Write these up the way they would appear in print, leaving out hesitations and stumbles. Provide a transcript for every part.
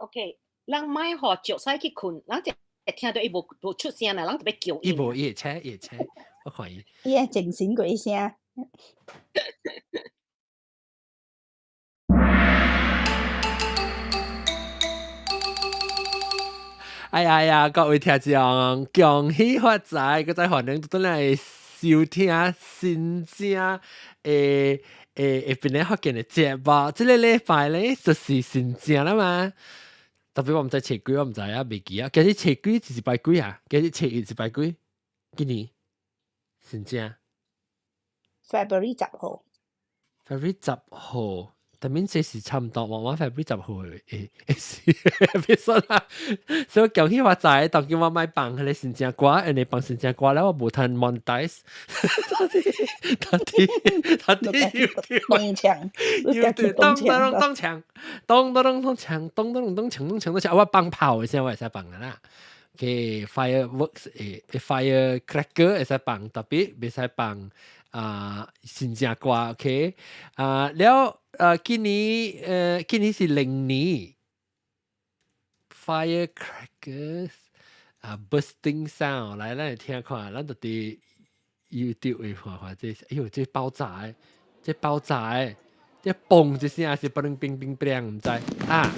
OK，人莫予石屎去睏，人就會聽著伊無無出聲啦，人就欲叫伊無伊會請，伊會請，我看伊。伊會精神過聲。哎呀呀，各位聽眾，恭喜發財！閣再歡迎轉來收聽新正誒誒會變咧福建的節目。這个禮拜咧就是新正啦嘛。特別我毋知初幾，我毋知啊，袂記啊。今日初幾就是拜幾啊？今日初一是拜幾？今年新正。 February 10號。 February 十號。但面這是差唔多，我我 February 十號的會會是別說啦。所以恭喜發財，當今我莫放彼个新正歌，因為放新正歌了，我無通 monetize。到底到底到底東牆，咚咚咚鏘，咚咚咚咚鏘，咚咚咚咚鏘咚鏘咚鏘，我放炮的聲我會使放啊啦。OK，fireworks 誒，firecracker 會使放，特別袂使放啊新正歌。OK，啊了。今年今年是龍年，firecrackers 啊，bursting sound，來，咱來聽看，咱就佇 YouTube 會看看這，哎喲，這爆炸的，這爆炸的，這嘣一聲是嘣冰冰冰，毋知啊！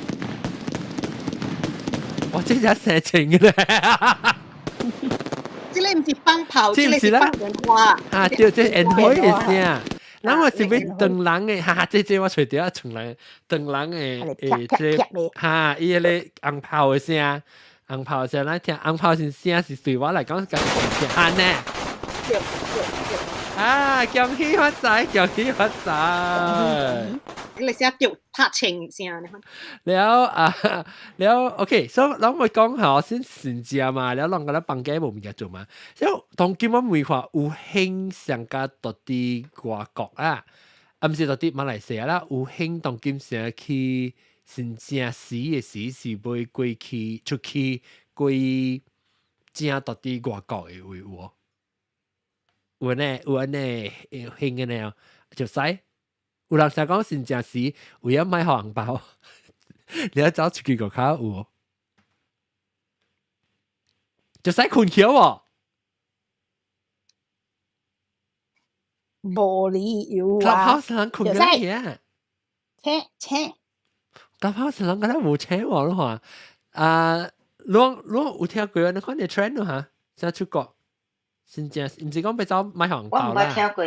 哇，這只聲情嘅咧，這个毋是放炮，這个是放煙花。啊，對，這煙火的聲。咱我是欲唐人的，哈哈，這這我揣著啊，唐人唐人的誒，這哈，伊彼个紅炮的聲，紅炮的聲，咱聽紅炮是聲是對我來講較按呢。對對對。啊，恭喜發財，恭喜發財！你聲著拍清聲呢？了啊，了 OK，所以咱會講吼先先食嘛，了咱個咧房間無物件做嘛。所以當今我問看有興上加到佇外國啊，啊毋是到佇馬來西亞啦，有興當今成去新正時的時是欲過去出去過正到佇外國的位有無？有呢，有按呢興的呢，就使。有人成講新正時為咗買紅包，你要走出去個較有，就使睏橋喎。無理由啊！ Clubhouse 人睏緊啊！請請 Clubhouse 人敢若無請我咯嚇。啊，攏攏有聽過你看啲 trend 咯嚇，想出國，新正毋是講欲走買紅包啦。我毋捌聽過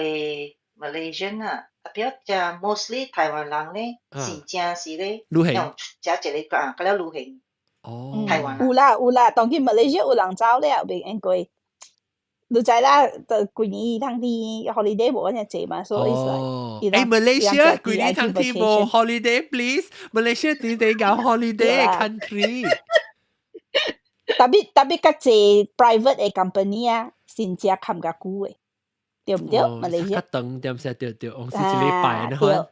Malaysian 啊。特別食 mostly 台灣人咧，是正是咧，旅行食一個啊，佮了旅行。哦，台灣有啦有啦，當今馬來西亞有人走了，袂用過。你知啦，就規年通天 holiday 無按呢濟嘛，所以哦，欸，Malaysia 規年通天無 holiday please，Malaysia 佇佇搞 holiday country。特別特別較濟 private 的 company 啊，先正冚較久的。對毋對？馬來西亞較長點先對對，往時一禮拜呢款。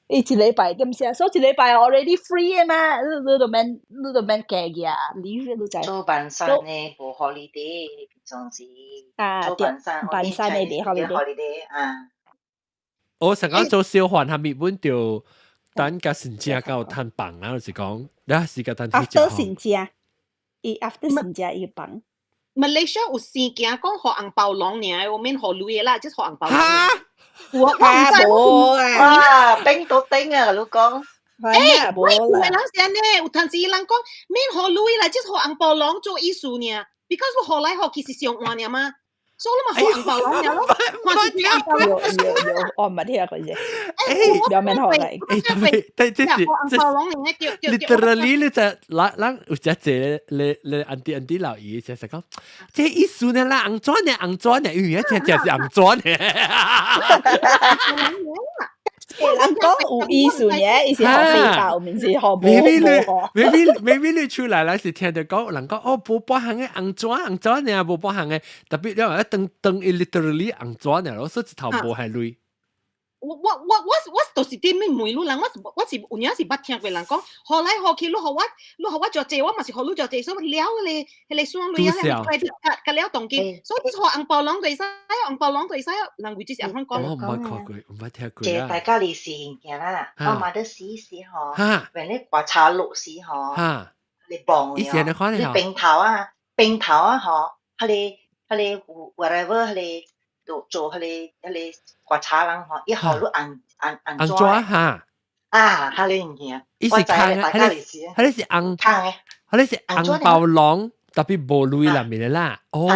伊一禮拜點先，所以一禮拜 already free 的嘛，你你都免你都免加額，leave 你知。做辦山的無 holiday，平常時。啊，做辦山，辦山的袂 holiday。 holiday 啊。我成講做小販，係咪本就等甲新正有趁放啊？就是講，你時間等去 After 新正，伊 after 新正伊放。 Malaysia 有生驚講予紅包攏爾，我免予鐳啦，就是予紅包。哈！我我毋知無啊！哇，冰到頂啊！你講。欸，喂，有的人是按呢，有陣時人講免予鐳啦，就是予紅包攏做意思爾，because 我予來予去是相換爾嘛。所以你嘛予紅包攏爾咯，看是紅包有有有，我毋捌聽過這。欸，兩面好來。欸，特別，但這是紅包攏爾對對。 literally 你就咱咱有只濟咧咧 auntie auntie 老姨就是講，這意思呢啦，紅磚呢紅磚呢，因為這真是紅磚呢。人講有意思呢，伊是予飛包，毋是予無 maybe 你 maybe maybe 你出來來是聽著講，人講哦，無半項的紅紙紅紙爾，無半項的，特別你話當當伊 literally 紅紙爾，所以一頭無係鐳。我就是點樣問你人，我是有影是捌聽過人講，予來予去，你予我做這，我嘛是予你做這，所以了咧，彼個算鐳啊，彼個 credit card 甲了當金，所以你予紅包攏會使，紅包攏會使，人為就是按款講。我毋捌看過，毋捌聽過啊。這大家利是物件啦，我媽的死時吼，when 你刮茶落時吼，你磅了，你平頭啊，平頭啊吼，彼個 whatever 彼個做做彼個刮茶人吼，伊予你按按按按紙哈？啊，彼個物件，伊是空的，彼個是紅，彼個是紅包攏，特別無鐳內面的啦。哦，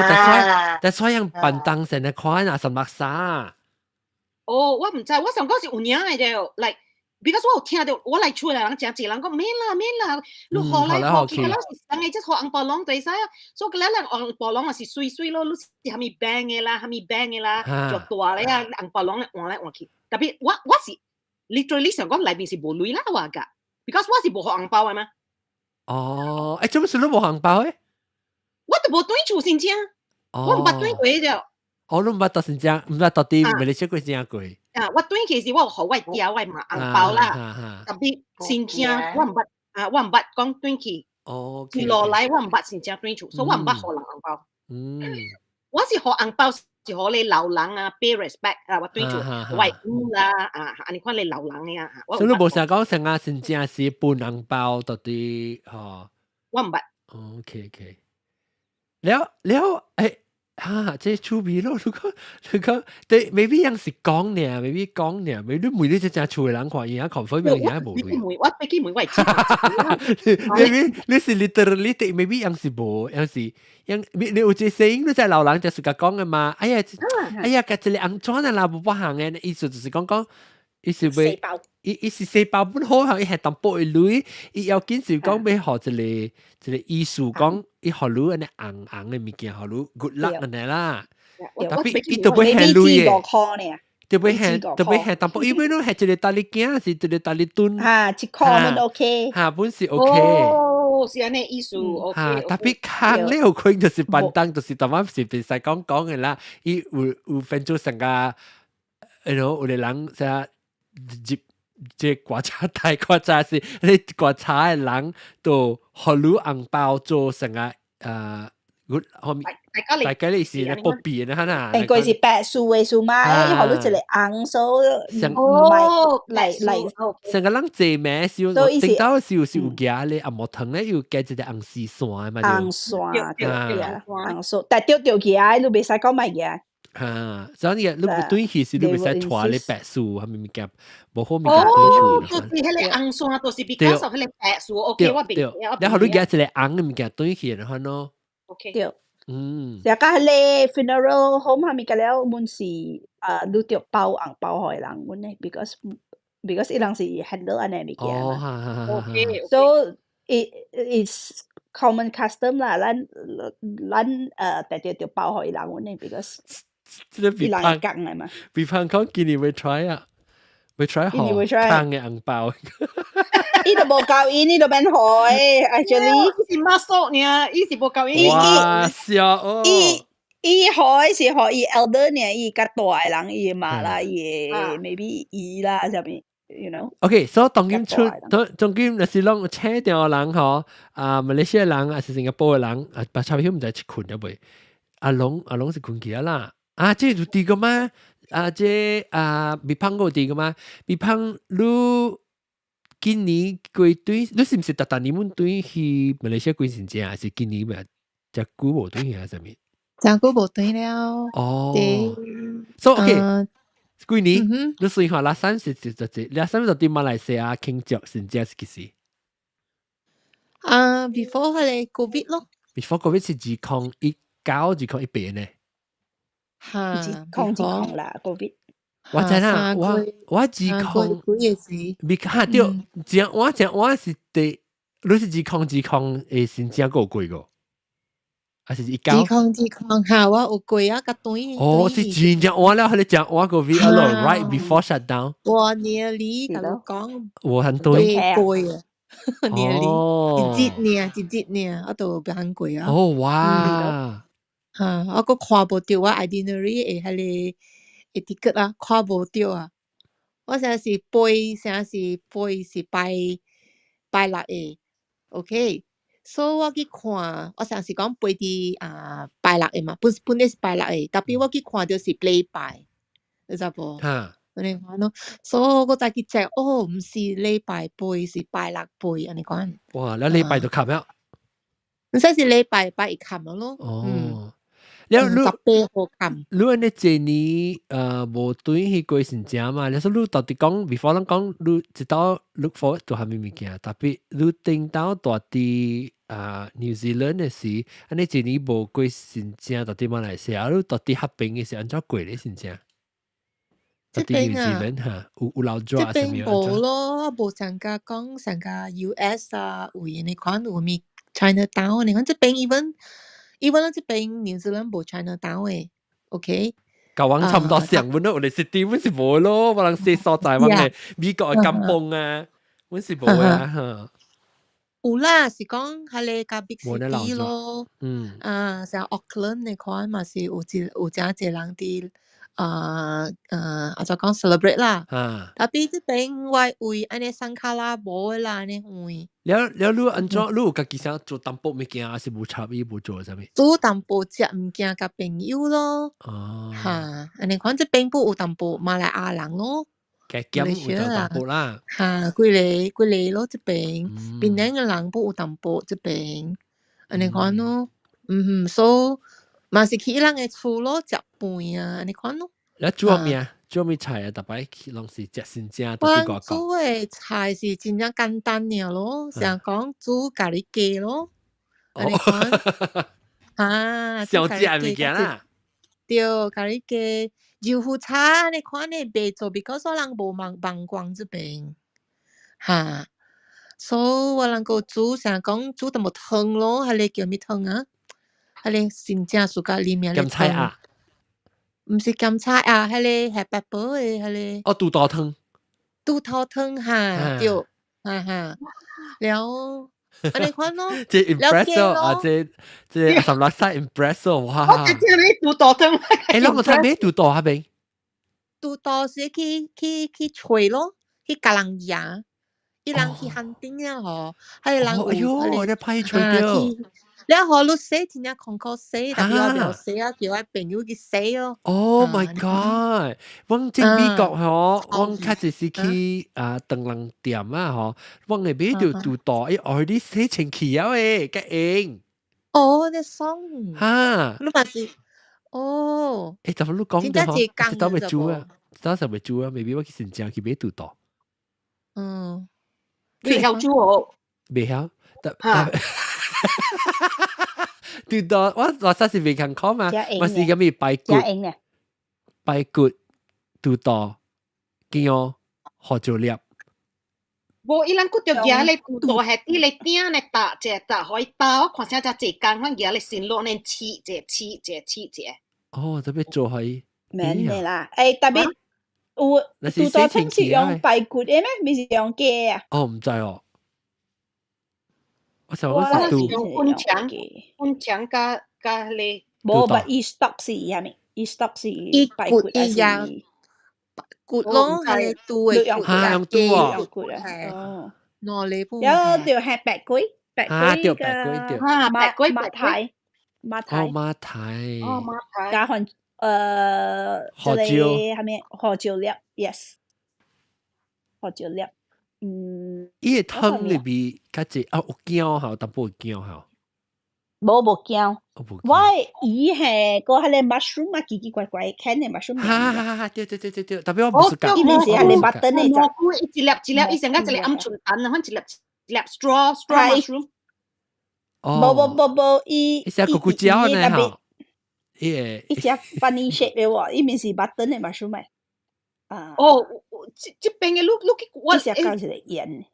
但所以用便當成的款啊，什麼啥？哦，我毋知，我想講是有影的就，like because 我有聽到我來厝內人誠濟人講免啦免啦，你予來予去，了是人個即予紅包攏會使啊，所以個了人紅包攏也是媠媠咯，你是啥物 bank 的啦，啥物 bank 的啦，就大咧啊，紅包攏換來換去。特別我是 literally 想講內面是無鐳啦，我噶，because 我是無予紅包的嘛。哦，欸，做麼事你無紅包的？我都無轉厝先正，我毋捌轉過就。哦，你毋捌到新疆，毋捌到佇馬來西亞過新過。啊，我轉去時我有予我爹我媽紅包啦，特別新正我毋捌啊，我毋捌講轉去。哦，一路來我毋捌新正轉厝，所以我毋捌予人紅包。我是予紅包是予你老人啊，pay respect 啊，我轉厝我母啦啊，按呢款你老人的啊。所以你無想講成啊新正是分紅包到底吼？我毋捌。 OK OK，了了欸。哈，這趣味咯！如果對，maybe 人是講呢，maybe 講呢，maybe 你問你這正厝的人看，伊也 confirm 伊也無鐳。我別去問我會知。 maybe 你是 literally 對，maybe 人是無，人是人你有這聲音，你在老人就是甲講的嘛。哎呀，哎呀，甲一個紅磚啊啦，無別行的，意思就是講講，伊是欲，伊是細包本好，伊係淡薄的鐳，伊要緊是講欲予一個一個意思講，伊予你按呢紅紅的物件，予你 good luck 按呢啦。特別伊都欲還鐳的，都欲還都欲還淡薄，因為你還一個大力鏡，是一個大力墩。哈，1箍本 OK。哈，本是 OK。哦，是按呢意思，OK。哈，特別空咧有可能就是便當，就是逐擺是袂使講講的啦。伊有分做成個，you know，有個人啥入。這刮茶大刮茶是你刮茶的人都予你紅包做成個後面大家你是咧保庇的哈。應該是白數的數嘛，伊予你一個紅數，唔係來來。成個人坐名是，頂到是有是有夾咧，紅毛糖咧又加一個紅絲線嘛。紅線對啊，紅線，但著著起來，你袂使講賣夾。哈，所以你轉去時你袂使帶咧白數，啥物物件，無好物件轉去。哦，就是彼個紅線，就是比較說彼個白數，OK，我明。然後你夾一個紅的物件轉去的話喏。 OK。對。嗯。成個彼個 funeral home 啥物個了，阮是啊，你著包紅包予人阮呢，because 伊人是 handle 按呢物件嘛。 OK。 So it is common custom 啦，咱特別著包予伊人阮呢，because 這個伊人會講的嘛。比方講，今年欲 try 啊，欲 try 予空的紅包。伊都無交伊，你都免予，actually。伊是媽索爾，伊是無交伊。哇，笑哦。伊伊予的是予伊 elder 爾，伊較大的人，伊的媽啦，伊的 maybe 姨啦，啥物，you know。 OK，所以當今出，當今若是攏請掉人吼，啊，馬來西亞人，還是新加坡的人，啊，白差票毋知去睏了未？阿龍阿龍是睏去啊啦。啊，這有佇個嗎？啊，這啊，未胖過佇個嗎？未胖，你今年過對，你是毋是逐逐年阮轉去馬來西亞過新正，還是今年咪遮久無轉去還是啥物？真久無轉了。哦。So OK，幾年？你算看，last time 是是是，last time 就佇馬來西亞慶祝新正是幾時？啊，before 彼個 COVID 咯。 Before COVID 是2019、2018呢？哈， 2020啦，COVID。我知啦，我二空幾個時？未哈對，正我正我是第，你是2020的新正過過個，還是19？2020哈，我有過啊，較短。哦，是真正晚了，彼個正晚個 V 咯，right before shutdown。我 nearly 共你講，我很短。過啊，nearly 一節爾，一節爾，我都別肯過啊。哦哇！哈，我閣看無著我 itinerary 的彼個 ticket 啊，看無著啊。我成時背，成時背是拜拜六的，OK。所以我去看，我上次講背佇啊拜六的嘛，本本來是拜六的，tapi 我去看著是禮拜，你知無？哈，按呢款咯，所以我才去 check，哦，毋是禮拜背，是拜六背，按呢款。哇！你禮拜就冚了。唔使是禮拜拜會冚咯。哦，了你 18號冚。你按呢這年無對去過新正嘛？你說你到底講，before 咱講你一道 look forward 做啥物物件？tapi 你頂到蹛佇啊 New Zealand 的時，按呢這年無過新正，到佇馬來西亞，你到佇彼邊的時按怎過咧新正？這邊啊，嚇，有老抓這邊無咯，無像甲講像甲 US 啊，有按呢款有物 Chinatown，你看這邊 even 這邊 New Zealand 無 Chinatown 的，OK？舊往差唔多上，阮都有哋 city，阮是無咯，我人說所在，阮嘅美國嘅甘榜啊，阮是無啊，嚇。有啦，是講彼個較 big city 咯，啊，像 Auckland 那款嘛是有一有誠濟人佇啊啊，按怎講 celebrate 啦。tapi 這邊我位按呢山卡拉無的啦，按呢位。了了，你按怎？你有家己想做淡薄物件，還是無插伊無做啥物？煮淡薄食物件佮朋友咯。哈，按呢款這邊不有淡薄馬來亞人咯。加減有做淡薄啦。哈，幾個幾個咯，這邊檳城的人不有淡薄這邊，按呢款咯。嗯哼，所以嘛是去伊人的厝咯，食飯啊，按呢款咯。你煮咩啊？煮咩菜啊？逐擺去攏是食新正，我煮的菜是真正簡單爾咯，像講煮咖喱雞咯，按呢款。哈，小食物件啦。對，咖喱雞、豆腐炒按呢款的袂做，because 我人無網網光這邊，哈，所以我人閣煮像講煮淡薄湯咯，彼個叫咩湯啊？彼個真正 suka 啉的鹹菜啊？毋是鹹菜啊，彼個黑 pepper 的彼個。哦，豬肚湯。豬肚湯哈，對，哈哈，了。按呢款咯，這 impress 啊，這這十六歲 impress 哇！我聽你豬肚湯。欸，攏無睇咩豬肚彼邊？豬肚是去去去揣咯，去共人蜈，伊人去 hunting 啊吼，彼個人有。哎喲，你歹揣著。了予你洗真正空苦洗，但是我袂曉洗啊，叫我朋友去洗咯。 Oh my god！阮這美國吼，阮較濟是去啊唐人店啊吼，阮會買著豬肚，伊愛你洗清氣了誒，較用。哦，你爽。哈！你嘛是，哦。欸，怎麼你講著吼？這道袂煮啊，這道是袂煮啊，maybe 我去新疆去買豬肚。你曉煮哦？袂曉，但豬肚我我實是袂看過嘛，我是咁咪排骨，排骨、豬肚、薑、胡椒粒。無，伊人骨著舉咧豬肚係佇咧鼎咧打者打，予伊打，我看啥只濟工，阮舉咧先落咧切者切者切者。哦，特別做予免的啦，欸，特別有豬肚湯是用排骨的咩？毋是用雞啊？哦，毋知哦。我想我是用粉腸，粉腸佮佮彼個。無，but 伊 stock 是啥物？伊 stock 是排骨還是？骨咯，係豬的骨，哈，用豬哦，骨啊，哦，兩禮半。有著係白龜，白龜白龜對，啊，白龜馬蹄，馬蹄，哦，馬蹄，哦，馬蹄，加番胡椒，啥物胡椒粒，yes，胡椒粒，嗯。伊個湯裡邊較濟啊，有薑吼，淡薄有薑吼。無無薑，我的魚係個彼個 mushroom 啊，奇奇怪怪 can 的 mushroom。哈哈哈！對對對對對，特別我無 suka。伊毋是彼個 button 的蘑菇一粒一粒，伊成個一個鵪鶉蛋啊，反一粒一粒 straw mushroom。無無無無，伊伊是蘑菇椒呢吼。伊會伊隻 funny shape 的喎，伊毋是 button 的 mushroom 啊。哦，這這邊的你你去我。伊隻講一個鹽。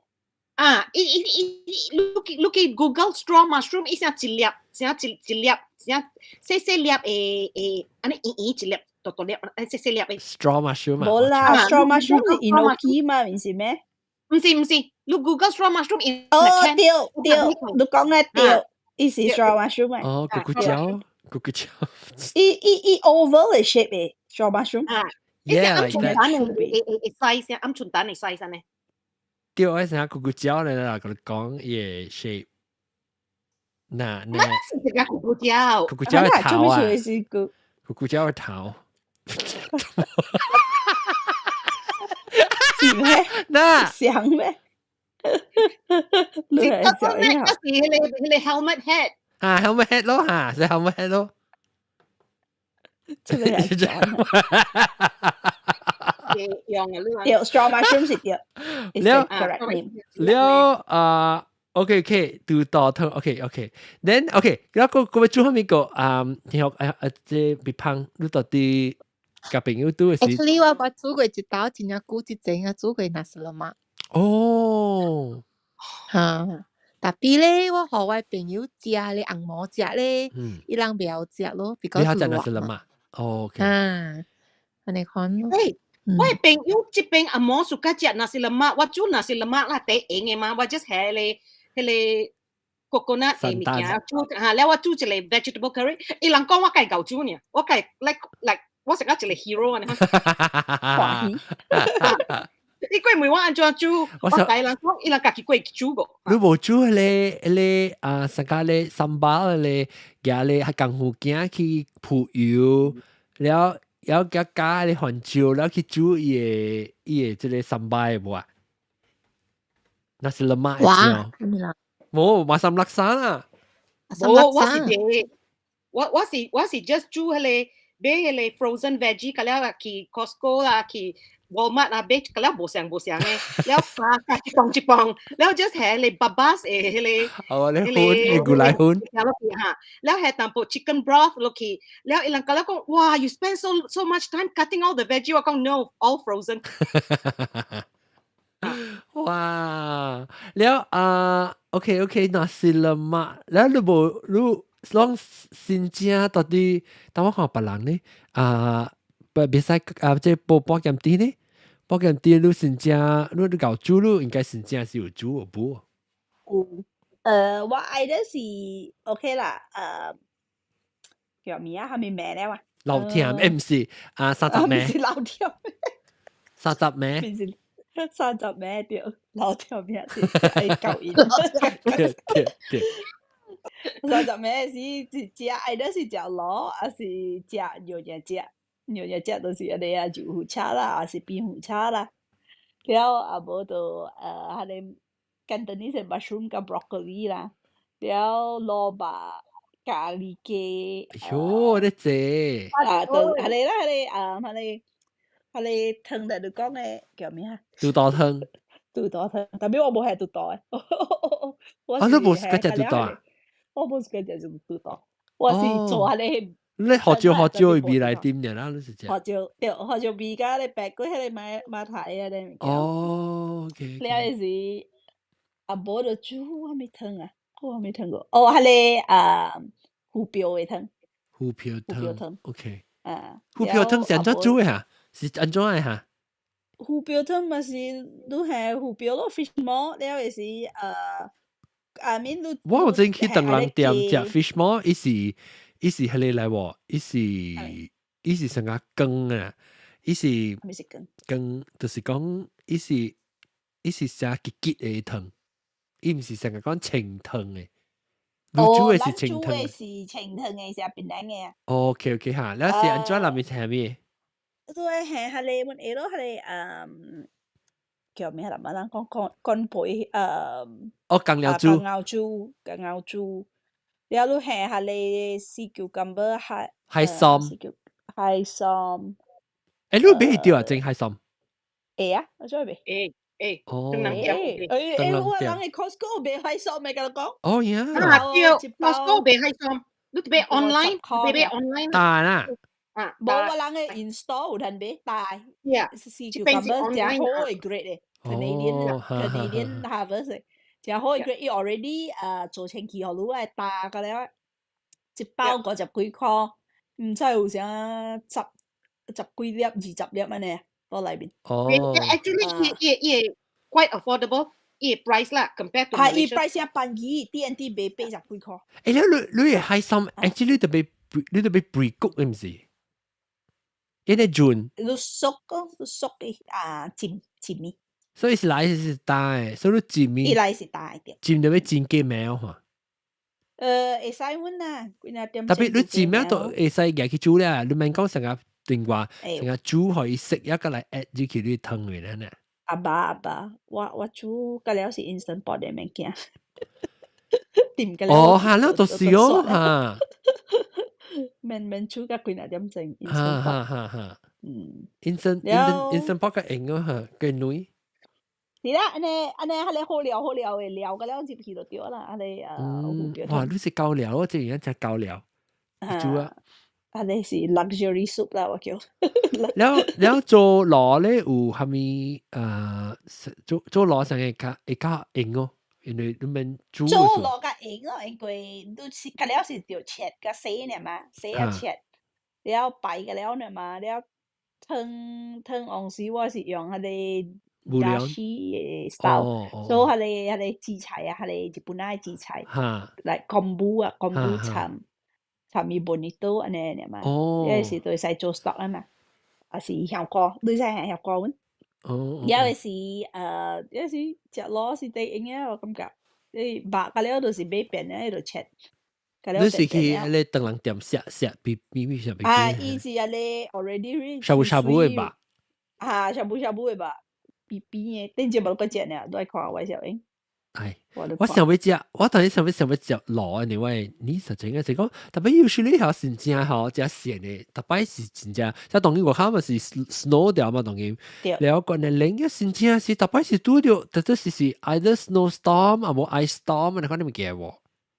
啊！伊伊伊你去你去 Google straw mushroom，伊成一粒，成一一粒，成細細粒的的，按呢圓圓一粒，大大粒，細細粒的。 straw mushroom 無啦，straw mushroom 是 enoki 嘛，毋是咩？毋是毋是，你 Google straw mushroom。哦，對對，你講的對，伊是 straw mushroom。哦，咕咕椒，咕咕椒。伊伊伊 oval 的 shape 的 straw mushroom。啊，伊是鵪鶉蛋的 size，鵪鶉蛋的 size 呢？對，我成日咕咕鳥咧啦，佮你講伊个 shape。那那是這個咕咕鳥，咕咕鳥的頭啊，咕咕鳥的頭。是咩？那像咩？你係小一下，是彼個 helmet head。啊，helmet head 咯，嚇，是 helmet head 咯。這個係用啊，對，straw mushroom 是對。了，了啊，OK OK，拄到湯，OK OK，then OK，然後個個煮後面個啊，然後啊啊，這別胖，你到底佮朋友拄的時？Actually，我捌煮過一道真正久之前啊，煮過 nasi lemak。哦，嚇！但係咧，我予我朋友食咧，紅毛食咧，伊人袂曉食咯，比較你曉食 nasi lemak？哦，OK。啊，按呢款。誒，我朋友這邊紅毛 suka 食 nasi lemak，我煮 nasi lemak 啦，第閒的嘛，我 just 下彼個 coconut 的物件煮嚇，了我煮一個 vegetable curry，伊人講我家己煮呢，我家 like like 我成個一個 hero 啊！歡喜。你過問我按怎煮，我家人講，伊人家己過煮過。你無煮彼個彼個啊，啥個咧 sambal 咧，夾咧係功夫囝去鋪油，了了加加咧番椒，了去煮伊個伊個這個 sambal 無啊？nasi lemak 哇，咩啦？無 masam laksa 啦。無，我是我是 just 煮彼個買彼個 frozen veggie，佮了去 Costco 啦，去 Walmart 啊，買佮了無相無相的，了加加一磅一磅，了 just 下個 Babas 的彼個，哦，你粉，你牛奶粉，落去哈，了下淡薄 chicken broth 落去，了伊人佮了講，哇，you spend so so much time cutting all the veggie，我講 no，all frozen。哇，了啊，OK OK，nasi lemak，了你無你攏新正到底，當我看別人呢，啊，不袂使啊，這報保險店呢？保險店你新正，你你𠢕煮，你應該新正是有煮有無？有，我愛的是 OK 啦，叫咩啊？啥物名了啊？老忝，欸，毋是啊，三十暝。毋是老忝。三十暝。毋是三十暝對，老忝名是愛教伊。對對對。三十暝是食，愛的是食滷，抑是食牛肉食？牛肉食就是按呢啊，豆腐炒啦，抑是蝙蝠炒啦。了啊無就彼個簡單的是 mushroom 佮 broccoli 啦。了蘿蔔咖喱雞。喲，你濟。啊，就彼個啦，彼個啊，彼個彼個湯就你講的叫咩啊？肚肚湯。肚肚湯，但係我無下肚肚的。啊，你無喜歡食肚肚啊？我無喜歡食肚肚，我是做彼個。你胡椒胡椒的味來點爾啦，你是食？胡椒對，胡椒味佮咧白骨彼個馬馬蹄啊，咧物件。哦，OK。了是啊，無就煮啥物湯啊？我啥物湯過？哦，彼個啊，魚鰾的湯。魚鰾湯，OK。啊。魚鰾湯是按怎煮的哈？是按怎的哈？魚鰾湯嘛是你下魚鰾咯，fish maw 了是I mean 你。我有陣去唐人店食 fish maw，伊是伊是彼個來無？伊是伊是成個羹啊！伊是啥物是羹？羹就是講伊是伊是成結結的湯，伊毋是成個講清湯的。你煮的是清湯。咱煮的是清湯的，是檳榔的啊。 OK OK 哈，你是按怎內面是啥物？對，下彼個阮下落彼個叫咩啦？嘛人講講乾貝哦，江瑤柱。江瑤柱，江瑤柱。了你下彼個 sea cucumber 海海參。海參。欸，你買會著啊？種海參？會啊，我做未？會會。哦。唐人店。會會，我人的 Costco 賣海參的，共你講。哦呀。啊對，Costco 賣海參，你著買 online，你買 online。大啦。啊，無我人的 in store 有通買，大。 Yeah， sea cucumber 誠好的 grade 的，Canadian Canadian harvest 的，誠好的 grade，伊 already 做清氣予你愛打個了，一包五十幾箍，毋知有啥十十幾粒、20粒按呢，蹛內面。哦。 Actually，伊伊 quite affordable，伊 price 啦，compared to 係伊 price 誠便宜，D&D 賣80幾箍。欸，你你你的海參，actually 你著欲你著欲 pre-cook 的毋是？因為準。你熟個，你熟嘅啊，浸浸咪。所以是來是大的，所以你浸咪。伊來是大的。浸就欲浸幾暝吼。會使阮啊，幾若點。特別你浸暝都會使夾去煮咧，你免講成個電話，成個煮予伊熟一個來 add 入去你湯裡咧呢。阿爸阿爸，我煮個了是 instant pot 的物件。點個了。哦，嚇，那就是哦，嚇。免免煮甲幾若點鐘。哈哈哈哈。instant pot 較用哦，嚇，較軟。是啦，按呢按呢，彼个好料好料的料，個了入去就對啦，按呢啊。哇！你是高料，我這樣食高料。煮啊。按呢是 luxury soup 啦，我叫。了了做螺咧有蝦米？做做螺上會較會較用哦，因為你們煮。做螺較用哦，因為你是較了是著切佮洗爾嘛，洗啊切，了擺個了爾嘛，了湯湯往時我是用彼个。家私的 style，所以彼个彼个紫菜啊，彼个日本仔的紫菜，來昆布啊，昆布摻摻伊 bonito 按呢爾嘛，彼時就會使做 stock 啊嘛，抑是香菇，你使下香菇阮。有時有時食螺是最用的，我感覺，你肉個了就是買扁的，就切。你是去彼個唐人店食食比比比啥比？啊，伊是按呢 already しゃぶしゃぶ的吧？啊，しゃぶしゃぶ的吧。扁扁的，頂節無個食呢，都愛看我小英。唉，我想欲食，我當時想欲想欲食螺的，我你實際應該是講，特別有時你曉真正吼，食鹹的，逐擺是真正，即當今外口嘛是 snow 掉嘛，當今，了關係冷嘅真正是逐擺是拄著，特別是 either snowstorm 啊無 ice storm，你看你物件無？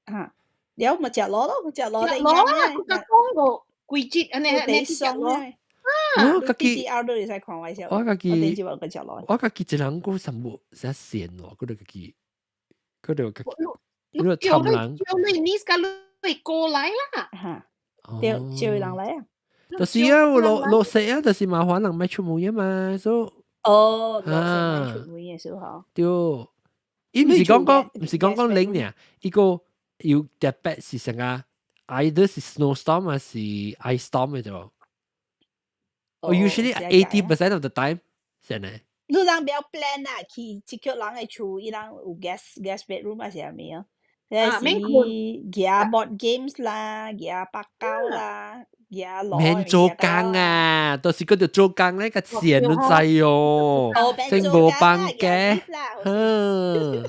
啊，了咪食螺咯，食螺食螺啊，佢講過季節按呢按呢食螺。我家己，我家己，我家己一人閣上無啥鹹喎，佢就家己，佢就家己，你就參人，叫你你甲你過來啦，嚇，對，叫人來啊。就是啊，落落雪啊，就是麻煩人欲出門啊嘛，所以哦，落雪欲出門嘅時候，對，伊毋是講講，毋是講講冷爾，伊個有特別是啥個，either 是 snowstorm 還是 ice storm 嘅啫。哦，usually 80% of the time，是呢。你人不要 plan 啊，去這個人的厝，伊人有 guest bedroom 還是啥物啊？是夾 board games 啦，夾白膠啦，夾螺。免做工啊，到時嗰度做工咧，個錢都知哦，先無放假，哼，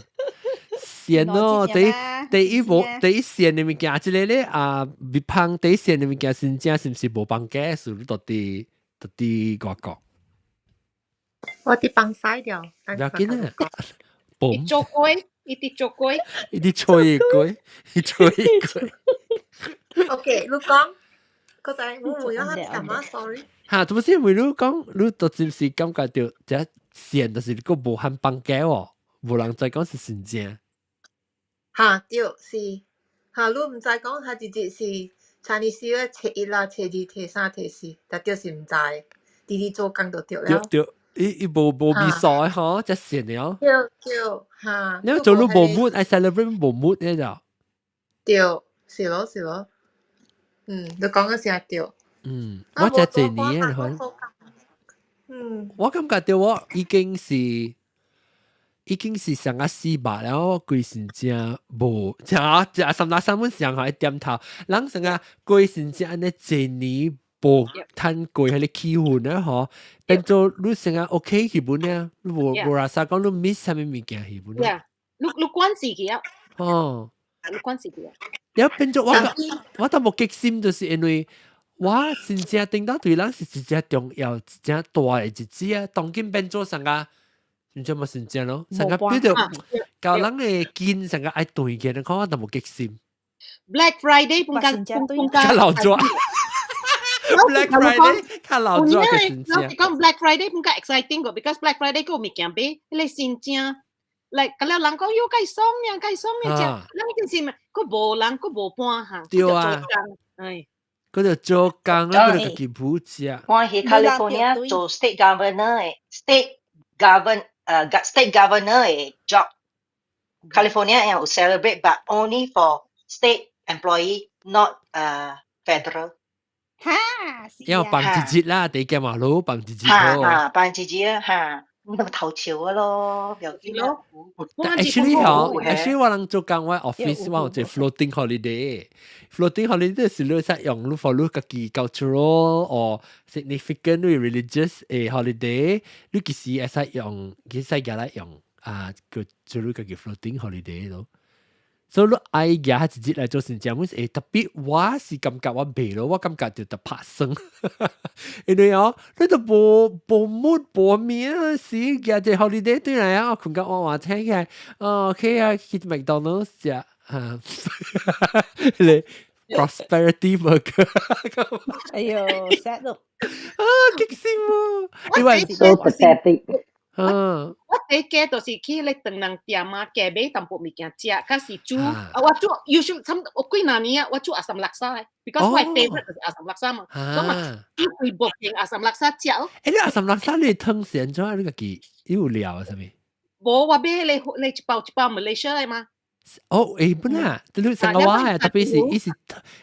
線咯，第第一無第一線的物件，這個咧啊，別芳第一線的物件，真正是毋是無放假？是到底到底外國？我佇放屎掉，不要緊啊，伊做過，伊佇做過，伊佇吹過，伊吹過。 OK，你講，嗰陣我問咗他幹嘛？Sorry。嚇，不是因為你講，你都真是感覺到這線就是個無限放假哦，無人再講是真正。嚇，對，是，嚇，你毋知講，他直接是 Chinese New Year 初一啦、初二、初三、初四，但就是毋知，直直做工就對了。對對。伊伊無無味素的吼，只線了。對對，嚇。你做你無 mood，愛 celebrate 無 mood 咧就。對，是咯是咯。嗯，你講嘅是對。嗯，我這一年啊，你看。我感覺到我已經是已經是上個四百了，我規身正無，正正三打三分上下一點頭，人成個規身正按呢一年無趁過彼個氣氛咧吼，變做你成個 OK 去本咧，你無無話啥講你 miss 啥物物件去本咧。你你慣自己啊？哦，你慣自己啊？了變做我我都無激心，就是因為我真正頂到對人是一隻重要、一隻大的日子啊，當今變做啥個？真正嘛真正咯，成個變做教人的筋成個愛斷去，你看我都無激心。 Black Friday 本間本較老早。Black Friday 較老早嘅真正。講 Black Friday 本較 exciting 個，because Black Friday 個物件買，彼個新正。嚟，咁了人講喲，該爽呀，該爽呀，只，咱件事咪，閣無人，閣無半項。對啊。哎。佢就做工啦，佢就自己補食。我去 California 做 state governor 嘅，state govern state governor 嘅 job。California 有 celebrate but only for state employee, not federal。哈，因為放一日啦，第一間馬路放一日。哈哈，放一日啊，哈，咁就頭潮啊咯，不要緊咯。但 actually 嗬，actually 我人做工我 office 我有一個 floating holiday，floating holiday 是你使用你 for 你家己 cultural or significant religious 誒 holiday，你其實會使用，其實使來用啊，叫做你家己 floating holiday 咯。所以你愛舉一日來做成這樣，會特別我是感覺我袂咯，我感覺就特拍算，因為哦，你都無無 mood 無面是舉一個 holiday 對來啊，我睏到晚晚醒起來，哦 OK 啊，去麥當勞食啊，你 Prosperity Burger，哎喲，sad 咯，啊，激死我，因為 so pathetic。嗯，我第一個就是去咧唐人店啊，加買淡薄物件食，較是煮啊，我煮，usually 差我幾若年啊，我煮阿三叻沙嘅，because 我 favorite 就是阿三叻沙嘛，所以嘛煮規部片阿三叻沙食咯。欸，你阿三叻沙你湯是按怎？你家己有料啥物？無，我買彼個你一包一包 Malaysia 的嘛。哦，欸，本啊，你成個話啊，特別是伊是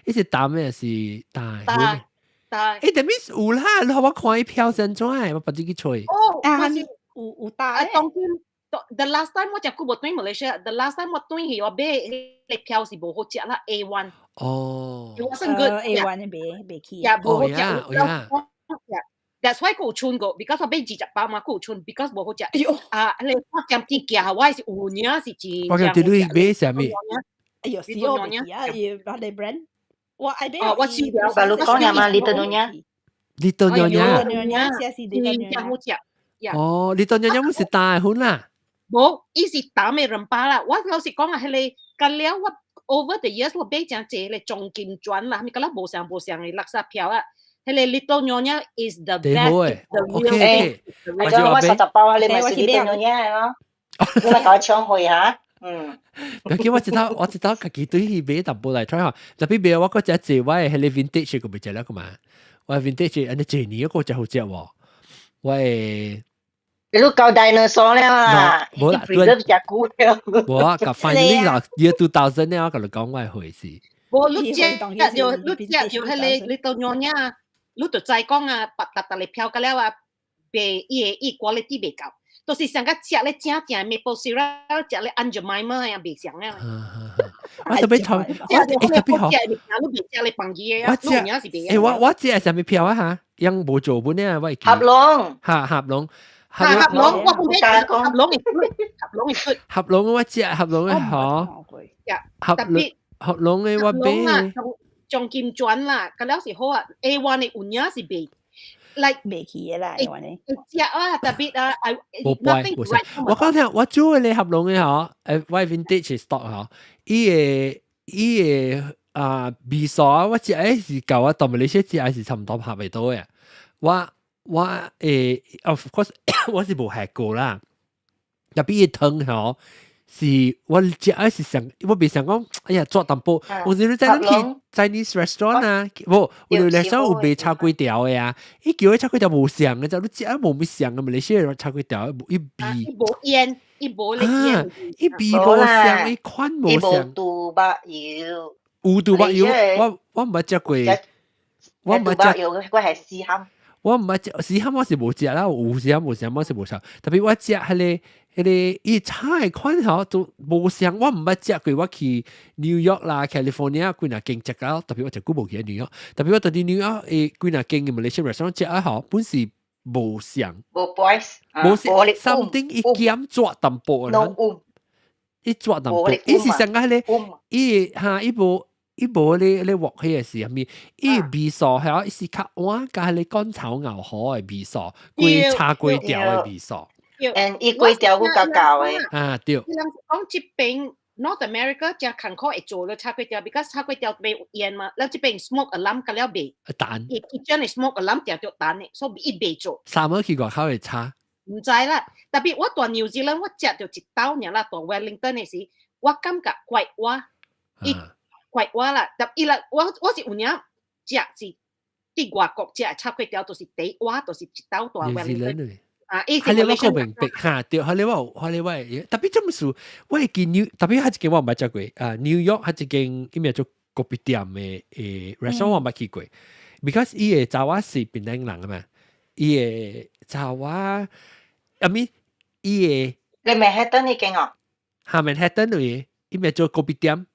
伊是淡的，是大大大。欸，但係有啦，你予我看伊票是按怎的，我別自去揣。哦，啊，是有有大。啊，當今 the last time 我食久無轉 Malaysia，the last time 我轉去我買彼個票是無好食啦，A1。哦。 It wasn't good。 A1 的袂袂起。也無好食。哦 That's why 閣有剩過，because 我買20包嘛，閣有剩，because 無好食。哎喲，啊，你我兼天寄我是有影是真。我記得你買啥物？哎喲，死我袂記啊，伊別個 brand。我愛買。哦，我試了。把你講呀嘛，Little Nyonya。 Little Nyonya。 Nyonya，是 Little Nyonya。好食。哦，Little Nyonya 毋是大款啦。無，伊是淡的兩包啦。我老實講啊，彼個甲了我 over the years 我買誠濟彼個中金磚啦，啥物甲了無相無相的垃圾票啊。彼個 Little Nyonya is the best。 OK OK。我我30包啊，你咪是 Little Nyonya 咯。你咪搞搶去嚇。嗯。別緊，我知道，我知道，家己對去買淡薄來 try 下。特別買我嗰隻濟我的彼個 vintage 個袂食了個嘛。我 vintage 按呢一年個真好食喎。我的。你都夠 dinosaur 了啦，無啦，對，食久了。無啊，甲 finally 啦，year 2000了，我共你講我的回事。無，你食就你食就彼個 Little Nyonya，你就知講啊，白達達嚟票個了啊，袂伊的伊 quality 袂夠，就是上個食咧正正 maple syrup，食咧 Aunt Jemima 樣袂像啊。我特別頭，我特別好。你袂食咧放機的我食，欸，我我食係啥物票啊嚇？樣無做本啊，我會記。合龍。哈，合龍。合龍，我唔記合龍係合龍係合龍我食合龍嘅嗬。合龍合龍嘅我買。將金磚啦，個了是好啊。A1 的有影是袂，like 袂去的啦，A1 的。食啊，特別啊，無拜無食。我講聽，我煮的合龍的嗬，誒，我 vintage stock 嗬，伊個伊個啊味素啊，我食的是舊啊，同埋你些食的是差唔多合袂到的。我我誒，of course 我是無食過啦。特別伊湯嗬。是我食的是想，我袂想講，哎呀，做淡薄。有時你在咱去 Chinese restaurant 啊，無，有 restaurant 有賣炒粿條的啊，伊叫伊炒粿條無相的，就你食無啥相的，馬來西亞炒粿條伊味。無煙，伊無咧煙。伊味無相，伊款無相。伊無豬肉油。有豬肉油，我我毋捌食過。我毋捌食。油，我係絲蚶。我毋捌食絲蚶，我是無食啦，有絲蚶無相，我是無食。特別我食彼個。彼個伊炒的款吼都無相，我毋捌食過。我去 New York 啦、California 幾若間食到，特別我食久無去 New York。特別我佇 New York 誒幾若間嘅 Malaysian restaurant 食啊吼，本是無相。無 price，無 something 伊減做淡薄啊。伊做淡薄，伊是上個彼個，伊哈伊無伊無咧咧鑊氣的是啥物？伊味素係伊是較碗佮彼個乾炒牛河的味素，規炒粿條的味素。嗯，伊粿條閣較厚的。啊，對。伊人講這邊 North America 誠艱苦會做了炒粿條，because 炒粿條袂有煙嘛，了這邊 smoke alarm 甲了袂。彈。伊 kitchen 的 smoke alarm 定著彈的，所以伊袂做。三物去外口會炒。毋知啦，特別我蹛 New Zealand，我食著一兜爾啦，蹛 Wellington 的時，我感覺怪我，伊怪我啦，特伊啦，我我是有影食是佇外國食的炒粿條，就是第一碗，就是一兜蹛 Wellington。啊，伊係你我個明白嚇，對，係你我係你我，特別這麼數，我會記 New，特別係一間我毋捌食過啊，New York 係一間伊名做咖啡店的誒 restaurant 我毋捌去過， ，because 伊个查某是檳城人啊嘛，伊个查某，I mean 伊個你 Manhattan 呢間哦？下面 Manhattan 位，伊咪做咖啡店。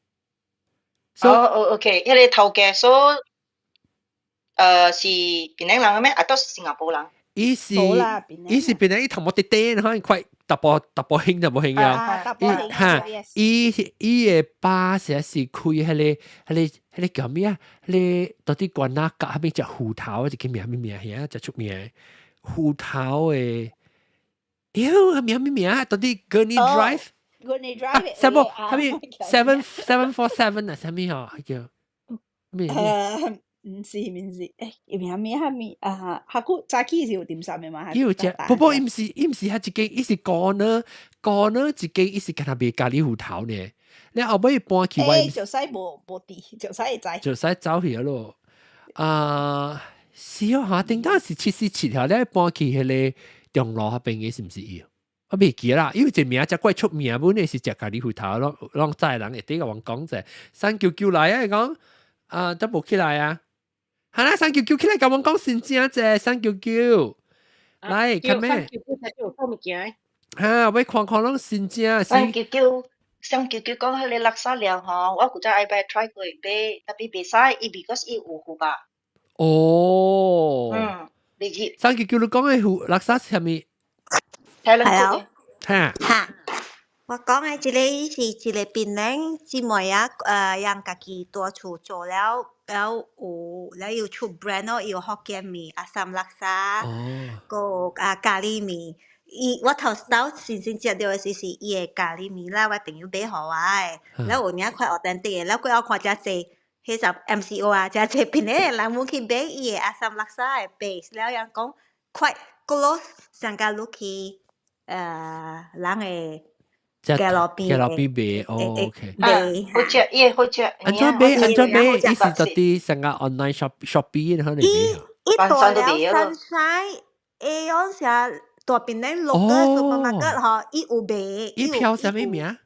哦哦，OK，彼个頭家所是檳城人嘅咩？啊，都是新加坡人。伊是伊是檳城，伊頭毛短短，可能快淡薄淡薄興淡薄興啊！伊哈，伊伊个爸是是開彼个彼个彼个叫咩啊？彼個到底關那甲彼隻芋頭，一個名咩名遐，隻出名芋頭的，妖名咩名啊？到底 Gurney Drive。 Gurney Drive。什麼？係咪 7747 啊？啥物吼？叫咩？毋是毋是，名咩蝦米啊？下久早起是有點心的嘛？伊有食，不過伊毋是伊毋是遐一間，伊是 corner corner 一間，伊是敢若賣咖喱芋頭呢。你後尾搬去我，就使無無佇，就使會知。就使走去咯。啊，是哦，嚇，頂當是747條，你搬去彼个中路彼邊嘅是毋是伊？我袂記啦，因為這名才怪出名，本來是食咖喱芋頭，攏攏知人會佇共阮講者，三九九來啊，伊講啊，都無起來啊。係啦，三九九起來共阮講先正者，三九九來，看咩？三九九才有做物件。哈，我看看攏新正。三九九，三九九講彼个叻沙了吼，我古早愛捌 try 過買，tapi 袂使，伊 because 伊有芋吧。哦。嗯，你知。三九九你講的芋叻沙是啥物？係啊。哈。哈。我講的這個是一个檳城姊妹啊，人家己蹛厝做了，了有了有出 brand 咯，有福建麵、阿三叻沙，閣啊咖喱麵。伊我頭頭先先食著的時是伊的咖喱麵啦，我朋友買予我的，了有影較 authentic 的，了過後看遮濟，彼時 MCO 啊，遮濟檳城的人們去買伊的阿三叻沙的 base，了人講 quite close 上甲落去人的。街路邊，街路邊賣，哦，OK。賣，好食，伊好食。按怎買？按怎買？伊是到佇上個 online shop Shopee 可能買。伊伊蹛了 Sunshine，會用時大檳城 local supermarket 吼，伊有賣。伊標啥物名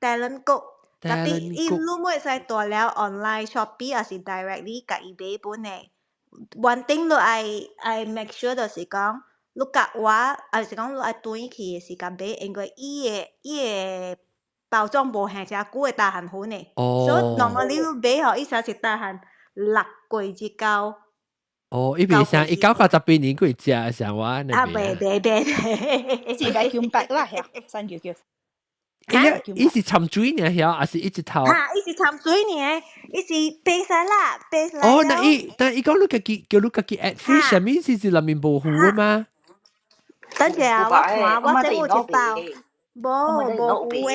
？Talent Cook。Tapi 伊你會使蹛了 online Shopee 抑是 directly 共伊買本的。One thing 你愛愛 make sure 就是講，你夾我，抑是講你愛轉去的時間買，因為伊的伊的包裝無遐遮久會打痕粉的。所以 normally 你買吼，伊才是打漢6個月到。哦，伊袂像1998年過食像我啊，袂袂袂，是 vacuum 啦，嚇，三九九。伊伊是摻水爾曉，還是一直頭？哈，伊是摻水爾，伊是白色啦，白色。哦，那伊但伊講你家己叫你家己 add fish，啥物是是內面無糊的嗎？等下我看，我這有一包，無無糊的。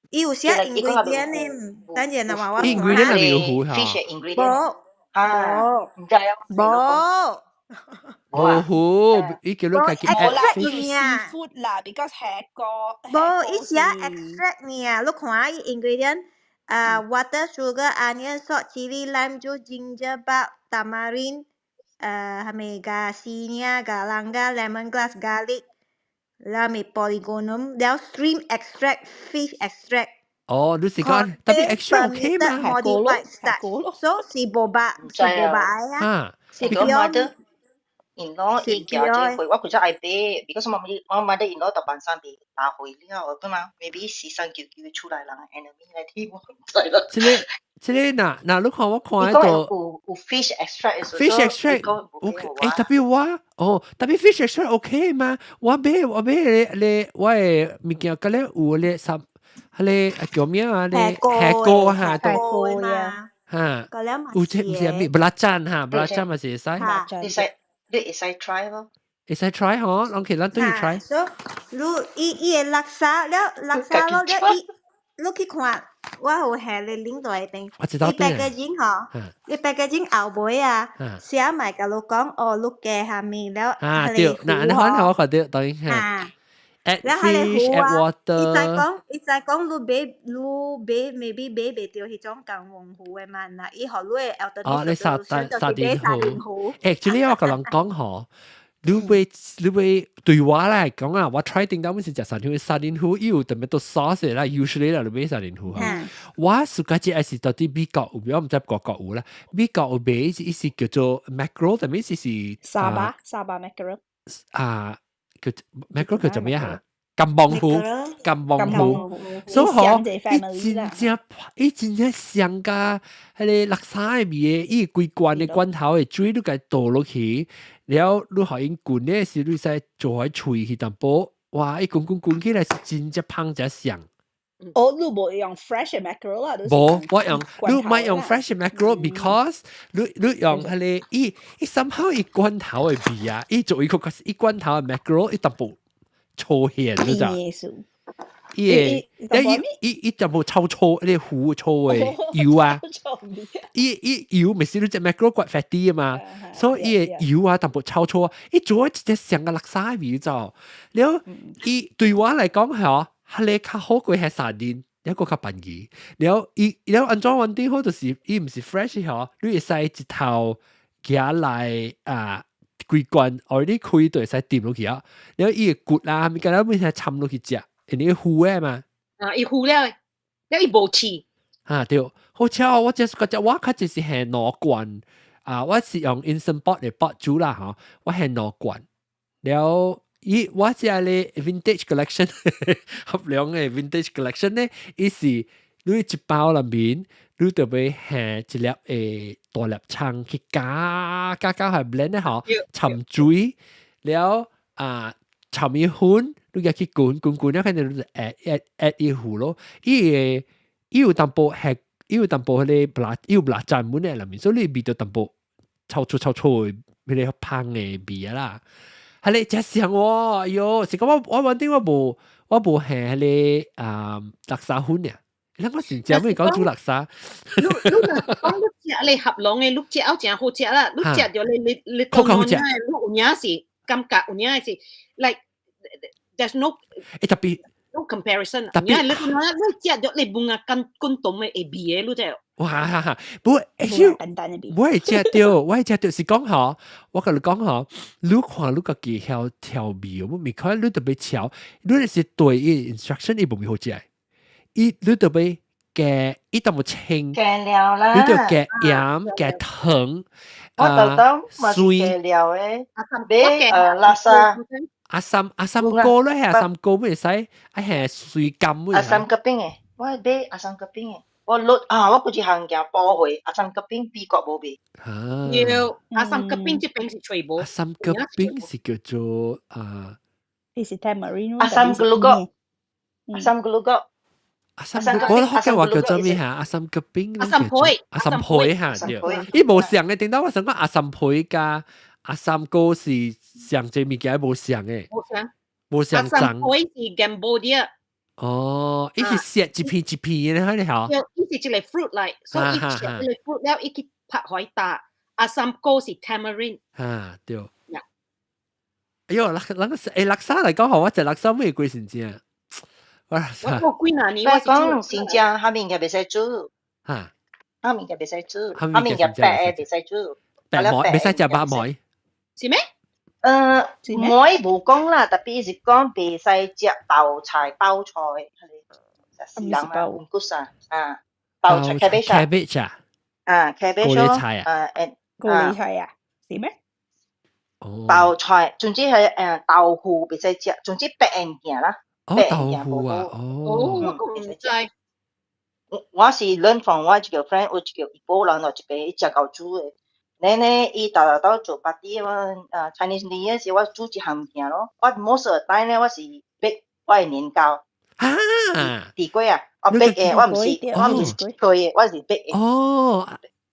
伊有寫 ingredient 呢，等下若話我看。 ingredient 內面有糊嚇。無，啊，毋知啊，無。無糊，伊叫你家己 add fish seafood 啦，because 係個。無，伊寫 extract 爾，你看伊 ingredient，啊，water, sugar, onion, salt, chili, lime juice, ginger bulb, tamarind，係咪 garcinia, galanga, lemongrass, garlic，了咪 polygonum，了 shrimp extract, fish extract。哦，你是講 tapi extract OK 嘛？Modified starch，所以是無白，是無白啊。是 mother in law 伊行這會，我古早愛買，because 我我 mother in law 逐晚三袂打回了，對嗎？maybe 是三九九出來人 enemy 來聽我毋知啦。這個這個若若你看我看到有有 fish extract fish extract OK，欸，tapi 我哦，tapi fish extract OK 嗎？我買我買咧我的物件，佮咧有咧啥，彼个叫咩啊？咧蝦膏哈，蝦膏嘛，哈，有這毋是咩？belacan 哈，belacan 嘛是會使，會使你會使 try 咯，會使 try 嗬，OK，咱對 try。所以你伊伊的叻沙了叻沙咯，了伊你去看，我有下咧領導一邊，我知道伊 packaging 吼，伊 packaging 後尾啊，寫埋共你講哦，你加啥物了，啊對，那那可能我看到當然嚇。 Add fish, add water。伊知講，伊知講你買你買，maybe 買袂著彼種共黃糊的嘛，若伊予你的哦，你沙沙沙丁糊。欸，這裡我共人講吼，你會對我來講啊，我 try 頂到阮是食沙甸魚，沙甸魚伊有 tomato sauce 啦，usually 啦，你買沙甸魚哈。我 suka 食是到底美國有，我毋知外國有啦。美國有賣伊是叫做 mackerel，但係是沙巴沙巴 mackerel。啊，叫 mackerel 叫做咩啊？金芒魚，金芒魚，所以嗬，伊真正伊真正上加彼个叻沙的味的，伊規罐的罐頭的水，你共倒落去，了你予𪜶滾的時，你使做喺喙去淡薄，哇！伊滾滾滾起來是真正芳真香。哦，你無用 fresh mackerel 啦？無，我用你毋用 fresh mackerel，because 你用彼个伊伊 somehow 伊罐頭的味啊，伊做伊個伊罐頭的 mackerel 伊淡薄粗芡，你知？伊會，伊伊伊淡薄臭臭，彼个糊臭的油啊，伊伊油毋是你食 mackerel 骨 fatty 嘛，所以伊的油啊淡薄臭臭，伊做一隻像個叻沙的味就，了伊對我來講嗬，彼个較好過彼沙甸，一個較便宜，了伊了按怎穩定好就是伊毋是 fresh 嗬，你會使一頭寄來啊。規罐，or 你開就會使掂落去啊，了伊的骨啊，物件了會使摻落去食，因為糊的嘛。啊，伊糊了，了伊無刺。啊對，好笑，我就是覺得我較就是係兩罐啊，我是用 Instant Pot 來pot 煮啦吼，我係兩罐，了伊我食咧 vintage collection 合兩个 vintage collection 咧，伊是你一包內面，你就欲下一粒大粒蔥去加加加係 blend 咧吼，摻水了啊，摻伊粉，你共去滾滾滾了，肯定就 add add add 伊糊咯。伊會伊有淡薄係，伊有淡薄彼个辣，伊有辣醬滿咧內面，所以你味道淡薄臭臭臭臭的，彼個芳的味啊啦。彼个真香喎！哎喲，是講我我穩定我無下彼个啊叻沙粉呀。咱我是食咩講煮叻沙？你你若講你食你合攏的，你食後誠好食啦。你食著你你你較好食。你有影是感覺有影是 like there's no 特別 no comparison。特別你你你食著你聞啊滾滾動的會味的，你知？哇哈哈！不過我會食著，我會食著是講吼，我共你講吼，你看你家己曉調味，我未看你特別調，你是對伊 instruction 伊無咪好食。伊你特別加伊淡薄清，加料啦，你就加鹽加糖，我特登嘛是加料的，買叻沙，阿三阿三哥咧，阿三哥咩使？啊係水甘咩？阿三個冰的，我買阿三個冰的。我落啊！我嗰一項件補貨，阿三個冰美國無賣。啊，要阿三個冰這邊是揣無。阿三個冰是叫做啊，呢是 tamarind。 Asam gelugok， Asam gelugok。阿三個，我福建話叫做咩嚇？阿三個冰。阿三皮，阿三皮嚇對。伊無像的，頂到我想講阿三皮佮阿三哥是上這物件無像的。無像。無像。阿三皮是 Cambodia。哦，伊是切一片一片的，彼个吼。伊是一个 fruit 來，所以伊切一個 fruit 了，伊去拍海打。阿三哥是 tamarind。哈對。哎喲，叻叻叻沙來講吼，我食叻沙咩過先正？我我幾若年，我講新疆，蝦物件袂使煮。哈，蝦物件袂使煮，蝦物件白的袂使煮。白糜袂使食白糜。是咩？糜無講啦，特別是講袂使食包菜，包菜，食死人啊，文骨啥啊，包菜 cabbage cabbage 啊，啊 cabbage 高麗菜啊，高麗菜啊，是咩？包菜，總之係豆腐袂使食，總之白物件啦。哦，豆腐啊，哦，我毋知。我是 learn from 我一個 friend，有一個怡保人落一邊，伊食夠煮的。咧咧，伊豆豆豆做 party 我啊 Chinese New Year 時，我煮一項物件咯。我 most of the time 咧，我是 bake 我的年糕。啊！地瓜啊，我 bake 的，我毋是吹的，我是 bake 的。哦，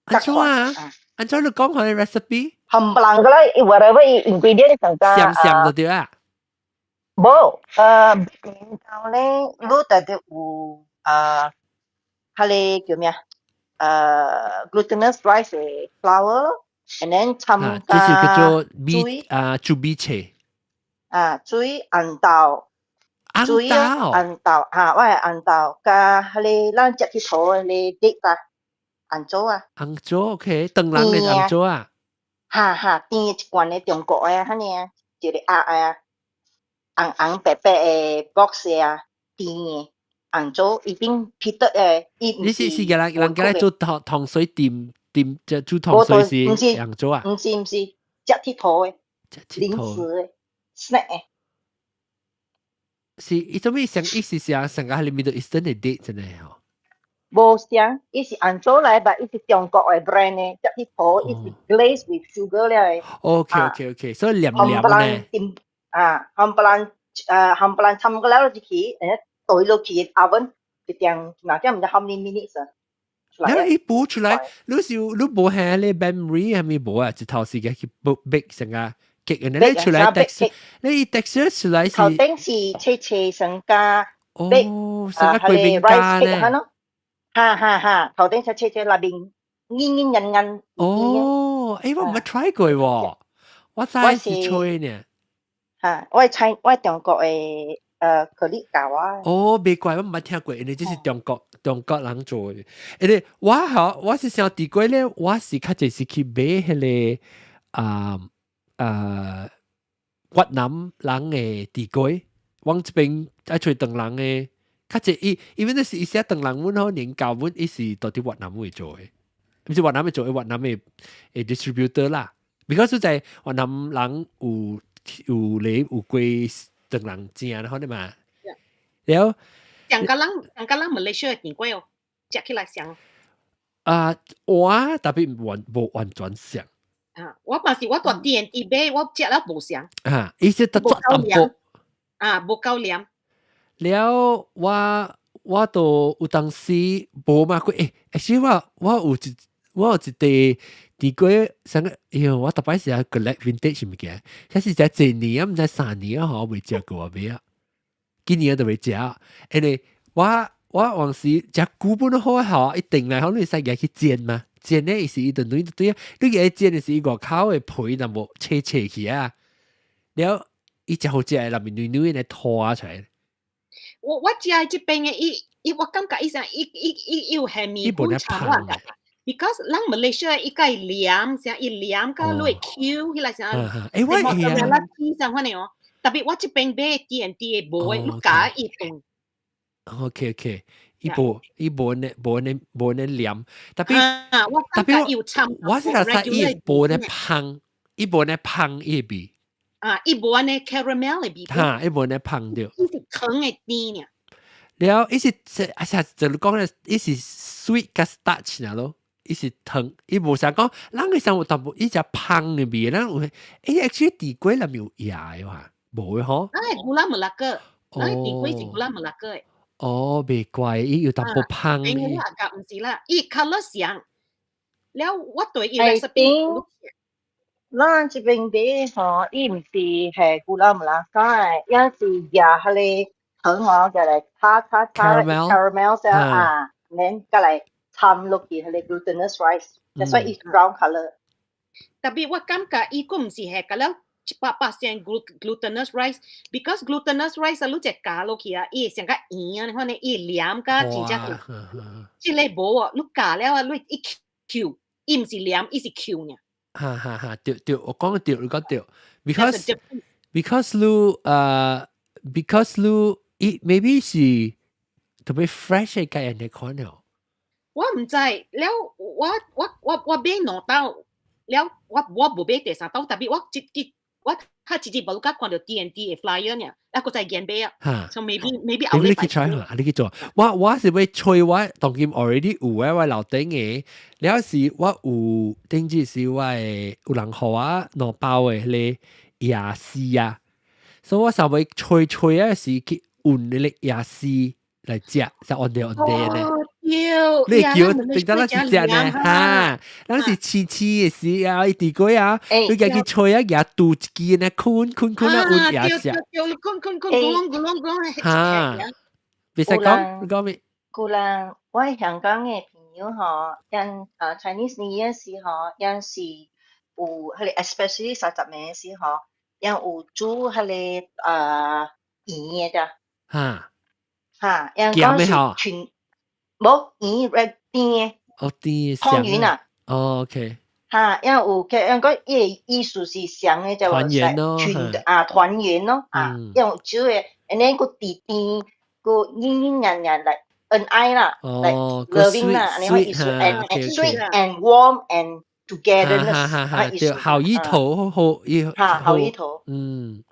按怎啊？按怎你講佢 recipe？冚唪唥個啦，whatever ingredient 上加。鹹鹹就對啊。無，年糕咧，你特別有啊，彼个叫咩啊？Glutinous rice 的 flour 咯，and then 摻這是叫做米啊，煮米切。啊，水紅豆，水紅豆嚇，我係紅豆佮彼个咱食去塗的彼個 date 啊，紅棗啊。紅棗 OK，長人的紅棗啊。哈哈，甜一罐的中國的啊，彼爾。一個盒啊，紅紅白白的 box 啊，甜的，紅棗已經皮得的，伊你是是個人人家來做糖糖水店店就煮糖水是紅棗啊？毋是毋是，食鐵頭的，零食的，snack 的。是伊做咩上伊是上上個係 Middle Eastern 的 date 真係吼？無像，伊是紅棗來吧，伊是中國的 brand 的，食鐵頭，伊是 glaze with sugar 了的。 OK，所以黏黏呢。啊，冚唪唥誒冚唪唥摻個了入去，誒對落去 oven 一點，嗱點毋知 how many minutes 啊？你一補出來，你是你無係你 memory 係咪無啊？一頭時間去 bake 成個結，你出來 texture，你 texture 出來是頭頂是切切成加哦，成個貴餅家呢？哈哈哈，頭頂是切切，內面硬硬韌韌。哦，誒我毋捌 try 過喎，我知是吹呢。嚇，我係我係中國的可力教我。哦，袂怪我毋捌聽過，因為這是中國人做的。因為我吼，我是想佇過咧，我是較濟是去買彼個啊啊越南人的甜粿，往這邊愛揣唐人的，較濟伊，因為那是伊寫唐人阮吼年糕阮伊是到佇越南會做的，毋是越南會做的，越南的的 distributor 啦。because 在越南人有有禮有粿唐人食，然後呢嘛，了。上個人上個人馬來西亞甜粿哦，食起來像。啊，我特別完無完全像。啊，我嘛是我蹛 D&D 買，我食了無像。啊，伊是得做淡薄。啊，無夠黏。了，我我都有當時無嘛過，欸，其實我我有一我有一塊甜粿，上個，哎喲，我逐擺是啊 collect vintage 物件，這是食一年啊，毋知三年啊，吼，未食過未啊，今年都未食，因為我我往時食久本好好，一定來好，你會使舉去煎嘛，煎咧伊是伊就軟對啊，你舉去煎的是伊外口的皮淡薄切切去啊，了伊誠好食的，內面軟軟的拖出來。我我食這邊的，伊伊我感覺伊啥，伊伊伊伊有蝦米粉摻我感覺，because 咱馬來西亞伊較黏，啥伊黏甲落 Q 彼來啥，欸我會啊，啥款的哦，特別我這邊買 D&D 的無的，你加伊斷。 OK，伊無伊無呢無呢無呢黏，特別特別我是來說伊無呢芳，伊無呢芳伊味。啊，伊無按呢 caramel 的味。哈，伊無呢芳著。伊是糖的甜爾。了，伊是啊，是就是講咧，伊是 sweet 佮 starch 爾咯，伊是糖，伊無啥講，咱個生活淡薄伊食芳的味，咱有，欸，actually 甜粿內面有椰的話，無的吼。哎，gula melaka，咱甜粿是 gula melaka 的。哦，袂怪，伊有淡薄芳的。我感覺毋是啦，伊 colour 像，了我對伊 recipe。咱這邊買吼，伊毋是係 gula melaka 的，也是夾彼個糖哦，夾來炒炒炒 caramel 先啊，然後來摻落去彼個 glutinous rice，that's why it's brown colour。特別我感覺伊閣毋是係甲了100% glutinous rice，because glutinous rice 啊，你食咬落去啊，伊會上較圓啊，你看呢，伊會黏甲真正這个無哦，你咬了啊，你一 Q，伊毋是黏，伊是 Q 爾。哈哈哈，對對，我講對，你講對，because 你because 你伊 maybe 是特別 fresh 的概念款哦。我毋知，了我我我我買兩兜，了我我無買第三兜，特別我一一我較直接無甲看著 D&D 的 flyer 爾，啊，閣再現買啊。So maybe 後你去 try 下，你去做。我我是欲揣我當今 already 有的我樓頂的，了是我有頂次是我的有人予我兩包的彼个椰絲啊，所以我稍微揣揣啊是去換彼个椰絲來食，就按掉按掉呢。對，你叫定得咱是食呢？哈，咱是黐黐的時啊，伊甜粿啊，你家己揣啊，舉拄一支呢，睏睏睏啊，換椰食。對，睏睏睏，咕隆咕隆咕隆。哈，袂使講，你講咩？有人我香港的朋友吼，𪜶啊 Chinese New Year 時吼，𪜶是有彼个 especially 30暝時吼，𪜶有煮彼个啊圓的咋？哈，哈，𪜶講是全無圓 red 甜的。哦，甜湯圓啊。哦，OK。嚇，因為有佢應該伊個意思是上嘅就團圓咯，全啊團圓咯，啊，因為主要，and then 個甜甜個軟軟硬硬嚟恩愛啦，哦，loving 啦，你可意思 and sweet and warm and togetherness，哈對，好意頭，好意，嚇，好意頭，嗯，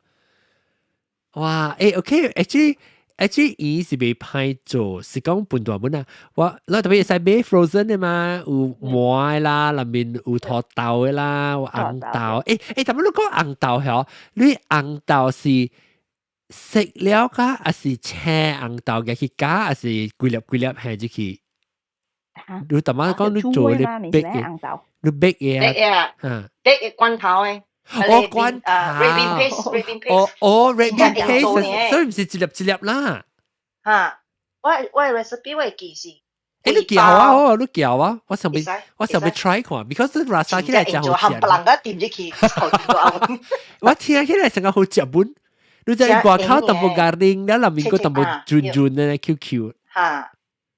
哇，誒，OK，actually。actually 伊是袂歹做，是講笨大本啊！我咱特別會使買 frozen 的嘛，有糜的啦，內面有土豆的啦，有紅豆。欸欸，但欲你講紅豆嗬，你紅豆是食了㗎，還是青紅豆嘅去加，還是規粒規粒下入去？你頭先講你做你 bake 嘅，你 bake 嘅啊？嗯，bake 嘅罐頭嘅。哦，罐頭。 red bean paste，red bean paste。哦哦，red bean paste，所以毋是一粒一粒啦。嚇，我 recipe 我會記是。欸，你教啊，哦，你教啊，我想欲 try 看，because 拉沙起來真好食。冚唪唥個掂入去，我聽起來成個好食本。你在外口淡薄 garing，了內面閣淡薄潤潤的 Q Q。嚇，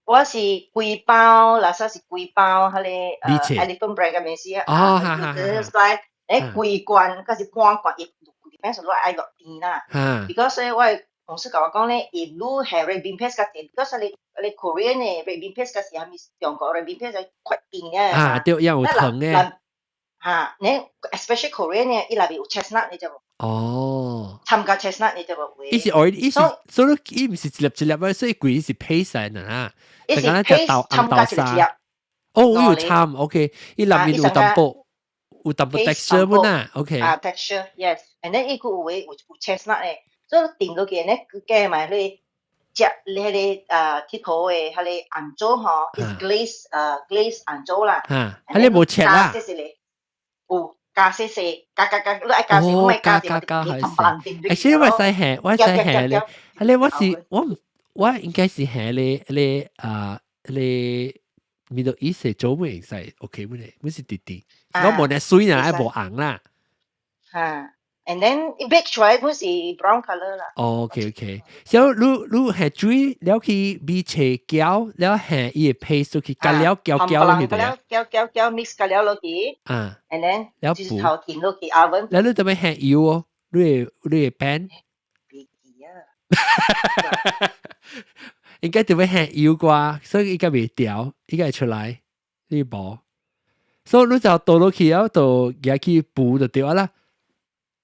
我是規包，拉沙是規包，彼個 Elephant Brand 嘅物事啊。哦，哈哈。誒，規罐，還是半罐，伊 depends 你愛落甜啦。Because 我同事共我講咧，if 你係 red bean paste 較甜，because 你 Korean 嘅 red bean paste 較是啥物中國 red bean paste 係較甜嘅。啊，對，也有糖嘅。嚇，你 especially Korean 嘅，伊內面有 chestnut 你就無。哦。摻加 chestnut 你就無會。伊是 oil，伊是，所以伊毋是一粒一粒啊，所以規是 paste 嚟啊。伊是 paste 摻加一粒一粒。哦，有摻，OK，伊內面有淡薄。有淡薄 texture 本啊，OK。啊，texture，yes，and then 伊閣有的有 chestnut 的，所以定落去咧，佢加埋你食你彼個啊鐵頭的彼個紅棗吼，is glaze 啊 glaze 紅棗啦。啊，彼個無切啦。有加細細，加加加，你愛加細，我愛加加加加係。而且我使下，我使下咧，彼個我是我毋我應該是下咧咧啊咧。Middle East 做咩會使 OK 咩咧？乜是弟弟？我無呢水呢，愛無紅啦。嚇，and then bake 出來本是 brown color 啦。 OK OK，所以你你下水了去米切攪，了下伊個 paste 去加了攪攪落去對。攪攪攪 mix 加了落去。啊。 and then 了頭填落去 oven。了你怎麼下油哦？你會 pan？別記啊。應該特別下油啩，所以應該袂掉，應該會出來。你無，所以你就倒落去了，就舉去補就對啦。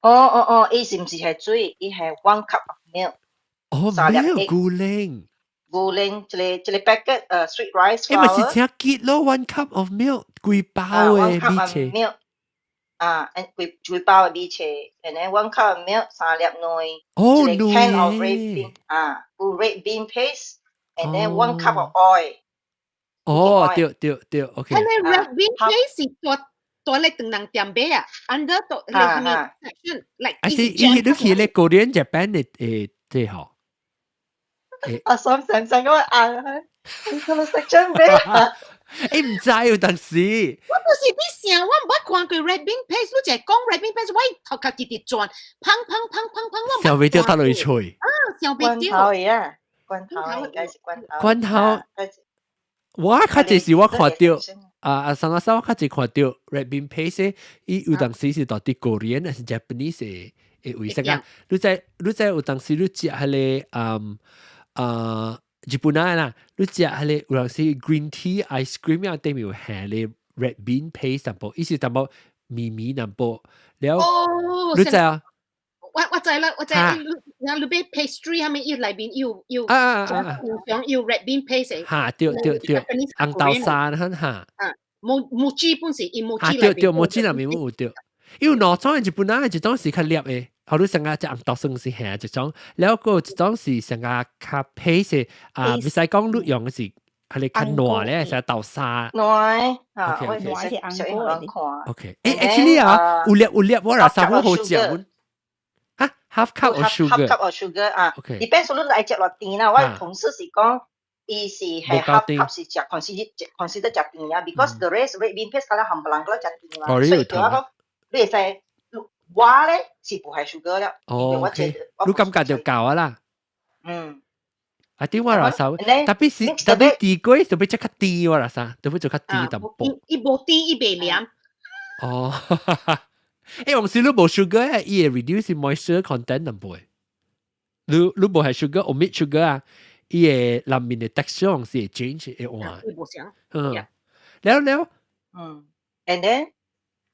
哦哦哦，伊是毋是係水？伊係 one cup of milk。哦，milk 牛奶。牛奶一個一個 packet sweet rice 欸，咪是請結咯，one cup of milk 規包的米切。 milk 啊，規規包的米切，and then one cup of milk 三粒卵。哦，一個 can of red bean 啊，有 red bean paste。and then one cup of oil。哦，對對對，OK。彼個 red bean paste 是蹛蹛咧唐人店買啊，under 到你啥物 section，like 啊是伊你去咧 Korean Japan 的誒，這吼。啊，三成成個啊，你什麼 section 買啊？欸，毋知有當時。我就是佇想，我毋捌看過 red bean paste，你一講 red bean paste，我頭殼直直轉，砰砰砰砰砰，我想袂著頭落去吹。啊，想袂著。罐頭的啊，罐頭應該是罐頭。罐頭。我較濟是我看著啊啊，上個我較濟看著 red bean paste，伊有當時是到底 Korean 還是 Japanese 的的位置啊？你知有當時你食彼個嗯啊日本人啦，你食彼個有當時 green tea ice cream 啊，頂面有下咧 red bean paste 淡薄，伊是淡薄綿綿淡薄，了你知啊？我知啦，我知。你你買 pastry 係咪伊內面有有啊啊啊有有 red bean paste？嚇對對對，紅豆沙很嚇。啊，木木本是伊木嚇對對，木內面有對。因為兩種日本人一種是較粒的，後你上個隻紅豆酸是下一種，了閣一種是上個較 paste 啊，袂使講你用的是係你較軟咧，是豆沙。軟啊，我是紅果。 OK，欸，actually 啊，有粒有粒，我若三好食。啊，half cup of sugar。 half cup of sugar 啊。 OK。 depends 你愛食偌甜啦。我同事是講，伊是係 half cup 是食 consider 食甜啊，because the rest red bean paste 敢若冚唪唥都食甜啦。所以叫我講，你會使，我咧是無係 sugar 了。哦，OK。你感覺就夠啊啦。嗯。啊，點我若手，特別是特別甜粿，特別食較甜我若啥，特別做較甜淡薄。伊無甜，伊袂黏。哦，欸，往時你無 sugar 伊會 reduce moisture content 淡薄。你無係 sugar，omit sugar 啊，伊會內面的 texture 往時會 change 會換。伊無相。嗯。了了。嗯，and then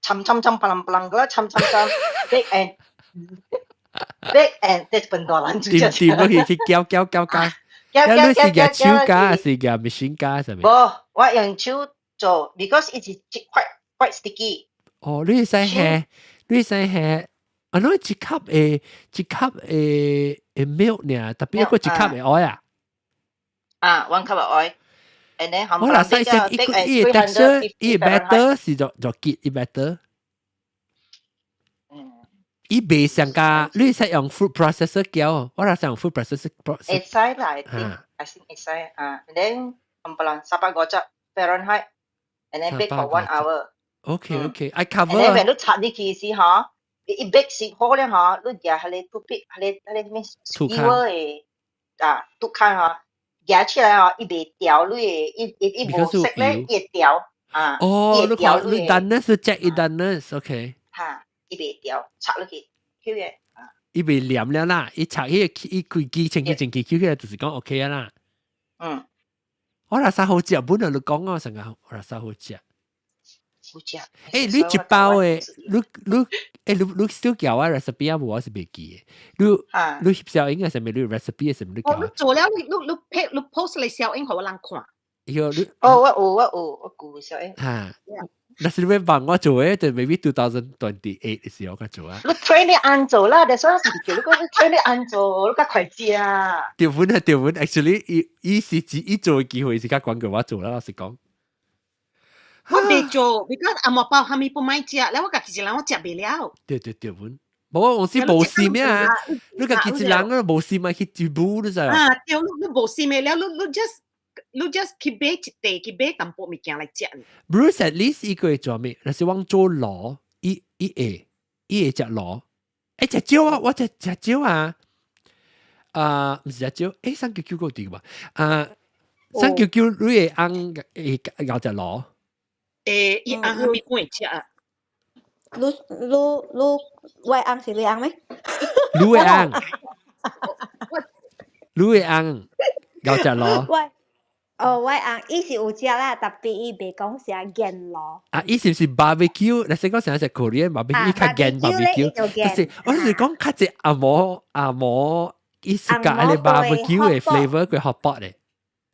摻摻摻，嘭啷嘭個啦，摻摻摻，bake and bake and 這笨大人煮掂掂落去去攪攪攪攪。你是用手攪還是用 machine 攪啥物？無，我用手做，because it is quite quite sticky。哦，你會使下，你會使下，啊，你一 cup 的一 cup 的的 milk 爾，特別一個一 cup 的 oil 啊？啊，one cup of oil。and then 我若使食伊個伊個 texture，伊個 batter 是就就結伊 batter。伊袂上加，你使用 food processor 攪，我若使用 food processor。會使啦，I think I think 會使啊。And then 冚唪唥350 Fahrenheit，and then bake for one hour。 OK OK，I cover。 And then when 你插入去時吼，伊 bake 是好了吼，你舉彼個 toothpick，彼個彼個咩 skewer 的啊，篤開吼，舉起來吼，伊袂掉你的，伊伊伊無色咧，伊會掉啊。哦，你看你 doneness 是 check 伊 doneness，OK。哈。伊袂掉，插落去，翹嘅。伊袂黏了啦，伊插彼個伊規支清氣清氣翹起來，就是講 OK 啊啦。我若啥好食，本來你講我成日我若啥好食。好食。欸，你一包的，你你欸，你你still 叫我 recipe 啊？無我是袂記的。你你翕小影啊？啥物？你 recipe 啥物？你哦，你做了，你你你拍你 post 嚟小影予我人看。喲，你哦，我有我有我顧小影。哈。若是你欲幫我做的，就 maybe 2028的時候我做啊。你 train 你按做啦，但是我是叫你講你 train 你按做，你較快食。對本係對本，actually 伊伊是指伊做的機會是較懸過我做啦，老實講。我未做，because 阿莫包蝦米不愛食，了我家己一人我食袂了。對對對本，無我是無心咩啊？你家己一人都無心嘛去煮補你知啊？對，你你無心的了，你你 just 你 just 去買一塊，去買淡薄物件來食。 Bruce at least 伊個會做咩？若是往做螺，伊伊會伊會食螺。欸，食少啊！我食食少啊！啊，毋是食少，欸，三九九個對吧？啊，三九九你會翁會𠢕食螺？欸，伊翁啥物會食啊？你你你，我翁是你翁咩？你會翁，你會翁𠢕食螺？我哦，我翁伊是有食啦，特別伊袂講是鹹螺。啊，伊是毋是 barbecue？你先講成日食 Korean barbecue，伊較鹹 barbecue。但是我是講較濟阿摩阿摩，伊是佮你 barbecue 的 flavor 佢 hot pot 的。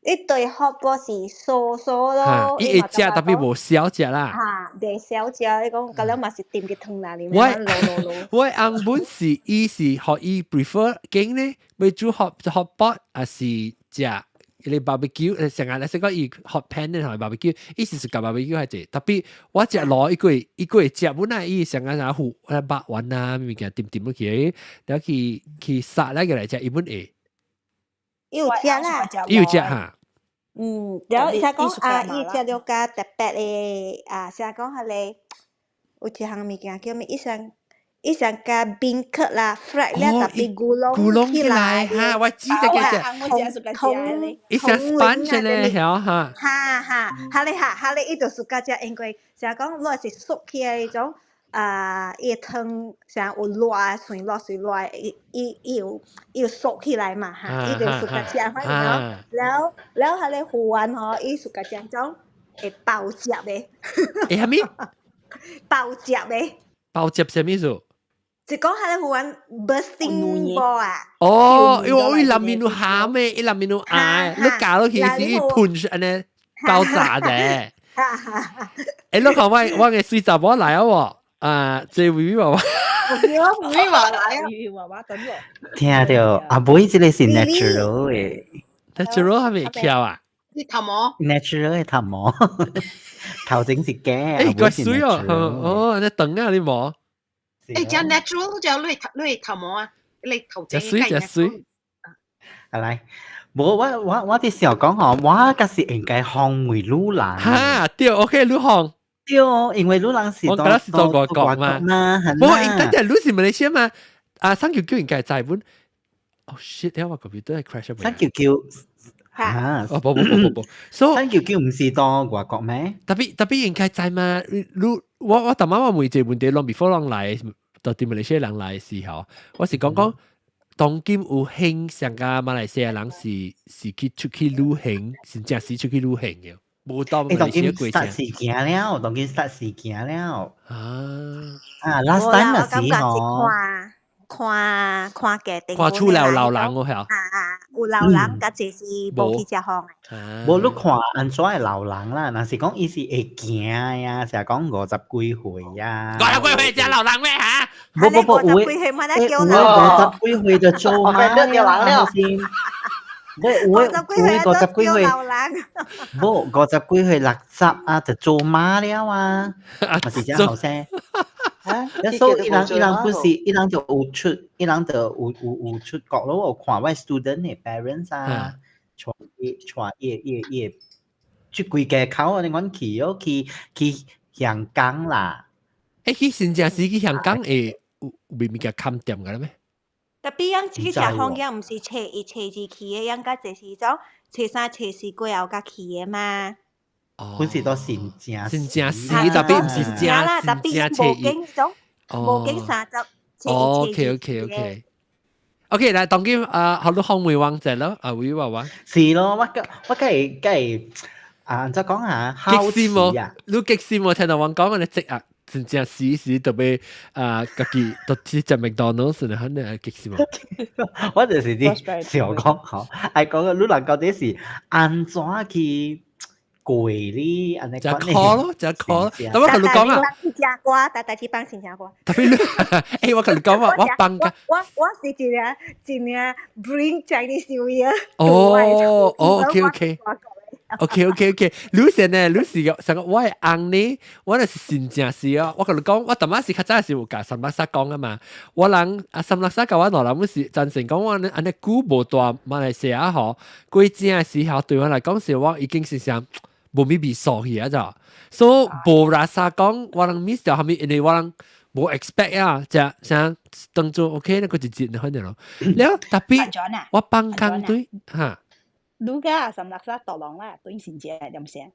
伊對 hot pot 是酥酥咯。伊會食特別無小食啦。嚇，袂小食，你講佮了嘛是沉去湯內裡面滷滷滷。我翁本是伊是予伊 prefer 揀呢，欲煮 hot hot pot 還是食？你 barbecue 成日你識講伊 hot pan 咧同埋 barbecue，伊是食 barbecue 較濟。特別我食螺一個一個食本來伊成日啥糊肉丸啊，物件點點落去，然後去去殺咧個來食，伊本會。伊有食啦，伊有食哈。嗯，然後伊講啊，伊食了較特別的啊，啥講彼个有一項物件叫咩？伊上伊上加 beancurd 啦，fried 了特別咕咕起來哈，我知這個隻，通伊像 sponge 咧，曉哈。哈哈，哈咧哈，哈咧伊就是佮食，因為啥講，如是熟起來彼種啊，伊湯啥有熱，水熱水熱，伊伊伊有伊有熟起來嘛哈，伊就 suka 食反正了了彼个魚丸吼，伊 suka 食種會爆汁的。會啥物？爆汁的。爆汁啥物意思？就講彼個魚丸 bursting ball 啊！哦，因為伊內面有餡的，伊內面有愛，你咬落去是噴按呢爆炸的。欸，你看我我的水查某來啊無？啊，這位娃娃，我位娃來啊，娃娃等我。聽著阿妹這個是 natural 的，natural 還未翹啊？你頭毛？natural 的頭毛，頭前是假。欸，怪水哦，哦，你長啊你毛。欸，講 natural 就你你頭毛啊，你頭前水就水。啊來，無我我我佇想講吼，我閣是應該訪問女人。哈，對，OK，你訪。對，因為女人是我覺得是做外國嘛。無，等陣你是馬來西亞嘛？啊，三九九應該在本。哦，shit！點解我 computer crash 三九九嚇？哦，無無無無無，所以三九九毋是當外國咩？特別特別應該知嘛？你我逐擺我問這個問題，攏 before 人來，到佇馬來西亞人來的時候，我是講講當今有興上個馬來西亞人是去出去旅行，真正是出去旅行嘅，無到馬來西亞過程。時行了，當今實時行了。啊啊，last time 那時吼。看看家庭，看厝了老人哦，係啊，有老人，佮就是無去食飯。無你看按怎會老人啦？若是講伊是會行呀，成日講50幾歲呀。50幾歲食老人咩嚇？無無無，有的有的50幾歲就做媽了，先。無有的有的50幾歲，無50幾歲60啊，就做媽了啊，嘛是這後生。所以伊人伊人不是，伊人就有出，伊人就有出國咯。有看我 student 的 parents 啊，帶伊帶伊伊伊，出規家口啊！你講去哦，去香港啦。欸，去真正是去香港會有物件崁店㗎啦咩？ Tapi 樣去食飯樣毋是初一、初二去的，樣較濟是種初三、初四過後才去的嘛。本是都新正新正時，特別毋是正啦，特別無經種，無經30。 OK，來當今啊，好多紅梅王者咯，啊，會話話。是咯，我梗係梗係啊，怎講下？激死無？你激死無？聽到我講，你即啊，真正時時特別啊，家己都去食麥當勞，是肯定係激死無？我就是啲想講吼，愛講你人到底是按怎去？過哩，按呢食苦咯，食苦咯。但我共你講啊，去食歌，逐逐去放新聽歌。特別你，欸，我共你講啊，我放我我是一個一個 bring Chinese New Year。哦，哦，OK OK。OK，你是呢？你是個上個我的翁呢？我就是真正是哦。我共你講，我逐擺是較早時有共三六三講啊嘛。我人啊三六三共我兩人是贊成講我按呢久無蹛馬來西亞吼，過正的時候對我來講是我已經是啥無咪味素去啊咋。所以無拉薩講，我人 miss 掉蝦米，因為我人無 expect 啊，就像當做 OK 那個一節反正咯。了特別我放工對哈。你甲三六三大浪啦，對先正點聲？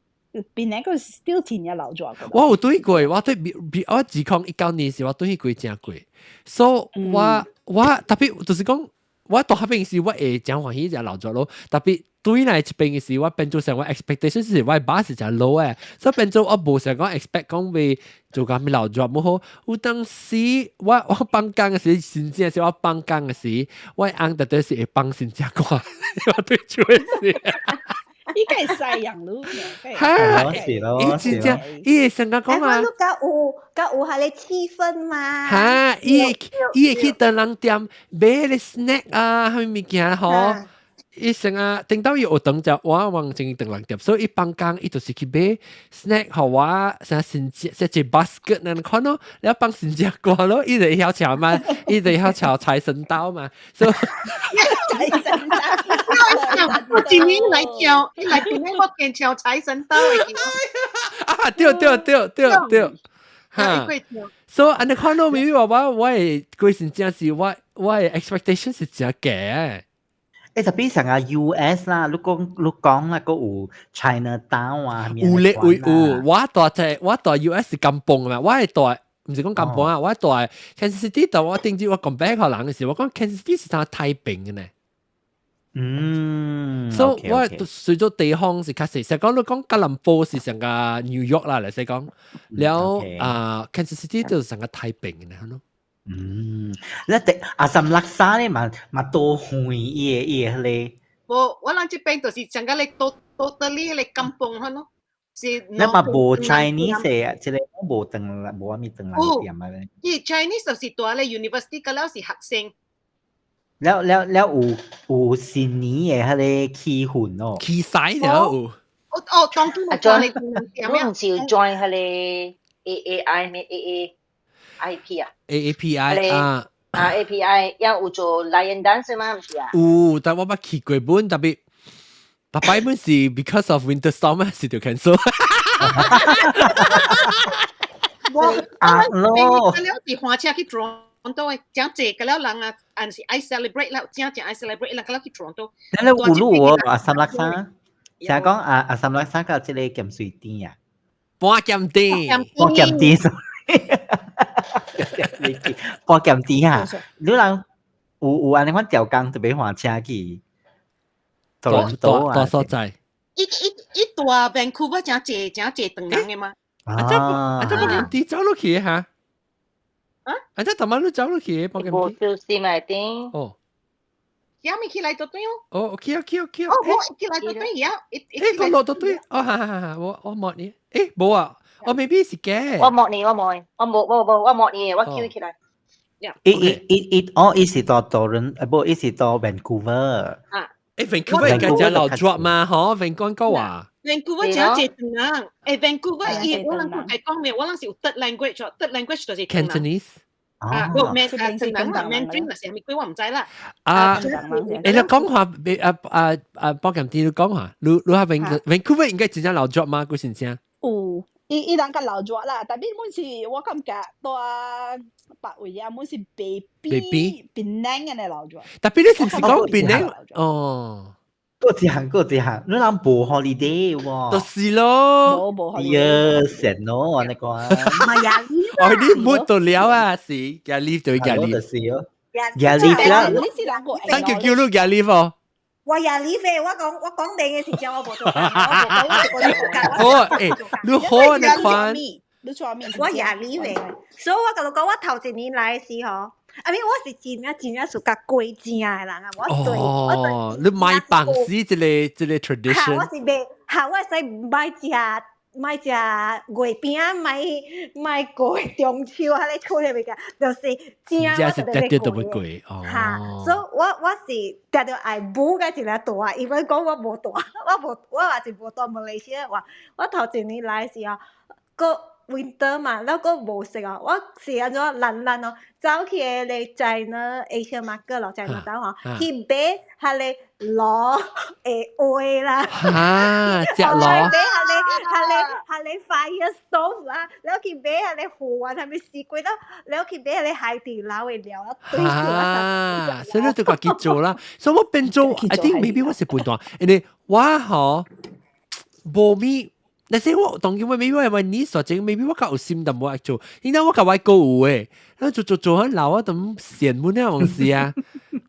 邊兩個 still 真正老咗。我有對過，我對比比我2019年時我對過誠過，所以我我特別就是講，我到彼邊時我會誠歡喜誠老咗咯。特別對來這邊時，我變做成我 expectation 是我 bar 是誠 low 誒，所以變做我無想講 expect 講會做啥物老咗無好。有當時我放工的時，真正是我放工的時，我翁特別是會放新正歌，我對住的時。伊個係西洋路，哈，是咯，伊真正，伊會成日講啊，你較有較有彼个氣氛嘛？哈，伊會去唐人店買个 snack 啊，啥物物件吼。伊成日頂到伊學堂就我往前唐人店，所以伊放工伊就是去買 snack 予我，啥新食食一 basket 那款咯，了放新食歌咯，伊就會曉唱嘛，伊就會曉唱財神到嘛，所以財神到，我今年來跳，你來邊我見唱財神到的。啊，對對對對對，哈，所以按呢款咯，明明話我的規真正是我的 expectation 是誠低的。欸，特別像啊 US 啦，你講啦，閣有 China Town 啊，有咧有有，我蹛 US 是甘榜嘛，我係蹛毋是講甘榜啊，我蹛 Kansas City，但我頂次我講俾個人的時，我講 Kansas City 是啥太平的呢？所以我隨咗地方是較細，實講你講吉隆坡是成個 New York 啦，嚟使講，了啊 Kansas City 就是成個太平的呢，咯。嗯，你哋阿三拉沙咧嘛嘛多遠伊個彼個。無，我人這邊就是成個咧多多得哩彼個甘榜款咯。是。你嘛無 Chinese 的，這個無唐無啥物唐人店啊咧。伊 Chinese 就是蹛咧 university，個了是學生。了了了有新年的彼個氣氛哦。氣勢了有。哦哦，當今啊，join 你毋是有 join 彼個 AAI 咩 AAIP 啊？AAPI 啊。啊 API，有做 lion dance 嗎？毋是啊？有，但我捌去過本，特別逐擺本是 because of winter storm 是就 cancel。我啊咯，了是駛車去 Toronto 的，誠濟個了人啊，按是愛 celebrate 了，正正愛 celebrate，人個了去 Toronto。你有路哦，阿三六三，成講阿三六三到這個鹹水甜啊。半鹹甜，半鹹甜，半鹹甜啊！你人有按呢款調工就欲換車去多倫多啊？多所在。伊蹛 Vancouver 誠濟誠濟唐人的嘛？啊，這啊這半鹹甜走落去哈？啊？啊這頭晚你走落去半鹹無就是咪啲。哦。也未起來就對哦。哦，OK OK OK。哦，我起來就對呀。我落就對。哦，哈哈哈！我望你。無啊，我 maybe 是假。我望你，我望，我無無無，我望你，我叫起來。伊伊伊伊，哦，伊是蹛多倫，無，伊是蹛 Vancouver。啊。Vancouver 應該誠老熱嘛，嗬？Vancouver 話。 Vancouver 誠濟唐人，Vancouver 伊我人講講咩？我人是有 third language，third language 就是 Cantonese。啊，個 Man 啊，唐人啦，Mandarin 啦，啥物鬼我毋知啦。啊，你講話，啊啊啊，包鹹甜你講話，你你下 Vancouver 應該真正老熱嗎？古先生？有，伊伊人較老熱啦，但係滿是我感覺蹛別位啊，滿是袂比檳城按呢老熱。特別你是毋是講檳城？哦。過一項過一項，你人無 holiday 喎。就是咯。無無 holiday。呀，神咯，你講。唔係啊，哦，你沒到了啊，是，加 leave 就加 leave。就是咯。加 leave 啦。你是人個？ Thank you，叫你加 leave 哦。我也 leave，我講你嘅時陣我無做工，我無講，我就講好，你好你看。你做咩？我也 leave，所以我共你講，我頭一年來的時候。I mean 我是真正真正屬較過正的人啊！我對，哦，你買放死這個 tradition。我是袂，哈，我會使買食買食月餅，買買過中秋，彼個厝的物件，就是正我是特別都會過。哈，所以我是定著愛補甲一個大，因為講我無蹛，我無我也是無蹛馬來西亞話，我頭一年來的時候，閣 winter 嘛，了閣無熟哦，我是按怎懶懶哦，走去彼个 China Asia Market 咯，China 島吼，去買彼个爐的燴啦，啊，食爐，買彼个彼个彼个 fire stove 啦，了去買彼个魚丸，啥物絲瓜了，了去買彼個海底撈的料啊，對啊，所以你就家己做啦。所以我變做，I think maybe 我是笨蛋，因為我吼無咪。那些我當然我 maybe 我係你所整，maybe 我較有心但無愛做，因為我較愛購物誒，我做做做很老啊，等閒滿了東西啊，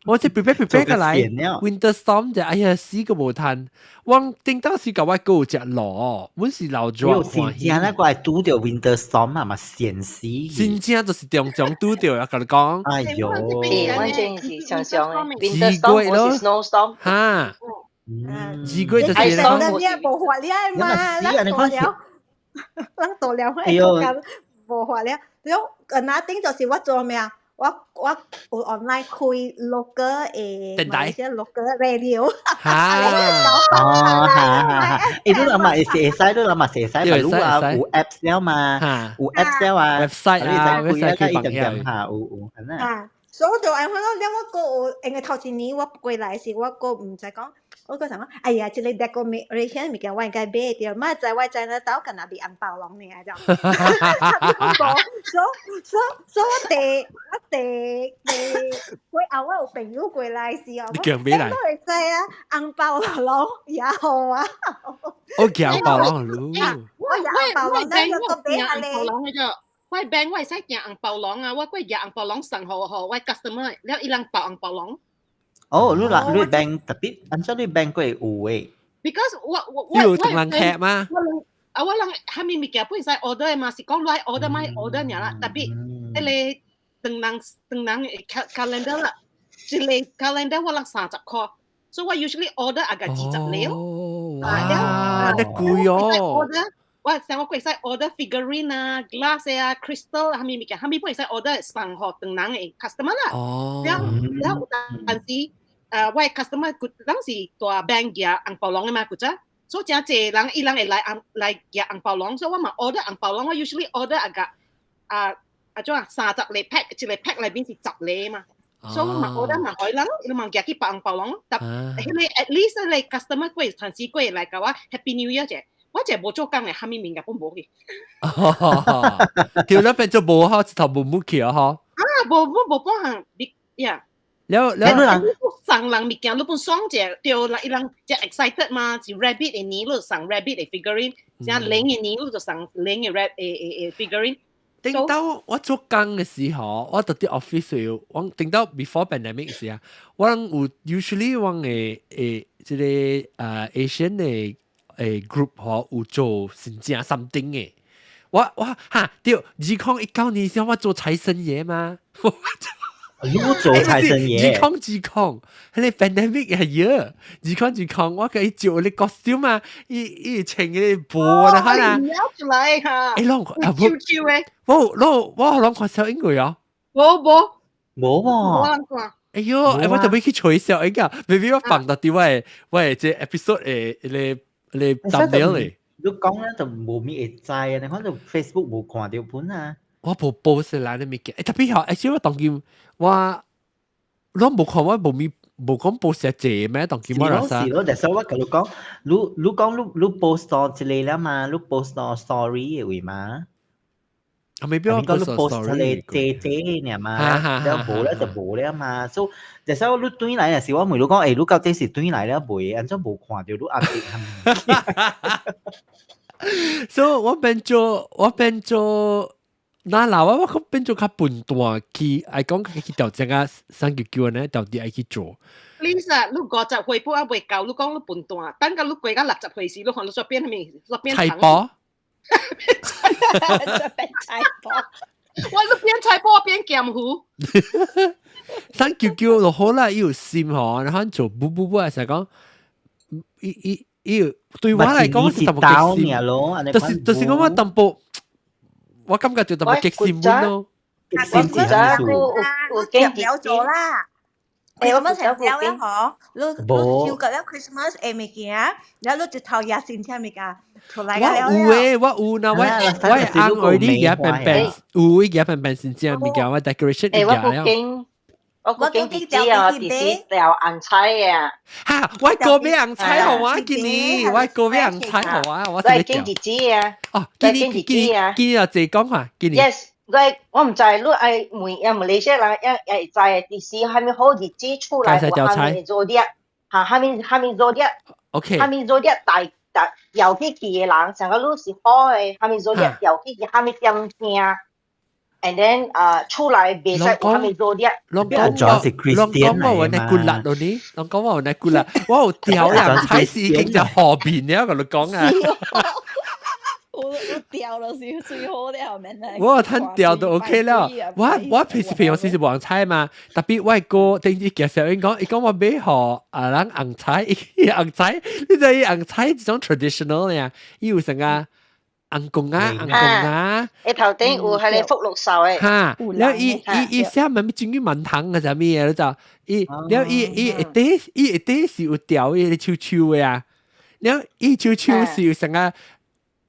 我這 prepare prepare 過來，winter storm 就哎呀死個無趁，我頂當時較愛購物食爐，阮是老熱歡喜。真正那個係拄著 winter storm 啊嘛，閒死。真正就是中中拄著啊，共你講。哎喲，是完全是常常的 winter storm 或是 snowstorm。哈。嗯，二月就是啦。你也無法了嘛，咱大了，咱大了，我會無法了。了，那頂就是我做咩啊？我有 online 開 local 的，電台，local radio。哈，哦，哈哈，你諗下會使，你諗下會使，嘛，你話有 apps 了嘛，有 apps 了啊，website 啊，website 可以放下，有有，係啊，所以我就按看咯，了我閣有，因為頭一年我過來時，我閣毋知講。我閣想講，哎呀，這個 decoration 物件我應該買著，嘛知我知影兜敢若賣紅包攏爾就，所所我第我第第過後我有朋友過來時候，你叫咩來？都會知啊，紅包攏也好啊。我叫紅包攏咯。我也紅包攏，咱就閣買下咧。我 bank 我會使寄紅包攏啊，我過寄紅包攏送予予我 customer，了伊人包紅包攏。哦，你啦，你 bank 特別，按照你 bank 過有誒。 Because 我我有同人客嗎？我人啊，我人啥物物件不會使 order 嘛，是講來 order 買 order 爾啦，特別彼個唐人唐人的 calendar 啦，一個 calendar 我人30箍，所以我 usually order 啊個20了。哦，哇，你貴哦。我上我會使 order figurine 啊、glass 啊、crystal 啥物物件，啥物不會使 order 送予唐人的 customer 啦。哦。了了有當時，我的 customer 佢當時蹛 bank 寄紅包攏的嘛，古早，所以誠濟人伊人會來紅來寄紅包攏，所以我嘛 order 紅包攏，我 usually order 啊個啊啊怎啊30個 pack，一個 pack 內面是10個嘛。所以我嘛 order 嘛予伊人，伊嘛寄去包紅包攏，但彼個 at least 你 customer 過暫時過來共我 Happy New Year 者。我就無做工的，啥物物件攏無去。對啦，變做無好，一頭無木去啊！嗬。啊，無無無半項，你呀。了了，送人物件，你本爽者，對啦，伊人就 excited 嘛，是 rabbit 的年，你送 rabbit 的 figurine，像零一年你就送零嘅 rap 誒誒誒 figurine。頂到我做工嘅時候，我到啲 office 我頂到 before pandemic 時啊，我有 usually 我嘅誒這個Asian 嘅誒 group 嗬有做新正 something 嘅。我哈對，2019年時我做財神爺嘛。你做財神爺？2020，彼個 pandemic 係嘢，2020，我佮伊做你 costume 嘛，伊伊穿個布啦，哈啦。出來哈。欸，攏啊無，我我我攏看小英過啊。無無。無喎。哎喲，我特別去取笑一個，maybe 我放到佇我的這 episode 的咧 thumbnail 咧。你講咧就無咪會知啊，你看就 Facebook 無看到本啊。我無 post 來你物件，欸特別好，而且我當今我攏無看，我無咪無講 post 濟咩？當今我是咯，但是我共你講，你你講你你 post 到一個了嘛？你 post 到 story 的位嘛？啊，未必我講你 post 出嚟濟濟爾嘛，了無咧就無了嘛。所以，但是我你轉來時，我問你講，欸，你到底是轉來了未？按怎無看到你 update？所以我變做我變做。那老我我變做較笨蛋去，愛講去調整啊，三九九呢，到底愛去做。 Please 啊，你50歲不啊未夠，你講你笨蛋，等到你過到60歲時，你看你煞變啥物？煞變菜脯。變菜脯。我你變菜脯變鹹魚。三九九就好啦，伊有心吼，然後做不不不，成講，伊伊伊對我來講是淡薄激心，就是講我淡薄。我感覺就淡薄激心咯。激心是啥有見了咗啦。欸，我們成了了嗬，你你收過了 Christmas 的物件，然後你就頭日先聽物件出來了。我有誒，我有嗱，我我翁愛你夾平平，有夾平平先正物件，我 decoration 欸，我不經，我不經弟弟啊，弟弟掉紅菜啊。哈，我哥買紅菜予我今年，我哥買紅菜予我，我我經弟弟啊。哦，今年今年今年就講下，今年。 Yes。我我毋知你愛問啊，馬來西亞人也也會知的，其實啥物好日子出來，有啥物做啲，嚇，啥物啥物做啲，OK，啥物做啲大大搖起去的人，上個你是好的，啥物做啲搖起去，啥物點聽，and then 啊出來袂使有啥物做啲。攏講我，攏講我有那骨力咯呢，攏講我有那骨力，我有調人睇是已經就河邊了，共你講啊。我掉了是最好的後面。我趁掉就 OK 了。我我平時平常時是黃菜嘛，特別我哥頂日介紹伊講，伊講我買予啊人紅菜，伊紅菜，你知伊紅菜這種 traditional 呀，伊有啥個紅公啊，紅公啊，伊頭頂有彼個福祿壽的。哈，了伊伊伊寫物金魚饅頭啊，啥物的，就伊了伊伊下底伊下底是有條伊個樹樹的啊，了伊樹樹是有啥個。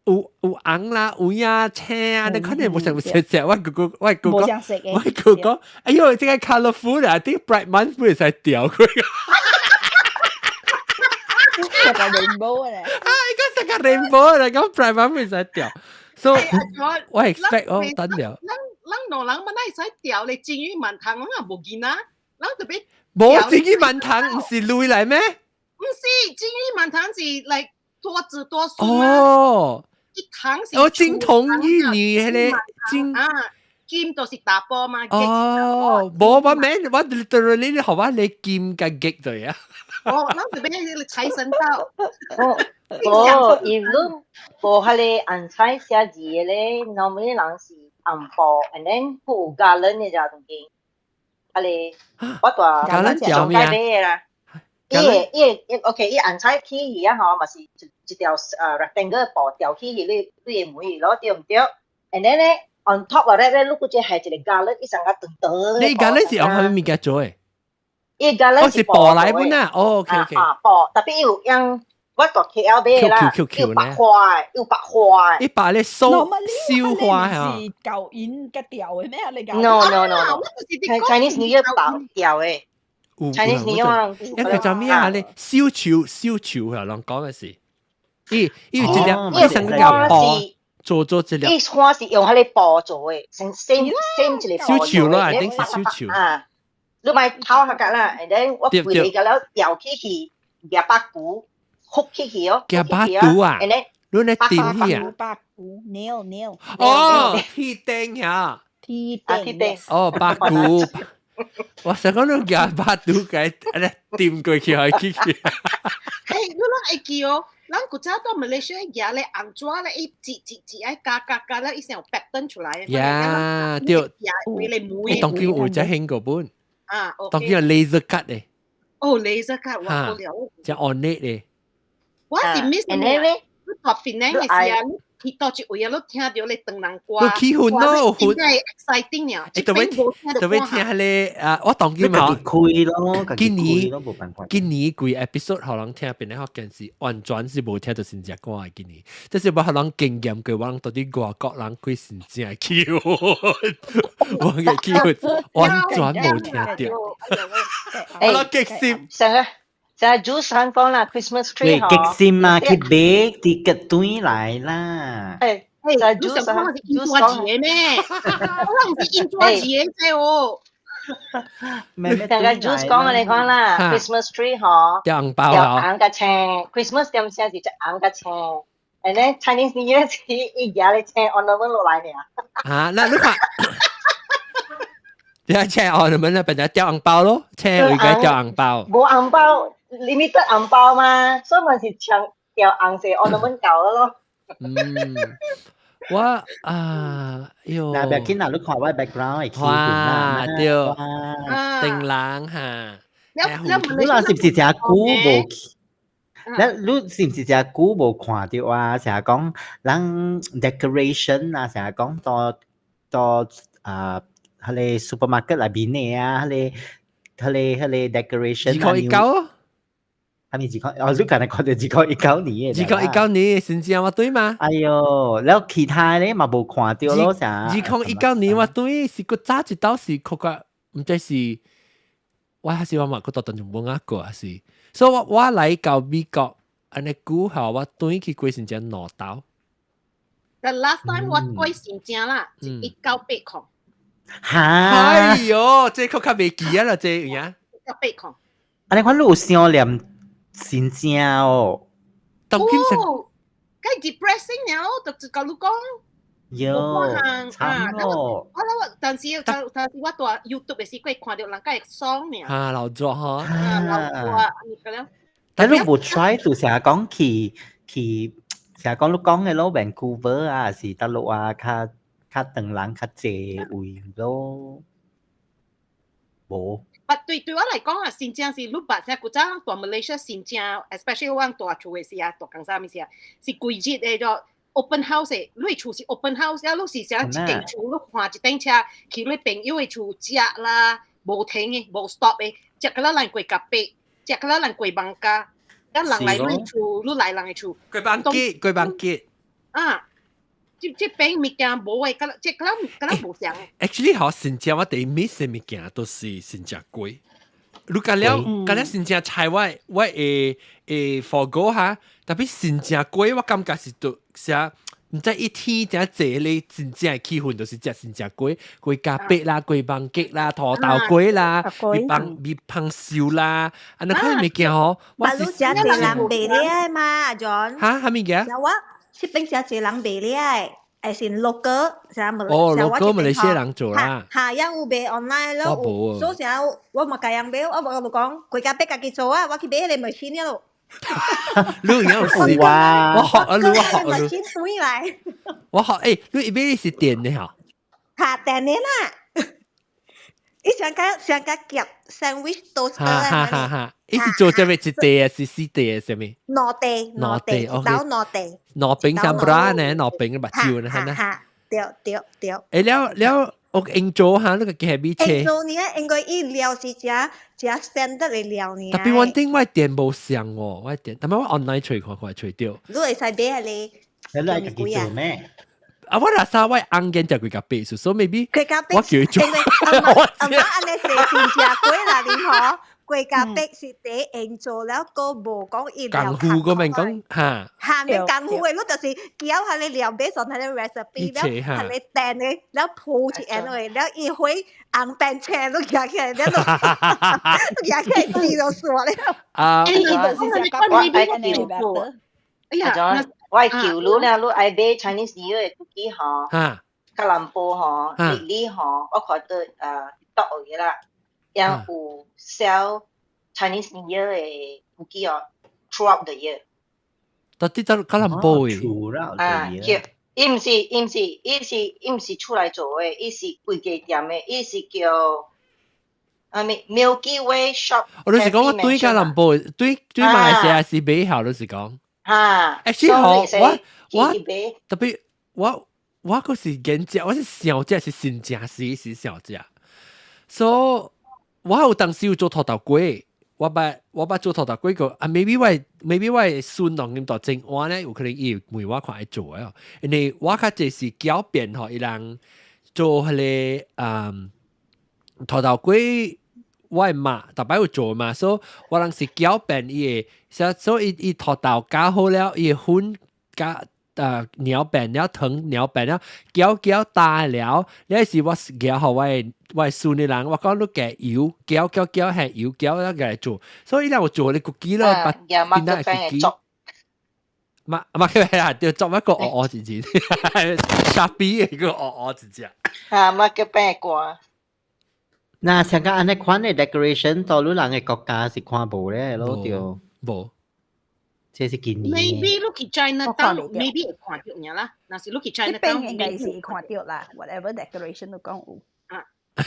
有有紅啦，有影青啊，你可能無想食食。我哥哥，我哥哥，我哥哥，哎喲，這個 colourful 啦，啲 Pride Month 會使掉佢。成個 rainbow 咧。啊，伊個成個 rainbow 嚟，講 Pride Month 會使掉。So 我 expect 哦，等了。咱咱兩人嘛，哪會使掉咧？金魚饅頭，我也無見啊。咱特別無金魚饅頭，毋是鐳來咩？毋是，金魚饅頭是 like 多子多孫哦。一糖是哦，金童玉女彼個金啊，金就是查埔嘛。哦，無我免，我 literally 你予我你金共激就啊。哦，咱這邊財神到。哦，哦，伊攏無彼個紅彩寫字的咧，normally 人是紅布，and then 有 garland 的只東西。彼個我大 garland 咩買的啦。伊個伊個 OK，伊紅彩起去啊吼，嘛是一一條rectangle 布吊起去你你的門咯，對毋對？and then 咧 on top of that 咧，你閣只係一個 garland，伊上個長長。你 garland 是用啥物物件做的？伊 garland 是布來本啊，哦，OK OK。啊布，特別有用我蹛 KL 買的啦，有白花的，有白花的。伊白咧燒燒花嚇。是舊銀嘅吊的咩？你講？No no no no。Chinese New Year 白吊的。Chinese New Year 一個叫咩啊？咧燒樹燒樹啊，人講嘅是，伊伊有一粒，伊成個叫布做做一粒。伊花是用彼個布做的，成 same same 一個燒樹咯，一定是燒樹。啊，你咪偷下格啦，and then 我規個了吊起去，夾把鼓，福起去哦。夾把鼓啊，and then 你咧點起啊？巴古 nail nail。哦，鐵釘呀！鐵釘。哦，巴古。我想講你夾巴杜嘅，咧掂過去可以去。誒，你攏會記哦？咱古早到馬來西亞夾咧紅紙咧，伊折折折愛加加加咧，伊先有 pattern 出來。呀，對。為咧每。當今有只興個本。啊，當今係 laser cut 咧。哦，laser cut，我無了。只 ornate 咧。我是 miss 你咧，你大檳城的時啊，你去到一位啊，你聽著咧唐人歌，你氣氛咯，真係 exciting 啊！特別特別聽彼個啊，我當今嘛，開咯，今年今年規 episode 予人聽變咧，福建是完全是無聽著新正歌的今年，這是我予人經驗過，我到底外國人幾新正氣氛，我嘅氣氛完全無聽著，我激心。上個。就係主山講啦，Christmas tree 嗬。激心啊，去買 ticket 轉來啦。誒，就係主山講是印刷字嘅咩？我唔是印刷字嘅啫哦。大家 Juice 講我哋講啦，Christmas tree 嗬，掉紅包掉紅個青，Christmas 點先是隻紅個青，and then Chinese New Year 是一家咧青 ornament 落來呢。啊，那你看。你睇青 ornament 咧，變咗掉紅包咯，青會該掉紅包。冇紅包。limited 紅包嘛，所以咪是搶掉紅色 ornament 夠咯。嗯，我啊，喲，嗱，別緊啦，你看我 background 會氣氛啦，對，燈籠哈。你話是唔是誠久無去？你是唔是誠久無看著啊？成日講人 decoration 啊，成日講到到啊，彼個 supermarket 內面的啊，彼個彼個彼個 decoration 2019。係咪二零？哦，你剛才看著2019年嘅。2019年新正我對嗎？哎喲，了其他咧嘛無看著咯，啥？ 2019年我對是閣早一道是確個，毋知是我還是我嘛閣到當陣無啊過，還是，所以我我來到美國，按呢久後我轉去過新正兩道。 The last time 我過新正啦，是1980。哈！哎喲，這閣較袂記啊啦，這有影。1980。啊，你看你有想念新正哦？當今成，該 depressing 了，就就佮你講。喲，慘哦！我我但是但但是我蹛 YouTube 的時，會看著人家會爽爾。啊，老作嗬。啊，老作啊，你個了。但你無 try 就成日講去去，成日講你講的咯，Vancouver 啊，是大陸啊，較較長人較濟位咯，無。啊，對對我來講啊，新正是你捌聽古早人蹛 Malaysia 新正，especially 我蹛厝的時啊，蹛工啥物時啊，是規日的就 open house 的，你厝是 open house 啊，你是啥一間厝，你看一頂車去你朋友的厝食啦，無停的，無 stop 的，食到咱過咖啡，食到咱過網咖，啊人來你厝，你來人的厝，過班機，過班機。啊，這這邊物件無的，敢這敢敢無相。 Actually，嗬，新正我第一 miss 的物件都是新正粿。你講了，講了新正菜我我會會 forgo 哈，特別新正粿我感覺是都啥，毋知一天誠濟咧，真正的氣氛就是食新正粿，粿咖啡啦，粿網結啦，土豆粿啦，米香米香燒啦，啊那款物件吼，我是食濟人賣咧嘛，阿 John。哈，啥物件？我這邊食濟人賣咧，會是 local，啥物？哦，local 馬來西亞人做啦。嚇，也有賣 online 咯，所以成我嘛共人買，我無就講，規家逼家己做啊，我去買彼個 machine 咯。你有有事？我學啊，你我學啊，你。轉來。我學誒，你一邊是電的嚇？嚇電的啦！伊上較上較夾 sandwich toaster 哈哈哈哈！伊是做這物一塊啊，是四塊啥物？兩塊，兩塊，豆兩塊。兩邊像 bra 呢，兩邊目睭呢，係呢？哈，對對對。誒了了，我用做下那個咖啡車。用做呢，應該伊料是誠誠 standard 的料呢。特別我頂我電無相哦，我電，但係我 online 揣看看揣著。你會使買彼個？你來家己做咩？啊！我若啥我紅見食幾個白數，所以 maybe 我叫佢做。阿媽按呢寫真正粿啦，你嗬？粿咖啡是第用做了，閣無講伊料。功夫個免講嚇。嚇，免功夫的，你就是攪彼个料，買上彼个 recipe 了，彼个電的，了鋪一下落，了伊會紅變青，你舉起來，了就舉起來煮就煞了。啊！伊就是食我愛做。哎呀，我求你啦，你愛買 Chinese New Year 的 cookie 吼，吉隆坡吼，你吼，我看到TikTok 有啦，有 sell Chinese New Year 的 cookie 哦，throughout the year。到底到吉隆坡嘅？啊，叫伊毋是，伊是出來做的，伊是規家店的，伊是叫啊咪 Milky Way Shop。我就是講我對吉隆坡，對馬來西亞是比較，就是講。哈，actually 我我特別我嗰是見食，我是小食是新食時是小食，所以我有當時有做土豆粿，我捌做土豆粿個啊，maybe 我孫當咁大正我咧有可能伊會問我看愛做啊，因為我較濟是攪變吼，伊人做彼個土豆粿。我的媽逐擺有做嘛，所以我人是攪變伊的，所以伊土豆攪好了，伊的粉加尿變了，糖尿變了，攪攪大了，了是我夾予我的孫的人，我講你加油，攪攪攪係油攪了來做，所以伊人有做咧 cookie 咯，把變得 cookie。馬馬佢係對做一個烏烏一隻，傻逼一個烏烏一隻。啊，馬佢變歌。那像個按呢款的 decoration，多數人的國家是看無咧咯，對。無。這是今年。 Maybe 你去 China Town，maybe 會看著爾啦。若是你去 China Town，應該是看著啦。Whatever decoration 都講有。啊。特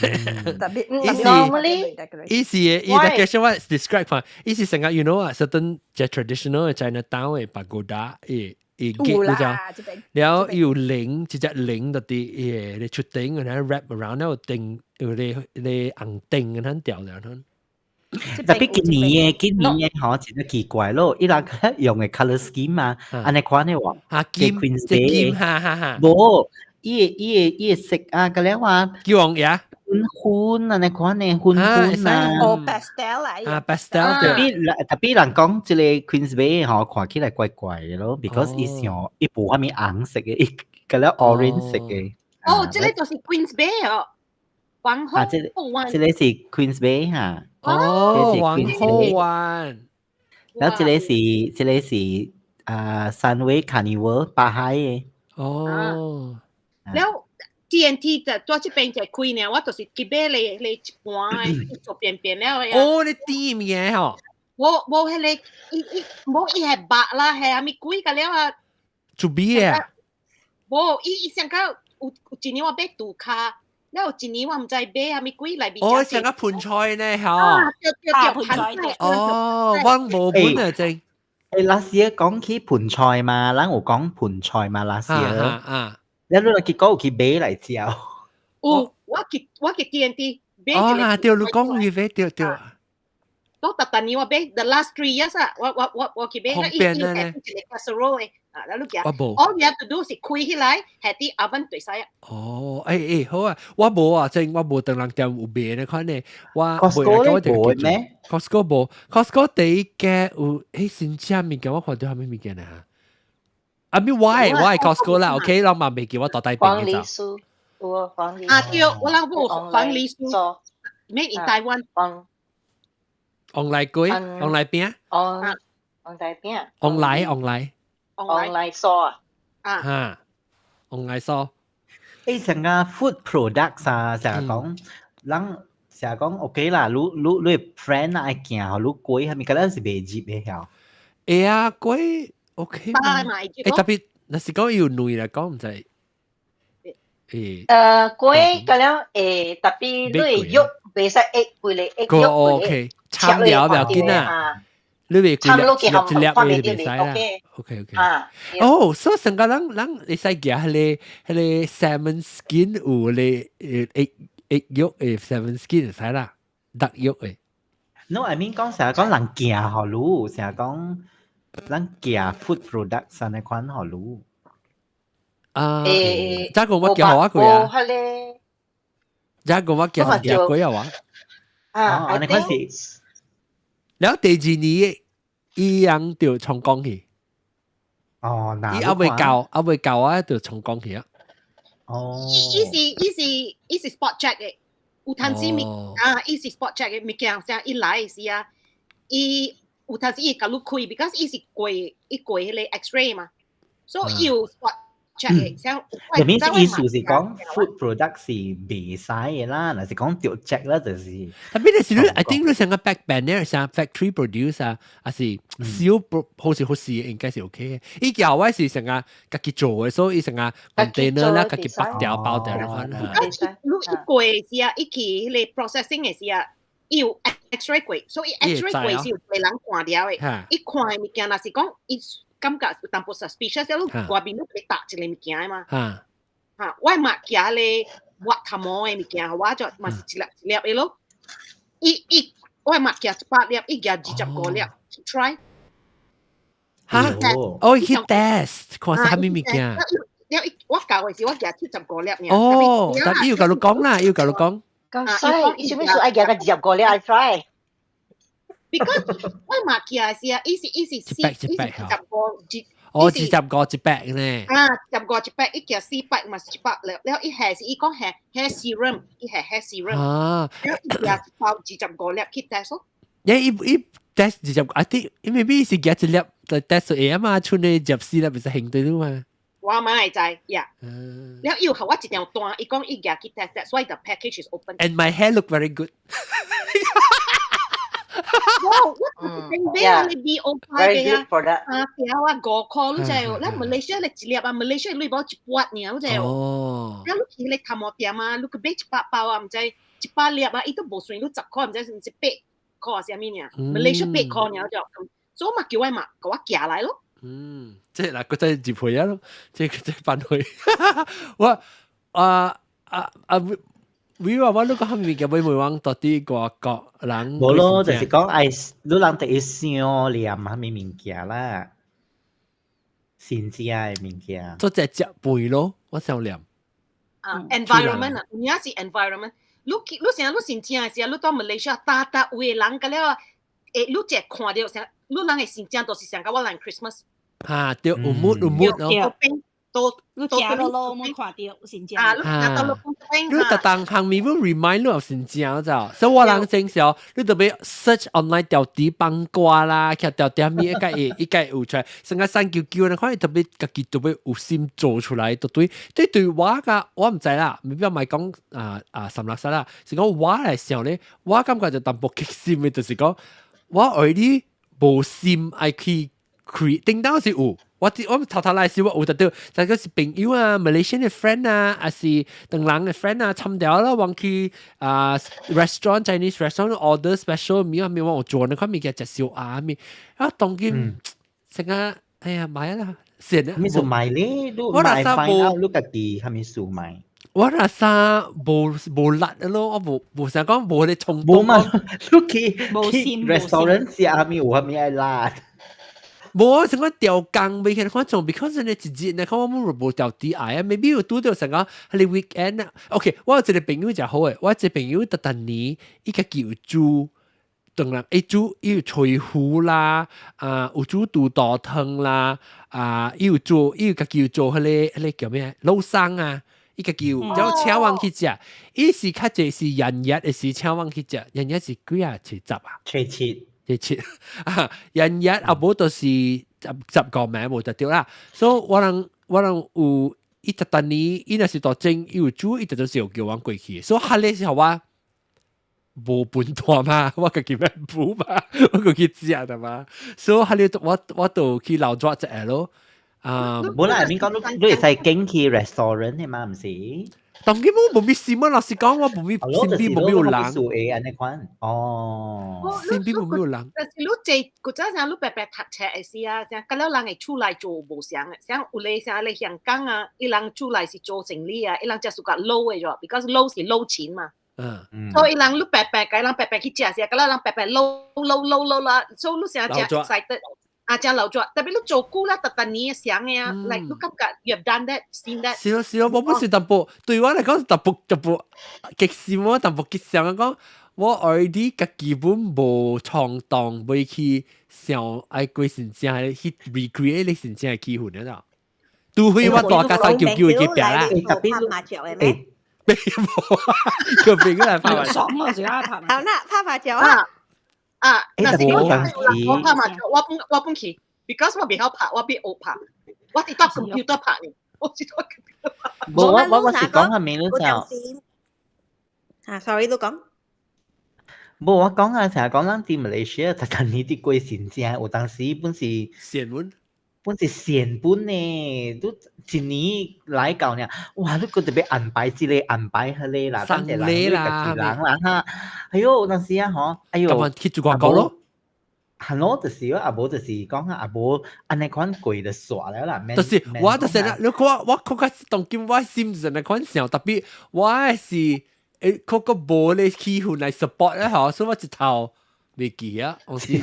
別 normally 伊是伊 decoration 我 describe 看，伊是成個 you know 啊，certain 隻 traditional 嘅 Chinatown 嘅 pagoda 伊 gate 你知，了有鈴，一隻鈴就佇伊個出頂，然後 wrap around 了燈，有咧紅燈咁樣吊了。特別今年的吼真係奇怪咯，伊人用的 color scheme 嘛，按呢款的話，啊金，隻金，哈哈哈。無，伊的色啊，個了啊，叫王爺。粉粉啊，呢款的粉粉啊。哦，pastel 啊。啊，pastel。特別人講這個 Queens Bay 吼，看起來怪怪的咯，because 伊像伊無啥物紅色的，伊個了 orange 色的。哦，這個就是 Queens Bay 哦。皇后啊，這個是 Queens Bay 哈。哦，皇后灣。然後這個是啊，Sunway Carnival 巴海的。哦。了 T&T 就在這邊就開呢，我就是去買咧咧一盤的做便便了。哦，你甜物件吼？無無彼個伊伊無伊係白啦，係啥物鬼個了啊？做咩啊？無伊伊上個有一年我買杜卡。了有一年我毋知買啥物鬼內面。哦，像個盆菜呢，吼。對對對，盆菜。哦，我無本啊正。誒，last year 講起盆菜嘛，咱有講盆菜嘛，last year。啊。了你結果有去買來食。有，我去 T&T 買。哦，對，你講去買，對對。我逐逐年我買 the last 3 years 啊，我去買，方便咧。一個 casserole 的，啊，你行。我無。 All you have to do 是開起來，係佇 oven 對使啊。哦，欸欸，好啊，我無啊，真我無當人店有賣呢款呢，我 Costco 咧無咩？Costco 無，Costco 第一間有，欸，新鮮物件我看著啥物物件啊？啊，咪我係 Costco 啦，OK，人嘛未叫我大大黃梨酥，有啊，黃梨。啊對，我人有黃梨酥，made in Taiwan。 online 粿，online 餅。 online 餅。 online online。 online 酥啊。啊。哈，online 酥。誒，成個 food products 啊，成日講，人成日講 OK 啦，你 friend 愛行，你粿係咪覺得是袂入的曉？會啊，粿 OK 嘛。欸，特別若是講有類來講，毋知。欸。粿個了會特別你肉袂使一規個一個 OK，摻了不要緊啊。你袂規粒一粒一粒的袂使啦。OK OK。哦，所以成個人會使夾彼個 salmon skin 有咧一肉的 salmon skin 會使啦，鹿肉的。 No, I mean 講成日講人寄予你，成日講人寄 food products 按呢款予你。啊，這個我寄予我過啊。這個我寄過啊我。啊，按呢款是。了後第二年，伊人就重講去。哦，伊猶未到啊，就重講去啊。哦。伊是 spot check 的，有當時物啊，伊是 spot check 的物件，啥伊來時啊，伊有當時伊會共你開，because 伊是過伊過彼個 X-ray 嘛。所以有 check 嘅，像入面意思是講 food product 是袂使嘅啦，若是講著 check 啦，就是。 Tapi 你是你，I think 你成個 back banner 像 factory produce 啊，還是小好似好似應該是 OK 嘅。伊叫我是成個家己做嘅，所以成個 container 啦，家己包掉包掉你看。你一過時啊，伊去彼個 processing 嘅時啊，伊有 X-ray 過，所以 X-ray 過是有個人看了嘅。伊看嘅物件，若是講伊感覺有淡薄 suspicious，你外面你會搭一個物件嘛。嚇，我嘛寄咧挖頭毛嘅物件，我就嘛是一粒一粒嘅咯。伊伊我嘛寄100粒，伊寄25粒 try。嚇！哦，去 test 看是啥物物件。了我教嘅時，我寄75粒爾。哦，但伊有共你講啦，伊有共你講。咁所以，伊啥物事愛寄個25粒來 try？ Because 我嘛寄嘅時啊，伊是伊是四，伊是25二。哦，25一百呢？啊，二十五一百，伊寄400嘛是100粒，了伊係是伊講係 hair serum，伊係 hair serum。了伊寄一包25粒去 test 咯。因伊伊 test 二十，I think maybe 是寄一粒就 test 會啊嘛，剩的24粒不是行對嘛？我嘛會知呀。了伊有予我一張單，伊講伊寄去 test，所以 the package is open。 And my hair look very good。哇！我頂尾啊，你 BO5 嘅啊，啊條啊5箍你知哦，咱馬來西亞你一粒啊，馬來西亞你無一百爾，你知哦。了你去你頭毛店啊，你去買100包啊，毋知100粒啊，伊都無算你10箍，毋知是毋是8箍啊，啥物爾？馬來西亞8箍爾就，所以我嘛叫我嘛，共我寄來咯。嗯，即係嗱，個真係入去啊咯，即係即係翻去。我啊啊啊！會話我你講蝦米物件會唔會往到底外國人？無咯，就是講愛你人得想念蝦米物件啦，新食的物件。做隻食飯咯，我想念。啊，environment 啊，有影是 environment。你去你成日你新正的時候，你到馬來西亞，逐逐位人個了，會你一看著啥，你人的新正都是上甲我人 Christmas。嚇，對，有 mood 有 mood 咯。都你行到路冇看著新正。啊，你行到路你特登行面會 remind 你有新正就，所以我人正時你特別 search online 調底崩瓜啦，佢調點咩一個一個有出來，成個三九九，你看特別家己特別有心做出來，對對對對我個我毋知啦，未必莫講啊啊三六三啦，是講我來想咧，我感覺就淡薄激心嘅，就是講我 already 無心愛去 create，頂當是有。我我頭頭來時我有得到，但係是朋友啊，Malaysian 的 friend 啊，還是唐人的 friend 啊，參掉啦，往去啊 restaurant Chinese restaurant order special 物啊，物我做那款物件食燒鴨物，啊當今成個哎呀買啦，成啊，咩數買咧？我買 find out 你家己係咪數買？我那啥無無力咯，我無無想講無咧衝動。無嘛，你去去 restaurant 食蝦米有蝦米愛辣？無成個調工未見看從，because 你一日你看我冇無調啲愛啊，maybe 有拄著成個係你 weekend 啊。OK，我有一個朋友真好誒，我一個朋友特特年伊家己有煮，當然伊煮伊有炊糊啦，啊有煮肚肚湯啦，啊伊有做伊有家己有做彼個彼個叫咩滷餡啊，伊家己有，然後請阮去食，伊是較濟是元日的時請阮去食，元日是幾啊？初十啊？初七。初七啊，元日啊，無就是十十個名無就對啦。所以我人我人有伊特當年，伊若是大正，伊有煮，伊就就是有叫阮過去。所以彼个時候我無分大嘛，我家己免補嘛，我過去食的嘛。所以彼个我我就去老抓一下咯。啊，無啦，免講你你會使經去 restaurant 的嘛，毋是？當今我無咪心啊，老實講，我無咪身邊無咪有人。會按呢款哦，身邊無咪有人。但是你這古早時你白白讀冊的時啊，像佮了人會出來做無相的，像有咧像咧香港啊，伊人出來是做生理啊，伊人就是較老的咗，because 老是老錢嘛。所以伊人你白白，佮人白白去食時，佮了人白白老老老老啦，所以你成日食 excited。啊，真老咗，特別你做久啦，特特年想嘅啊，like 你感覺 you have done that, seen that。是咯是咯，我本是淡薄，對我嚟講是淡薄淡薄激心，我淡薄激想講，我 already 家基本無衝動，袂去想愛過真正去 recreate 你真正嘅氣氛，你知道？除非我大家三九九去壁啦。特別拍麻雀嘅咩？冇，叫朋友來拍麻雀。爽啊！時間拍。好啦，拍麻雀啊！啊，若是我我拍麻雀，我本我本去，because 我袂曉拍，我欲學拍。我是搭 computer 拍呢，我是搭 computer。無，我是講係咪你就？啊，sorry，你講。無，我講啊，成日講咱佇馬來西亞，逐逐年佇過新正，有當時本是善本，本是善本呢，都一年來到呢，哇！你閣特別安排這個安排彼個啦，送禮啦，人啦哈，哎喲，有當時啊吼，哎喲，咁去做廣告咯。係咯，就是啊，無就是講啊，無按呢款過就煞了啦。就是我就是啦，你看我確實當今我心是按呢款想，特別我是嗰個無咧氣氛來 support 咧嗬，所以我一頭未記啊，我是。你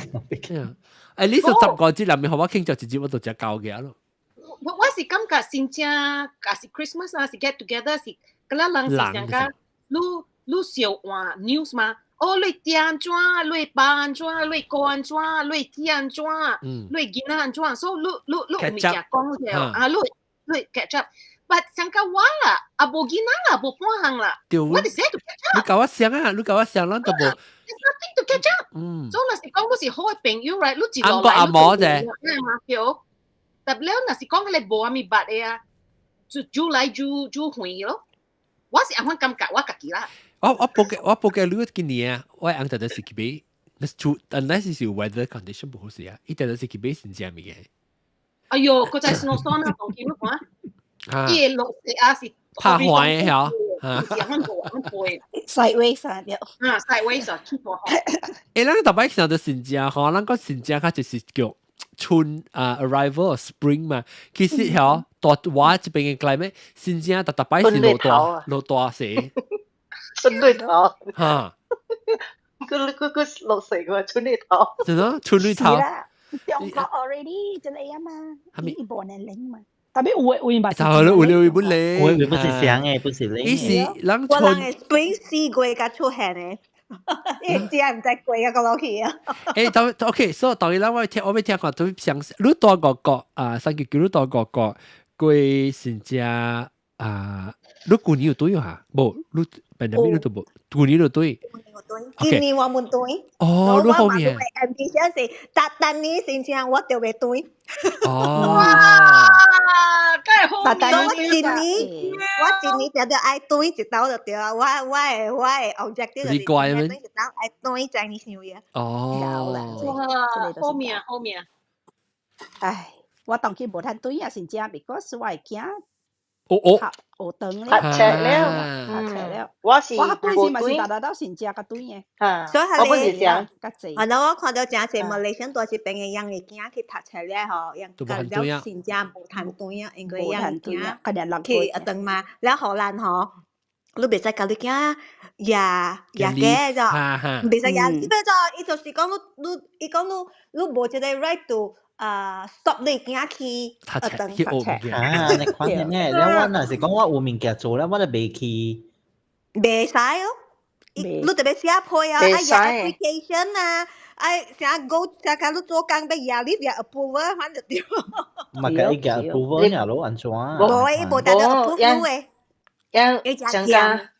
說15個節內面，我傾就直接我就食夠嘅咯。我是感覺新正，也是 Christmas 啊，是 get together 是，個咱人是想講，你小換 news 嘛？哦，你店安怎？你爸安怎？你哥安怎？你弟安怎？你囡仔安怎？所以你有物件講了啊，你 catch up。But 想講我啦，啊無囡仔啦，無半項啦，我就寫 to catch up。你教我想啊，你教我想，咱都無。 There's nothing to catch up。所以若是講你是好嘅朋友，right？你一落來，阿媽啫。嘛對。特別若是講彼個無啥物捌的啊，就就來就就遠咯。我是按款感覺，我家己啦。我報嘅你今年啊，我翁特特是去買，那出 unless 是 weather condition 不好勢啊，伊特特是去買新正物件。哎喲，閣在 snowstorm 啊，當今你看，伊會落雪啊是拍壞的嚇，是按無按背。 Sideways 啊，對。啊，sideways 啊，去大雨。欸，咱逐擺想到新正吼，咱講新正較就是叫春啊，arrival of spring 嘛。其實吼，大我這邊嘅 climate 新正逐逐擺是落大落大雪。春對頭。嚇！佢落雪個春對頭。是咯，春對頭。中國 already 這個啊嘛，伊無年齡嘛。特別有的有嘛，就係咯，有的有本嚟，有的不是雙的，不是零的。伊是人我人的 spring 4月才出現的，伊真毋知過啊個落去啊。欸，當 OK，所以當然啦，我欲聽看都相，你蹛外國啊，三九九你蹛外國過新正啊，你舊年有對哈？無，你本來你都無，舊年就對。今年我無對。哦，你好面。 ambition 是，逐逐年新正我就會對。哦。哇，梗係好我今年我今年就著愛對一道就對啊！我的 objective 就是對一道愛對 Chinese New Year。哦。哇，好命好命。唉，我當今無通對啊，真正，because 我的囝哦哦，學堂咧，讀冊了，讀冊了。我是我對是嘛是逐逐到新正較對的。所以我不是講，啊，那我看到誠濟馬來西亞這邊的養的囝去讀冊了吼，養甲了新正無通對啊，因為養囝去學堂嘛，了荷蘭吼，你袂使共你囝攑攑假咗，袂使攑，變做伊就是講你你，伊講你你無這個 right to 啊，stop 你囝去學堂去學物件。啊，你看見咩？了我若是講我有物件做了，我就袂去。袂使哦，你特別寫批啊，愛攑 application 啊，愛啥 go 啥甲你做工欲攑你攑 approval 反正對。嘛，共伊攑 approval 爾咯，按怎？無，伊無得到 approve 的。樣上加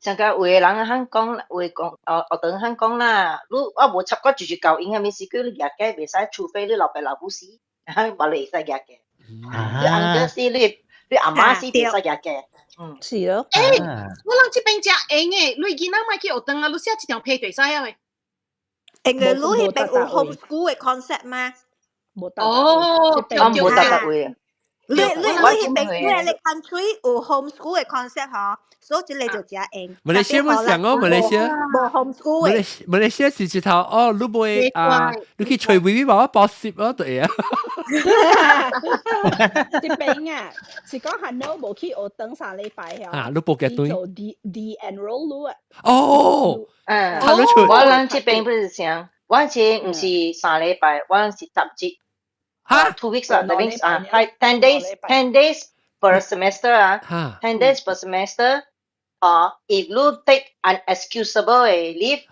上加有的人肯講，有的講，哦學堂肯講啦，你我無插過99英，啥物事叫你攑假袂使，除非你老爸老母死，無你會使攑假。你翁仔死，你阿媽死袂使攑假。嗯，是咯。欸，我人這邊誠閒的，你囡仔莫去學堂啊，你寫一張批就會使啊。因為你彼邊有 homeschool 的 concept 嗎？無哦，我無得位。你彼邊你的 country 有 homeschool 的 concept 吼，所以這個就誠閒。馬來西亞冇想哦，馬來西亞無 homeschool 的。馬來西亞是一頭哦，你袂啊，你去揣微微幫我報習咯，對啊。這邊啊，是講係喏無去學堂3禮拜啊，你報幾對？做 de-enroll 你啊。哦，嗯，我人這邊不是像，我是毋是三禮拜，我是10日。哈，2 weeks 啊，that means 啊，5 10 days 10 days per semester 啊，10 days per semester。啊，if you take unexcusable 的 leave，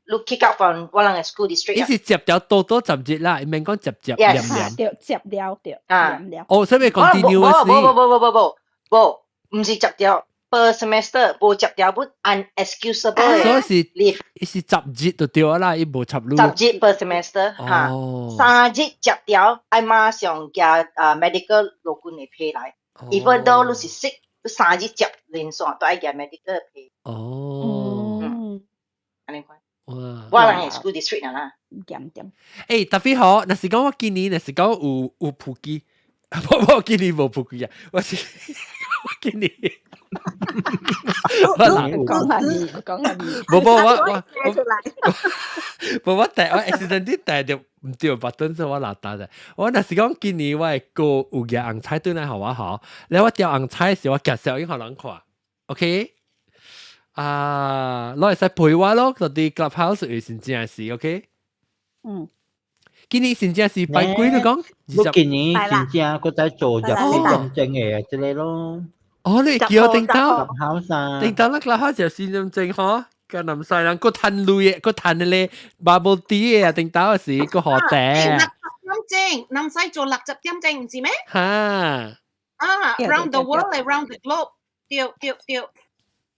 你 kick out from 我人的 school district。伊是接掉多多10日啦，毋免講接接連連。對，接了對，啊，哦，所以 continuous。無無無無無無無，毋是接掉， per semester 無接掉本 unexcusable 所以是 leave，伊是10日就對啦，伊無插你。十日 per semester 嚇，3日接掉，愛馬上寄啊 medical 老君的批來。Even though 你是 sick，你3日接連線都愛寄 medical 批。哦，按呢款。哇！我人係 school district 啦。掂掂。欸，特別好，若是講我今年，若是講有普及，我今年無普及啊，我是我今年。我講下你，講下你。無無我我無我帶我 accidentally 帶著毋對 button 所以我落單的。我若是講今年我的哥有夾紅菜轉來予我吼，了我釣紅菜時我夾小影予人看，OK？啊，攞會使陪我咯，就佇 Clubhouse 有真正是 OK？嗯。今年真正是拜鬼你講？我今年真正閣在做入去認證的這個咯。哦，你叫頂頭， Clubhouse 啊，頂頭啦，Clubhouse 就先認證嗬，個南西人閣趁鐳的，閣趁咧 bubble tea 啊，頂頭時閣喝茶。 60點鐘，南西做60點鐘，毋是咩？哈。啊，round the world，round the globe，對對對。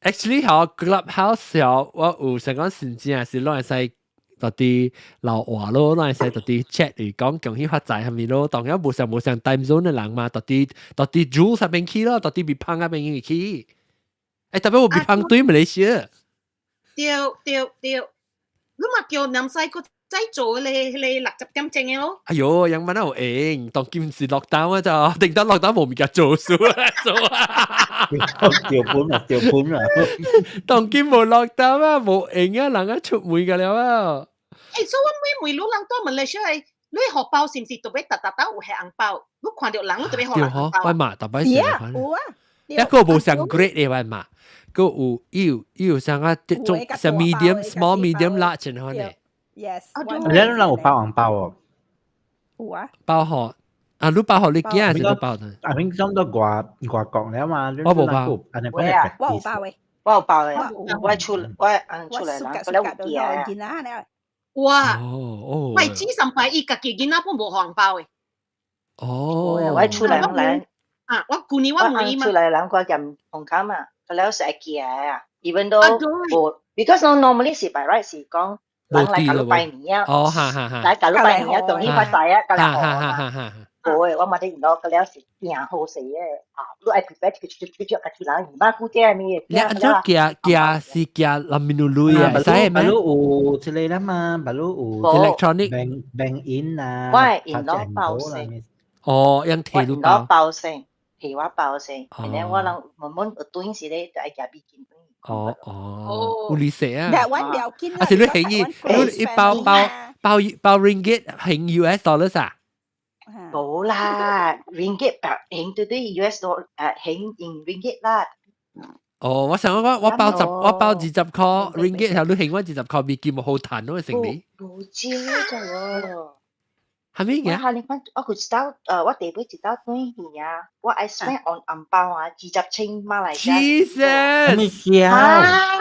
Actually，嗬，Clubhouse 嗬，我有想講真正是攏會使到啲老話咯，攏會使到啲 chat 嚟講恭喜發財係咪咯？當然無上無上 time zone 的人嘛，到啲到啲 Jules 那邊去咯，到啲別胖那邊去。欸，特別我別胖對馬來西亞。對對對，你嘛叫南西閣再做咧咧60點鐘的咯。哎喲，樣乜有閒？當今是 lockdown 啊，就定得 lockdown 無物件做數啊，做啊。掉本啊，掉本啊！當今無 lockdown 啊，無閒啊，人啊出門㗎了啊。欸，所以我每每路人到馬來西亞，你荷包是毋是特別特特特有係紅包？你看到人，你特別予紅包。我嘛，特別是有啊。一個無上 grade 的我嘛，個有有有上啊，種上 medium、small、medium、large 然後呢。 Yes。你人有包紅包哦？有啊。包予啊！你包予你囝是你包的？阿明差不多外外國了嘛？我無包。我有包的。我有包的，我出我按出來啦，我有寄啊。哇！哦哦，喂，之上擺伊家己囡仔本無紅包的。哦，我出來來啊！我舊年我問伊嘛。出來人我兼紅卡嘛，佢了是會寄啊，even though 無，because normally 是 by right 是講人來共你拜年啊，哦，哈哈哈，來共你拜年啊，恭喜發財啊，共來賀嘛。無的，我嘛咧用到，佢了是定好勢的啊！你愛 prepare 就就就就家己人二媽姑姐咩？你按怎寄寄是寄南面鐳啊？會使咩？ baru 有這個啦嘛，baru 有 electronic bank bank in 啊，我係用攞包先。哦，用提你包。包先，提我包先，然後我人慢慢有轉時咧，就愛寄美金。哦哦，有利息啊！啊，是你還伊，你一包包包包 ringgit 還 US dollars 啊？無啦，ringgit 白還對對 US dollar 誒，還用 ringgit 啦。哦，我想講我包十，我包20塊 ringgit，後你還我20塊美金，好賺咯，成你。無少咋喎？係咩嘅？我你看，我佢一道，我第尾一道轉去啊，我愛 spend on 紅包啊，20千馬來西亞。黐線！咩事啊？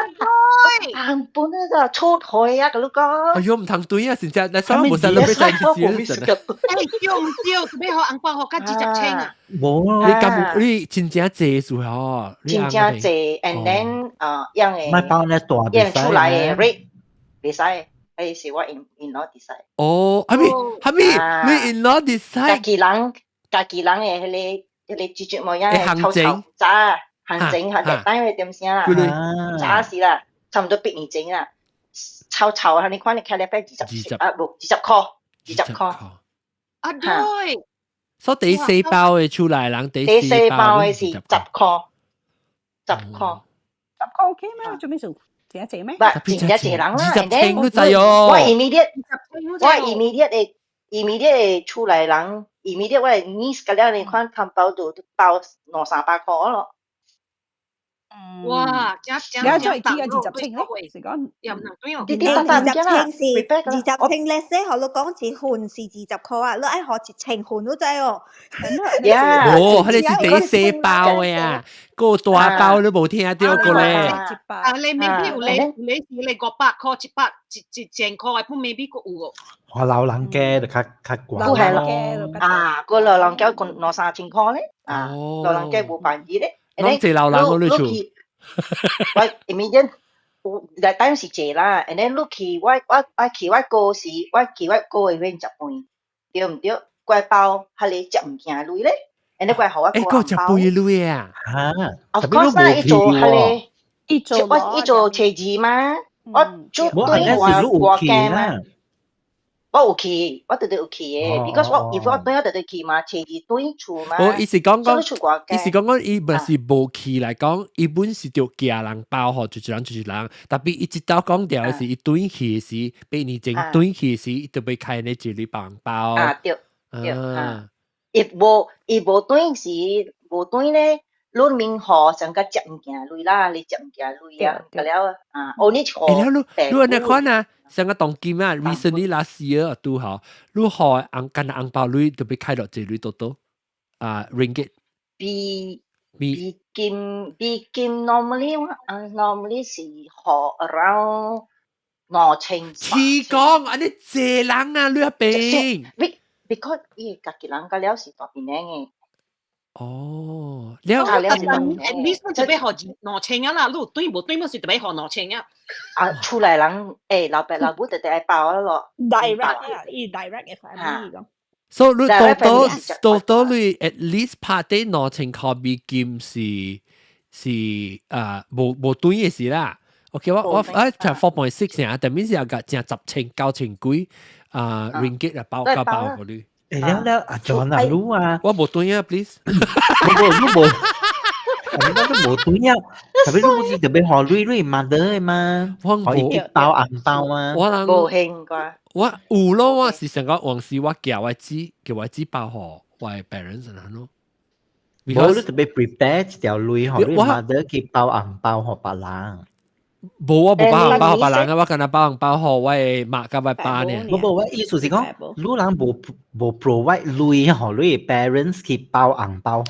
紅本啊，就出去啊，佮你講。哎喲，毋通對啊，真正，那所以無使你欲在去試欸，對毋對？做咩予紅包予甲20千啊？無你咁你真正濟數嗬？真正濟，and then 樣的。莫包咧大樣出來的 rate 袂使。彼是我 in law decide。哦，係咪係咪？你 in law decide？家己人的彼個煮煮模樣的臭臭早行政下就單位點聲啦，早時啦，差唔多8年前啦，臭臭啊！你看你開了百20啊，無20塊，20塊。啊對。所以第四包的出來人，第四包的是十塊，十塊，10塊 OK 咩？做咩數？真濟咩？唔，真正濟人啦，20千都知哦。我 immediate 的 immediate 的厝內人，immediate 我的 niece 甲了你看，紅包都包兩三百塊咯。哇！真真你再記個20千咧，是講又唔能對哦。啲啲二十千是20千咧，說予你講一份是20塊啊，你愛予1000份你知哦。哦，彼個是第四包的啊，個大包你無聽著過咧。啊，你 maybe 有咧，有咧是咧500塊、700、1000塊，不 maybe 閣有哦。我老人家就較較懸咯。啊，個老人家兩三千塊咧，啊，老人家無辦法咧。攏濟老人咯，你厝。我 immediate 有 that time 是坐啦，and then 你去我去我哥時，我去我哥的免食飯，對毋對？過包彼個食物件鐳咧，and then 過予我欸，哥食紅包。飯鐳啊？嚇， Of 特別 course 啦，伊做彼個，伊做我伊做車字嘛，我做無，對安尼是你我有去啦。我有去，我直直有去的，because 我 if 我轉我直直去嘛，車字轉厝嘛。我意思講講，出外意思講講，伊毋是無去來講，伊本是著寄人包予一人一人，特別伊一道講掉的是，伊轉去的時，8年前轉去的時，伊就欲開呢一個紅包。啊對對啊，伊無轉時無轉咧，你免予上較食物件鐳啦，你食物件鐳啊，個了啊，哦你欸，了你你按呢款啊，像個當今啊，recently last year 拄好，你予紅干紅包鐳就欲開落濟鐳多多啊，ringgit。比美金 normally 啊 normally 是予 around 2000。黐講，按呢濟人啊，你一邊。 Because 伊家己人個了是大邊嘅。哦，了 at least 就欲予2000啊啦，你有對無對嘛是特別予兩千啊。啊，厝內人欸老爸老母特特愛包咯。 direct 啊，伊 direct 嘅 family 講。所以你多多多多你 at least 拍啲2000塊美金是啊無對嘅事啦。OK，我才 4.6 啊，但面是有個成10千9千幾啊 ringgit 啊包包包嗰啲。欸，了了，阿 John 啊，你啊，我無對啊，please。無無你無，你講都無對啊，特別你不是特別予鐳鐳 mother 的嘛，我予伊包紅包嘛，我人無興啩。我有咯，我是想講往時我叫我姊，叫我姊包予我的 parents 咯。無你特別 prepare 一條鐳予你 mother 去包紅包予別人。無我無包紅包予別人啊，我干焦包紅包予我的媽佮我爸呢。無無，我意思是講，你人無 provide 鐳予你 parents 去包紅包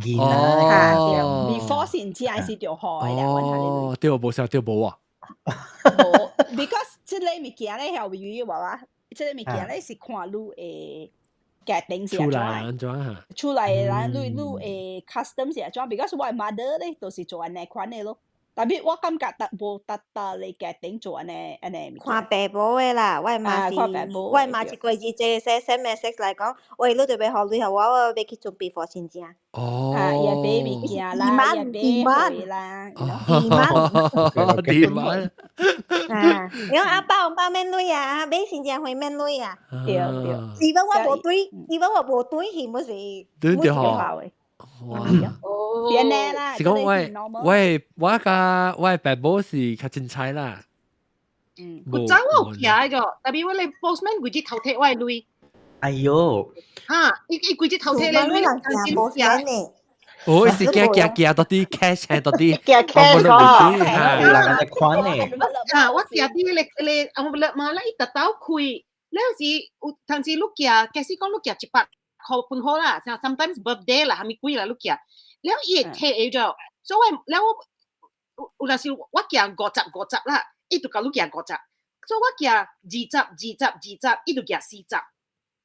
予囡仔。哦，before 先知還是著予的。哦，對，無想對無啊。無，because 這個物件咧，係有話話，這個物件咧是看你會決定是出來按怎嚇？出來的人，你會 custom 是按怎？because 我 mother 咧，就是做按呢款的咯。特別我感覺特無特特嚟決定做按呢按呢。看爸母的啦，我媽是，我媽一過日這 send message 來講，喂，你著欲予鐳予我，我欲去準備予親情。哦。啊，也買物件啦，也買貨啦，地萬。啊，因為阿包紅包免鐳啊，買新正貨免鐳啊。對對。如果我無對，如果我無對去，毋是。對對吼。哇！哦，啦，是講我我佮我爸母是較凊彩啦。嗯，有早我有寄個，特別我咧 postman 規日偷提我的鐳。哎喲！哈，伊規日偷提咧鐳，無錢呢。哦，伊是寄寄寄到啲 cash 到啲，寄 cash 哦，有人按呢款呢。啊，我寄佇彼個紅不嘛，咧伊特鬥開，了是有當時你寄，假使講你寄100塊分好啦，像 sometimes birthday 啦，啥物鬼啦，你寄，了伊會提咗，所以了我有陣時我寄50 50啦，伊就共你寄五十，所以我寄20 20 20，伊就寄40，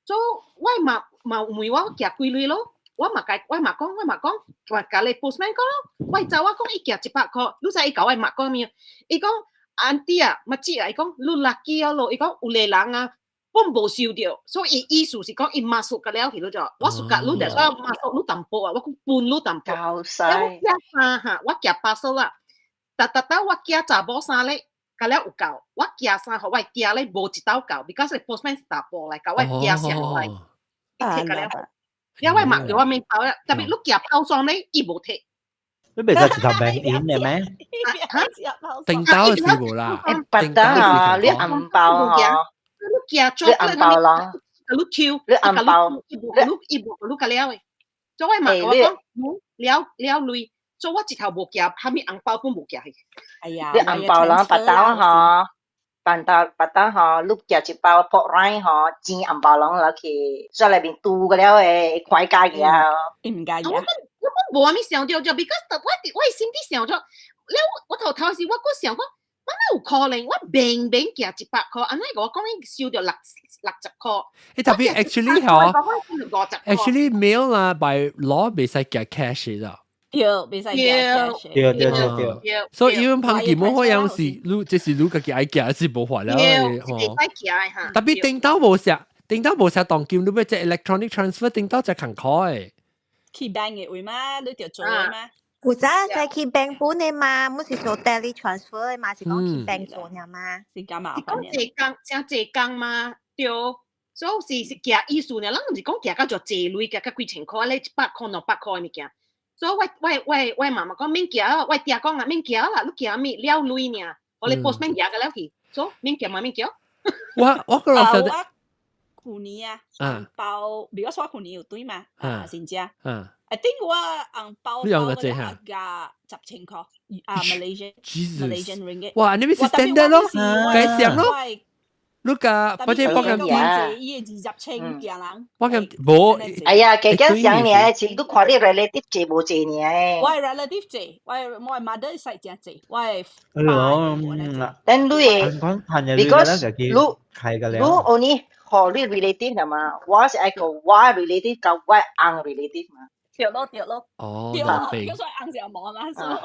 所以我嘛嘛問我寄幾鐳咯。我嘛共我嘛講，我嘛講，我共你 postman 講咯，我走我講伊寄100塊，你知伊共我媽講咩？伊講 auntie 啊，媽姊啊，伊講你 lucky 啊咯，伊講有個人啊，本無收著，所以伊意思是講伊媽數甲了去咯就，我數甲你就所以媽數你淡薄啊，我講分你淡薄。夠晒。我寄衫哈，我寄巴數啦，逐逐兜我寄查某衫咧，甲了有夠，我寄衫予我寄咧無一兜夠，because postman 是大埔來共我寄上來，伊提甲了。了我嘛叫我免包啦，特別你寄包裝咧，伊無提。你袂使一頭 bank in 的咩？嚇？訂單是無啦，別得啊！你紅包嗬，你寄你紅包啦，你 Q，你紅包，伊無你伊無你甲了的，所以我嘛共我講，了了鐳，所以我一頭無寄，啥物紅包本無寄去。哎呀，你紅包啦，別當嗬。辦到別當吼，你寄一包 pork rind 吼，煎紅包攏落去，在內面拄個了會看伊介意啊。伊毋介意啊。我無啥物想著就，because 我心底想著，了我頭頭時我閣想講，我哪有可能？我明明寄100塊，按呢共我講伊收著60塊。欸，特別 actually 吼，actually mail 啦，by law 袂使寄 cash 啦。對，袂使寄。對對對對。所以因為捧金好像是你，這是你家己愛寄，是無法了的吼。會使寄的哈。特別頂到無寫，頂到無寫當金，你欲這 electronic transfer 頂到才艱苦的。去 bank 的位嘛，你著做的嘛。有早使去 bank 本的嘛，毋是做 daily transfer 的嘛，是講去 bank 做爾嘛。是較麻煩。講濟工，誠濟工嘛，對。所以是寄意思呢，咱毋是講寄到就濟鐳，寄到幾千箍，你100箍200箍的物件。所以我媽媽講免寄，我爹講啊免寄啦，你寄啥物了鐳爾，我你 postman 寄個了去，所以免寄嘛免寄。我個老實我舊年啊，紅包，比如說我舊年有對嘛，啊，先知。I think 我紅包包了加10千箍，啊，Malaysian ringgit。哇，你咪是 standard 咯，計上咯。你個或者我咁伊20千寄人。我咁無。哎呀，加減上爾，是你看你 relative 濟無濟爾。我 relative 濟，我 mother side 真濟，我哎喲，但你 because 你你 only 予你 relative 係嘛？我是愛個我 relative 佮我翁 relative 嘛。對咯對咯。哦，對兩邊。所以翁是無嘛。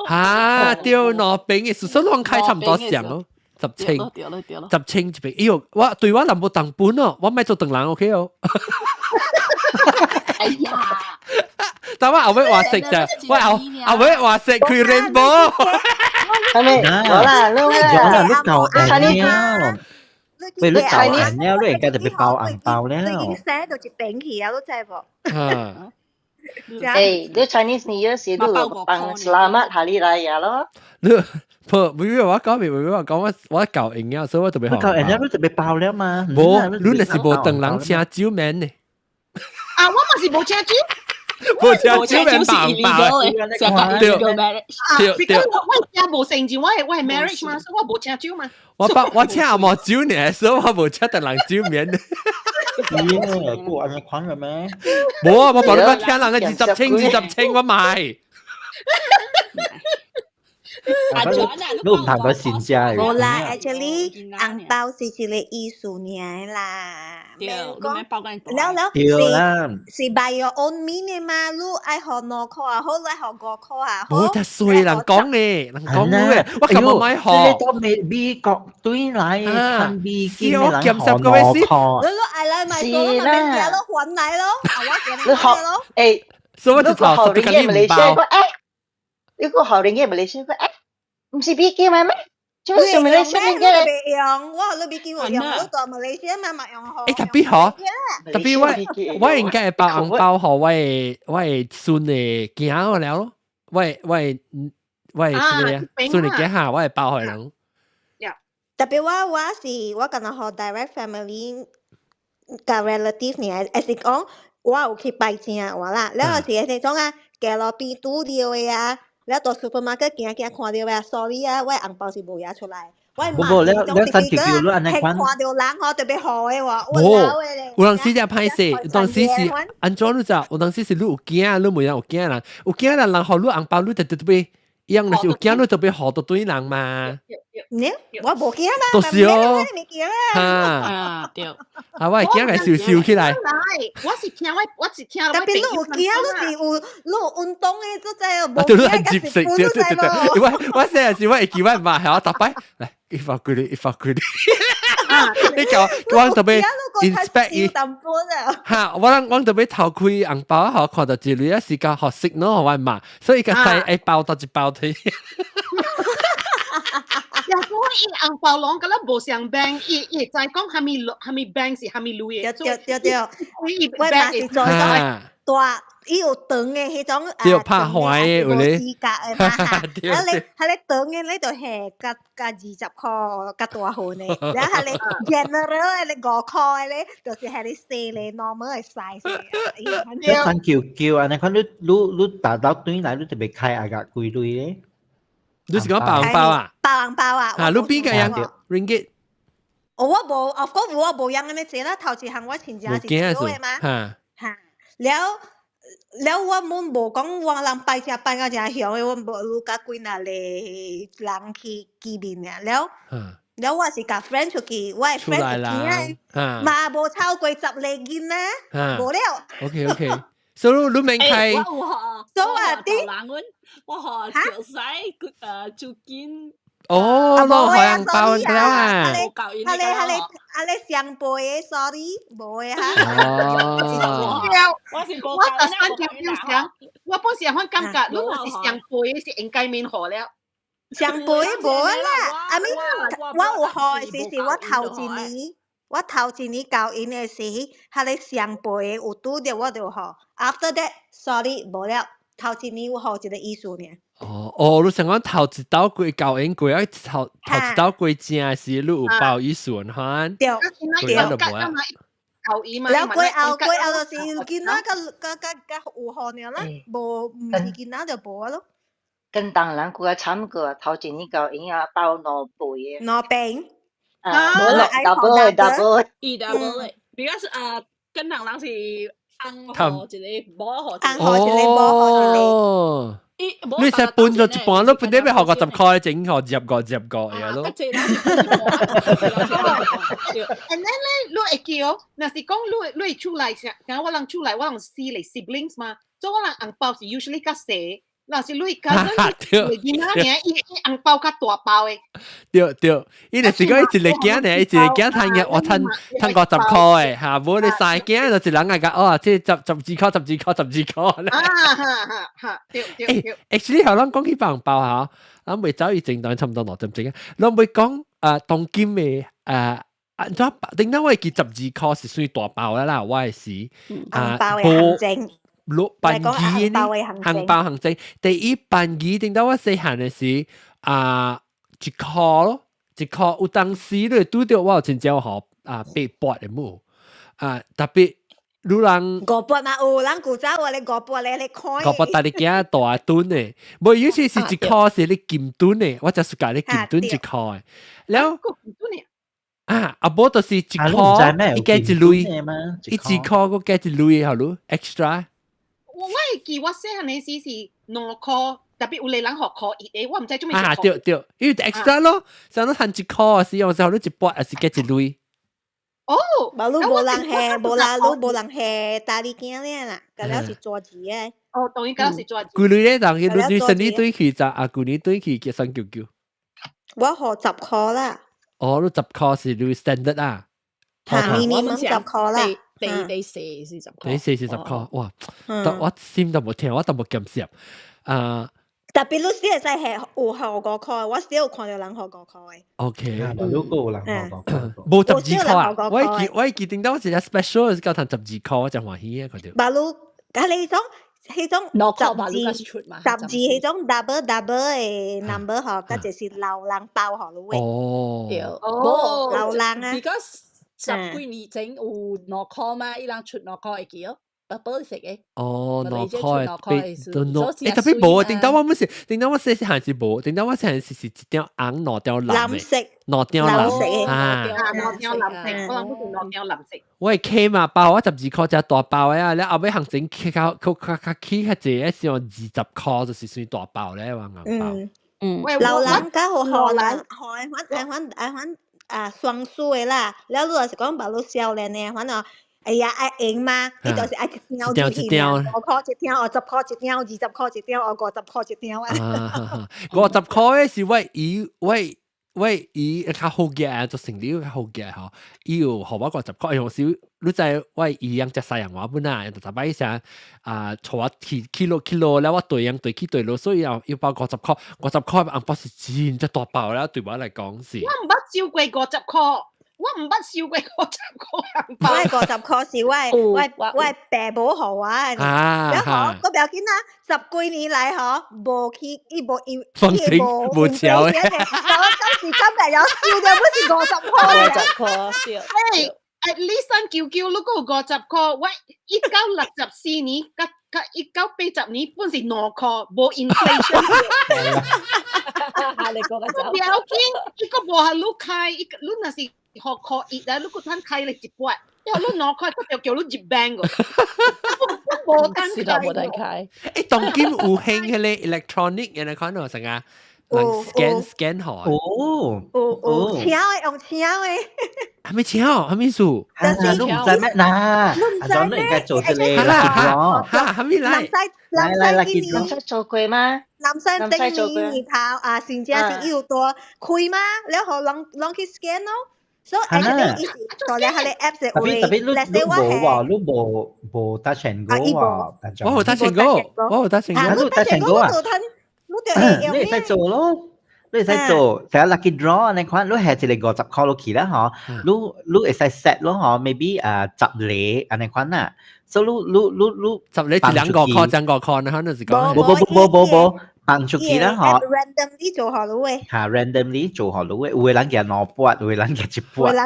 嚇，對兩邊嘅，所以攏開差唔多上咯。10千，10千一邊。哎喲，我對我人無同本哦，我莫做唐人 OK 哦。哎呀，但我後尾話食就，我後後尾話食佢 rainbow。係咪？好啦，你啦，你夠硬了。喂，你夠硬了，你應該特別包紅包了。你已經寫到一邊去啊，你知無？誒，你 Chinese New Year 時你幫 Selamat Hari Raya 咯。你不，唔係我講，唔係我講，我夠硬啊，所以我特別夠硬，你特別包了嘛？無，你若是無唐人請酒免呢？啊，我嘛是無請酒。無請酒免包包。對對對。我家無成就，我係 marriage 嘛，所以我無請酒嘛。我包我請無酒呢，所以我無請唐人酒免。咦，過按呢款嘅咩？無啊，我講你講聽人嘅20千20千我買。你唔談過善家無啦，actually 紅包是一個意思爾啦。對，你了了是是 by your own mean 的嘛，你愛予2箍也好，你愛予5箍也好。無，太衰人講呢，人講嘅，我根本莫予。你到美國對來趁美金的人予2箍。你愛來買多，嘛免驚咯，還來咯，我你學誒，所以我就頭十個你包。誒，你個學人嘅馬來西亞誒。毋是美金咩？做咩馬來西亞嘅？用，我予你美金有用，你到馬來西亞嘛嘛用好。誒，特別好，特別我應該會包紅包予我的孫的囝了咯，我的這個孫的囝哈，我會包予人。特別我是我敢若予 direct family 佮 relative 爾，會是講我有去拜正話啦，了後是會種啊，街路邊拄著的啊。了到 supermarket 行行看著啊，sorry 啊，我紅包是無拿出來。我無無，你你三條橋你按呢款。看著人吼特別好的喎，無，有當時才歹勢，當時是按怎你知？有當時是你有囝，你無有囝人，有囝人人予你紅包，你就特別，樣若是有囝，你特別予到對人嘛。你我無囝啦，就是哦，哈，啊對，啊我驚來收收起來。我是聽我我是聽。特別你有囝，你是有你有運動的，做在無對，你很接食，對對對對。我細陣時我會記我媽係我逐擺來一發幾哩，一發幾哩。你叫我特別 inspect 伊。哈，我特別頭開紅包，予看到一類啊時間予 signal 予我媽，所以伊個知愛包到一包去。若果伊紅包攏敢若無相 bank，伊會知講啥物啥物 bank 是啥物類的。對對對，我嘛是做種大，伊有長的彼種對，拍壞的有咧。時間的嘛哈，啊你彼个長的你就下較較20箍較大份的，然後彼个 general 的5箍的咧，就是彼个細个 normal 的 size。你番橋橋按呢款，你達到轉來，你特別開阿個幾鐳咧？你是講包紅包啊？包紅包啊！啊，你邊個樣 ringgit？哦，我無，of course 我無用按呢濟啦。頭一項我親戚是少的嘛，哈，了了我們無講我人拜食拜到誠凶的，我無愈佮幾若個人去見面爾。了了我是共 friend 出去，我的 friend 有囝，嘛無超過10個囡仔，無了。 OK OK。所以你免開。我有學，所以啲人我學條使做緊。哦，攞紅包了啊！哈你哈你哈你上輩的，sorry，無的哈。哦。我是我特三條要想，我本時係感覺，你若是上輩的是應該免學了。上輩無啦，阿咪我有學的時是我頭一年，我頭一年教𪜶的時，彼个上輩的有拄著我就學。After that，sorry，無了。頭一年有學一個意思爾。哦哦，你想講頭一道過教𪜶過啊，頭頭一道過正時，你有包意思番。對，對，就無啊。教伊嘛。了過後過後就是囡仔較較較較有學爾啦，無毋是囡仔就無啊咯。跟當人較慘過，頭一年教𪜶啊包兩倍的。兩倍。啊，double double。伊 double 的，because 啊，跟人人是翁予一個，某予翁予一個，某予一個。你成半咗一半，你本底欲予50塊，整予20個20個嘢咯。 And then 咧，你會記哦，若是講你你厝內，像像我人厝內，我人四個 siblings 嘛，所以我人紅包是 usually 較細。若是你 cousin 囡仔爾，伊伊紅包較大包的。對對，伊就是講伊一個囝呢，伊一個囝趁嘅，我趁趁50塊的，嚇，無你三個囝就一人愛講，哦，這12塊、12塊、12塊。啊哈哈哈，對對對。 Actually，後咱講起紅包嚇，咱未走伊前段差唔多2點鐘啊，咱未講啊，當今的啊。啊，怎頂當我會記12塊是算大包啦啦，我的是啊，紅包的行情。六辦儀呢，紅包行情。第一辦儀，頂到我細漢的時啊，1塊咯，1塊有當時你拄著我有真正予啊8塊的無啊，特別你人 5塊嘛有，人古早話你五塊咧，你看。 5塊大你驚大噸的，無尤其是1塊是你金噸的，我就是教你金噸1塊的，了。啊，啊無就是1塊，伊加一鐳，伊1塊閣加一鐳，好囉，extra。我會記我細漢的時是2塊，特別有個人予箍一的，我毋知做咩。啊，對對，因為 extra 咯，像你趁1塊啊，是用時候你一筆還是加一鐳。哦，無你無人係，無啦，你無人係大力囝咧啦，嗰了是做字的。哦，當然嗰了是做字。幾鐳咧？當佢你生日對去就啊，舊年對去結算九九。我予10塊啦。哦，你十塊是你 standard 啊？嚇，minimum 十塊啦。第第四是十塊。第四是十塊，哇！但我心都無聽，我都無檢視啊。特別你時會使係有予5塊，我少有看著人予五塊的。 OK，如果有人予5塊，無十二塊啊！我記我記定到一個 special 是夠趁十二塊，我真歡喜啊！看著。馬路，啊你種彼種十字十字彼種 double double 的 number 吼，佮就是老人包予你的。哦，對，哦，老人啊。 Because 十幾年前有2塊嘛，伊人出兩塊會記哦，白白色的。哦，兩塊的，都兩，欸，特別無啊！頂到我們是，頂到我細細漢是無，頂到我細漢是是一張紅兩張藍的，色，兩張藍啊，兩張藍色，我諗是兩張藍色。我會起嘛包，我12塊只大包的啊，了後尾行情起較較較較起較濟，是用20塊就是算大包咧，我紅包。嗯，老人較好予人，予按款按款按款啊雙數的啦，了你若是講別你少年的，反正哎呀愛用嘛，伊就是愛一張入去，5塊一張，哦10塊一張，20塊一張，哦50塊一張啊。50塊的是我姨我我姨較好嘅，做生理較好嘅吼，伊有予我五十塊，有時你知我姨樣食西洋話本啊，就擺啥啊，帶我去去落去落，了我對樣對去對落，所以又要包五十塊，五十塊紅包是真正大包啦，對我來講是。我毋捌收過五十塊。我毋捌收過五十塊紅包。我五十塊是我我我爸母予我的。然後我不要緊啊，十幾年來吼，無去伊無伊伊無無超的。我今時今日有收到，不是五十塊。五十塊，欸，at least 三九九，如果有五十塊，我1964年，佮佮1980年本是2塊，無 inflation。你講個不要緊，伊閣無予你開，伊你若是予箍一啊，你閣通開咧一擺。因為你兩塊，佢就叫你入 bank 個，無單開，無單開。欸，當今有興彼个 electronic 嘅你看到成啊？人 scan scan 好。哦，有有請的用請的。還沒請，還沒數。啊，你毋知咩？嗱，阿莊你應該做這個啦，哈，還沒來。南西今年南西做過嗎？南西頂年頭啊，甚至是有多開嗎？了予人人去 scan 咯。所以 actually 伊是做了彼个 app 是有特別你你無喎，你無無 Touch 'n Go 喎，我有 Touch 'n Go，我有 Touch 'n Go，你 Touch 'n Go 啊？你會使做咯，你會使做，成 lucky draw 你看，你係一個50塊落去啦，嗬，你你會使 set 咯，嗬，maybe 十個按呢款啦，所以你你你你十個一兩個塊，兩個塊，你可能是講，無無無無無無。放出去啦，嗬，randomly 做好咯喂，嚇，randomly 做好咯喂，有的人夾兩筆，有的人夾一筆，有的人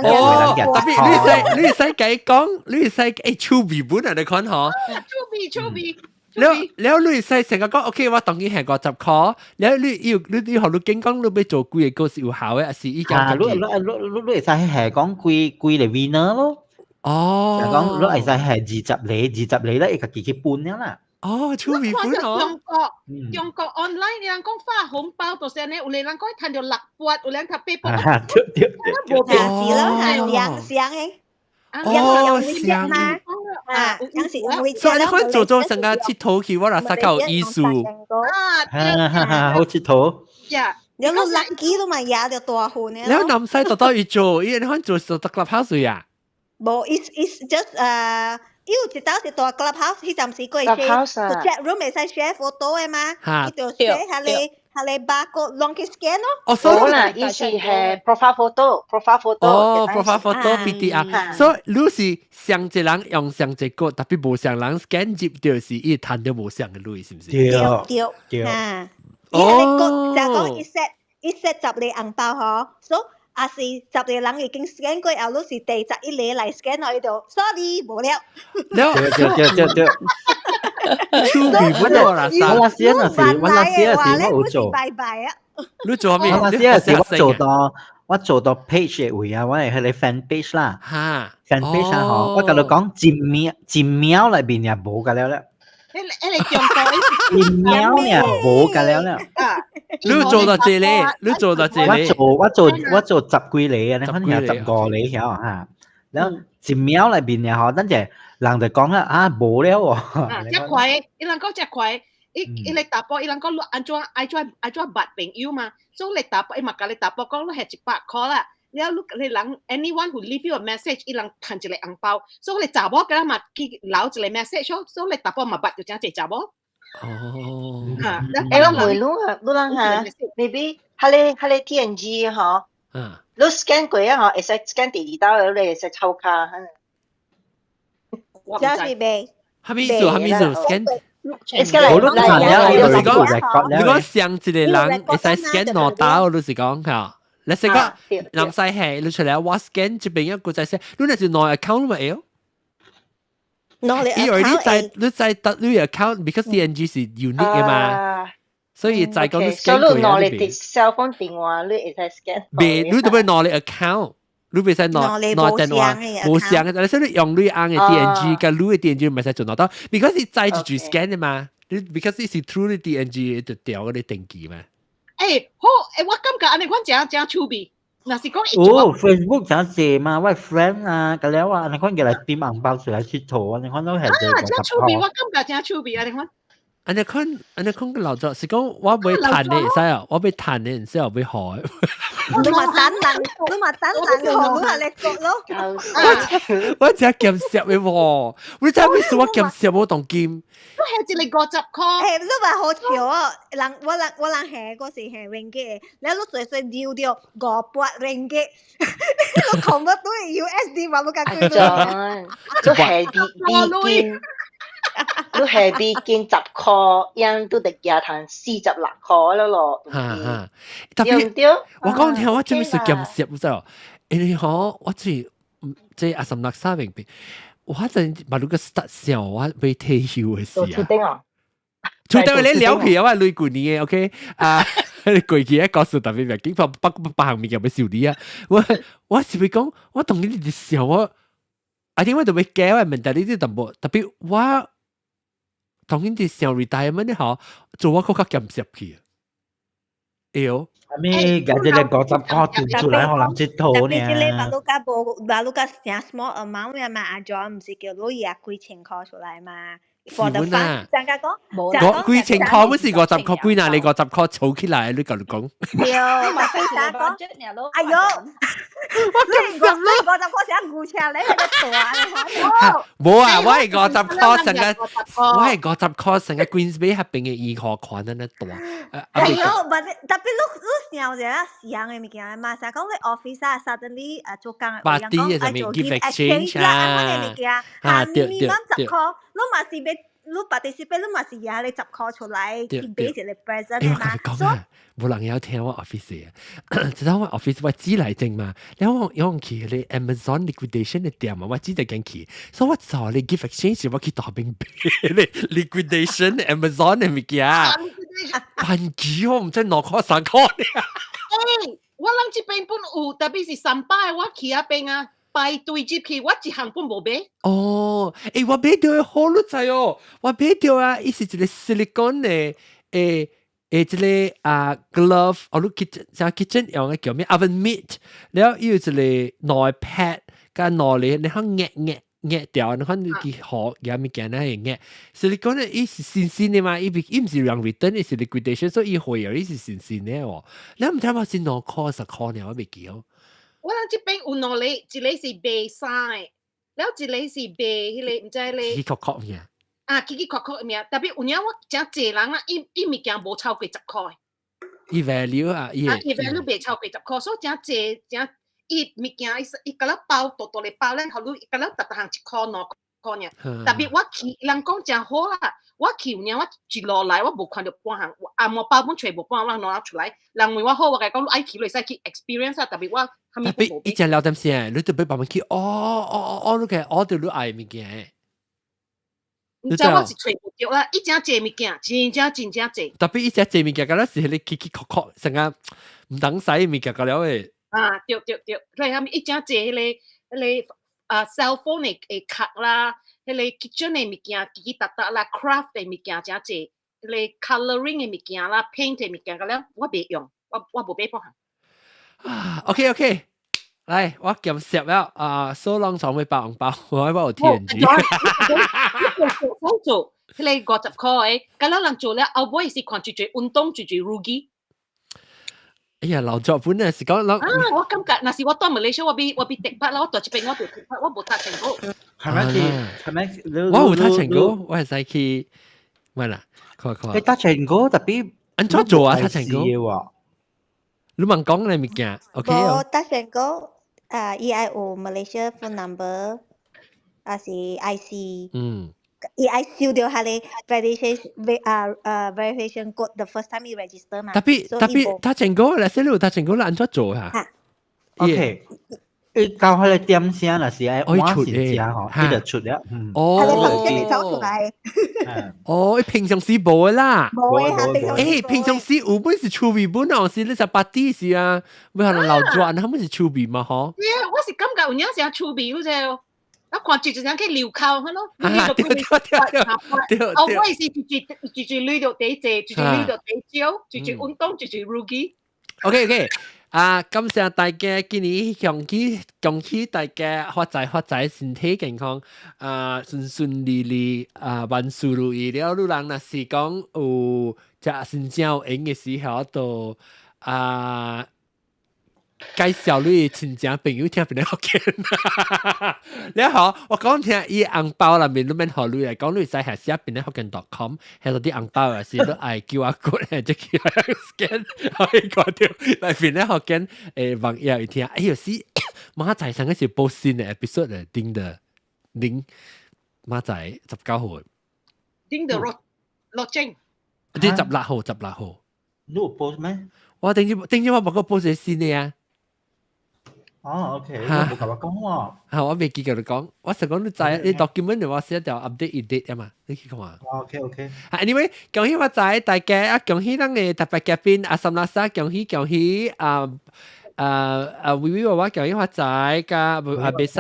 夾特別你會使計講，你會使欸趣味本啊，你看嗬，趣味趣味。了了，你會使成個講，OK，我當然係50塊，了你要你你予你經講，你欲做幾个是有效的，還是伊講？你你你你會使係講幾幾個 winner 咯？哦，講你會使係20個，20個咧，伊家己去分了啦。哦，趣味本哦。中國 online 人講發紅包，就是按呢，有个人講趁著六筆，有人趁八筆。對對對對。是咯，係兩雙的。哦，雙嘛，啊，有時所以你看做做成個𨑨迌去，我若實夠有意思。啊，好𨑨迌。呀，你個 lucky 都嘛贏著大份的。你南西多多伊做，伊你看做做得 clubhouse 呀？無，it's just 伊有一道是蹛 clubhouse，彼陣時閣會 share，個 chat room 會使 share photo 的嘛？伊就 share 彼个彼个 barcode 攏去 scan 咯。哦，所以啦，伊是係 profile photo，profile photo。哦，profile photo PTR。所以你是上一人用上一個，特別無相人 scan 入就是伊趁著無相的鐳，是毋是？對對對。啊，伊彼個就講伊 set 伊 set 十个紅包嗬，所以也是十個人已經 scan 過後，你是第11個來 scan 咯，伊就 sorry 無了。對對對對對。趣味本啦，我那時那時我那時那時我有做。拜拜啊！你做咩？我那時那時我做到 page 的位啊，我係彼個 fan page 啦。fan page 啊，嗬，我共你講一秒一秒內面也無㗎了了。彼個中國一秒爾無㗎了了。你做到這裡，你做到這裡。我做十幾個啊，你可能15個曉嚇。然後一秒內面爾嗬，等陣人就講啦，啊無了喎。啊，遮快，伊人講遮快，伊伊來答報，伊人講你按怎愛怎愛怎捌朋友嘛，所以你答報，伊嘛共你答報講你係100塊啦。了你你人 anyone who leave you a message，伊人趁一个紅包，所以你查某佮嘛去留一个 message 咯，所以你查某嘛捌著誠濟查某。哦。嚇，欸，我問你啊，你人嚇，maybe 彼個 TNG 嗬，你 scan 過啊嗬，會使 scan 第二道，你會使抽卡。這是袂。啥物意思？啥物意思？scan。我都看了，你是講，你講上一個人會使 scan 兩道，你是講嚇？你是講南西係，你出來我 scan 這邊一個在 scan，你那是兩 account 嘛會？兩個因為你在得你 account，because TNG 是 unique 的嘛，所以在講你 scan 過啊。所以你拿你 cell phone 電話，你會使 scan。袂，你都欲拿你 account，你袂使拿拿電話，無相的，但是你用你翁的 TNG，佮你的 TNG 袂使做兩道，because 是在一住 scan 的嘛，你 because 你是 through 你 TNG 就調嗰啲登記嘛。欸，好，欸，我感覺按呢款誠誠趣味。若是講哦，Facebook 誠濟嘛，我 friend 啊，佮了啊，按呢款過來點紅包出來𨑨迌，按呢款攏係啊，誠趣味，我感覺誠趣味按呢款。按呢款按呢款老早是講我欲趁的會使啊，我欲趁的，毋是我欲予。你嘛等人，你嘛等人予，你嘛來講咯。我真鹹濕的喎，你知影啥我鹹濕無當今？我係一个50塊。嘿，你嘛好笑哦！人我人我人還嗰時還 ringgit，了你隨隨溜著500 ringgit，你 convert 對 USD 嘛，你較幾多？你係美金，你係美金10塊，樣都得加趁46塊了咯。哈哈，特別我講聽我真係是鹹濕，你知無？因為吼，我這這阿三六三明白，我陣嘛如果 start 想我欲退休的時啊。厝頂你了去啊！我累舊年的，OK 啊，你過去的故事特別袂緊，不不別項物件欲受理啊！我我是欲講，我當然直想我， I think 我就會改我 mentality 淡薄，特別我當然啲想 retirement 咧嗬，做我更加減攝去。會哦。係咪？家這個50塊賺出來，予人𨑨迌呢？特別這個馬路甲無馬路甲成 small amount 嘅嘛，阿 John 毋是叫你也幾千塊出來嘛？For the fun，人家講，我幾千塊，不是50塊幾嗱？你五十塊儲起來，你共你講。對，嘛是講，哎喲，我咁十咯， 50塊成牛車咧，喺度大。無啊，我係五十塊成個，我係五十塊成個 Queens Bay 合邊嘅醫學款那大。哎喲，特別你你想者上嘅物件嘛，成講你 office 啊，suddenly 啊做工嘅，人講愛做 gift exchange 啦，按款嘅物件，嚇 minimum 10塊，你嘛是欲。你 participate 你嘛是贏你十塊出來去買一個 present 嘛。我講啊，無人有聽我 office 啊，知道我 office 我只來整嘛，然後我用去你 Amazon liquidation 的店嘛，我只得間去，所以我做你 gift exchange 我去大邊買你 liquidation Amazon 的物件，番機我毋知2塊3塊呢。欸，我人這邊本有，特別是300我去遐邊啊。排隊入去，我一項本無買。哦，欸，我買著好你知哦，我買著啊，伊是一個 silicone 的，欸欸，這個啊 glove，哦，你 kitchen 像 kitchen 用的叫咩 oven mitt，了伊有一個兩個 pad，佮兩個你看壓壓壓掉，你看你去學嘢物件咧會壓。silicone 的伊是新鮮的嘛，伊伊毋是人 return，伊是 liquidation，所以伊貨伊是新鮮的哦。你毋知我是2塊10塊爾，我袂記哦。我人這邊有兩個，一個是賣衫的，了一個是賣彼個毋知咧。起殼殼物。啊，起起殼殼物，特別有影我誠濟人啊，伊伊物件無超過十塊。伊 value 啊，伊啊，伊 value 袂超過十塊，所以誠濟誠伊物件伊伊共咱包大大个包咧，予你共咱逐逐項1塊2塊爾。特別我去，人講誠好啦，我去有影我一路來我無看著半項，按摩包本揣無半項，我拿出來。人問我好，我共伊講你愛去，你會使去 experience 啊。特別我特別伊誠了點先，你特別慢慢去，哦哦哦哦，你個哦著你愛物件。毋知我是揣無著啦，伊誠濟物件，真正真正濟。特別伊誠濟物件，敢若是彼個起起殼殼，成個毋當使物件個了的。啊，對對對，所以他們伊誠濟彼個彼個啊 cell phone 的的殼啦，彼個 kitchen 的物件，嘰嘰達達啦，craft 的物件誠濟，彼個 colouring 的物件啦，paint 的物件個了，我袂用，我我無買半項。啊，OK OK，來，我檢攝了啊，so long 仲未包紅包，我愛我有天住。我做，彼個50塊的，敢若人做了後尾是看最濟運動，最濟 rugi。哎呀，老作本啊，是講老。啊，我感覺，若是我蹛馬來西亞，我欲 take part 啦，我蹛這邊我就 take part，我無 Touch 'n Go。係咪是？係咪？我有 Touch 'n Go，我會使去，咩啦？看看。你 Touch 'n Go 特別按怎做啊？Touch 'n Go。你問講你物件，OK 哦？Touch 'n Go，啊，伊愛有 Malaysia phone number，抑是 IC。伊愛收著彼個 verification 啊啊 verification code the first time 伊 register 嘛。特別特別，Touch 'n Go，嚟先你有 Touch 'n Go，你按怎做啊？OK，伊到彼個點聲，若是愛換線聲吼，伊就出了。哦，走出來。哦，伊平常時無的啦。無的，欸，平常時有本是趣味本哦，是你食巴蒂是啊，欲予人流轉，他們是趣味嘛，吼。對啊，我是感覺有影是趣味，有者。我看住就像去溜口，係咯。啊，對對對對。哦，我是住住住住旅到第濟，住住旅到第少，住住運動，住住 rugi。 OK OK，啊，感謝大家今年恭喜恭喜大家發財發財，身體健康，啊，順順利利，啊，萬事如意了。你人若是講有食新正有閒的時候，就啊，介紹你親戚朋友聽檳城福建。你好，我講聽伊紅包內面你免予鐳來講，你使係寫檳城福建 .com，係嗰啲紅包也是你愛 QR code 咧，即去 scan 可以看著來檳城福建誒網頁聽。哎呦，是馬仔上個是播新的 episode 的頂的零馬仔19號。頂的落落正。啲16號，16號。你有播咩？我頂住頂住我冇個播隻新的啊。哦，OK，你無共我講喎。嚇，我未記共你講，我實講你知，你 document 我寫條 update edit 啊嘛，你去看。 OK OK。 Anyway，恭喜發財，大家啊，恭喜咱的特別嘉賓阿三拉沙，恭喜恭喜啊！啊啊微微娃娃恭喜發財，佮啊袂使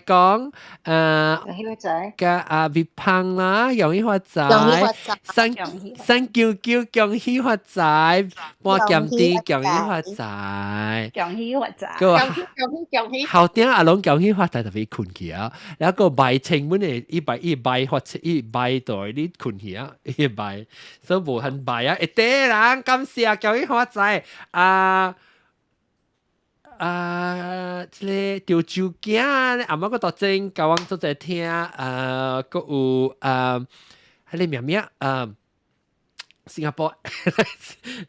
講，恭喜發財，佮阿微胖啦，恭喜發財，三三九九恭喜發財，半鹹甜恭喜發財，恭喜發財，恭喜恭喜恭喜，後頂阿攏恭喜發財特別困去啊，然後個拜清本嘅一拜一拜發一拜對你困去啊，一拜，所以無很拜啊，一堆人感謝恭喜發財啊！啊，這个潮州囝，阿媽閣大正交阮做伙聽，啊，閣有啊，彼个名名啊，新加坡，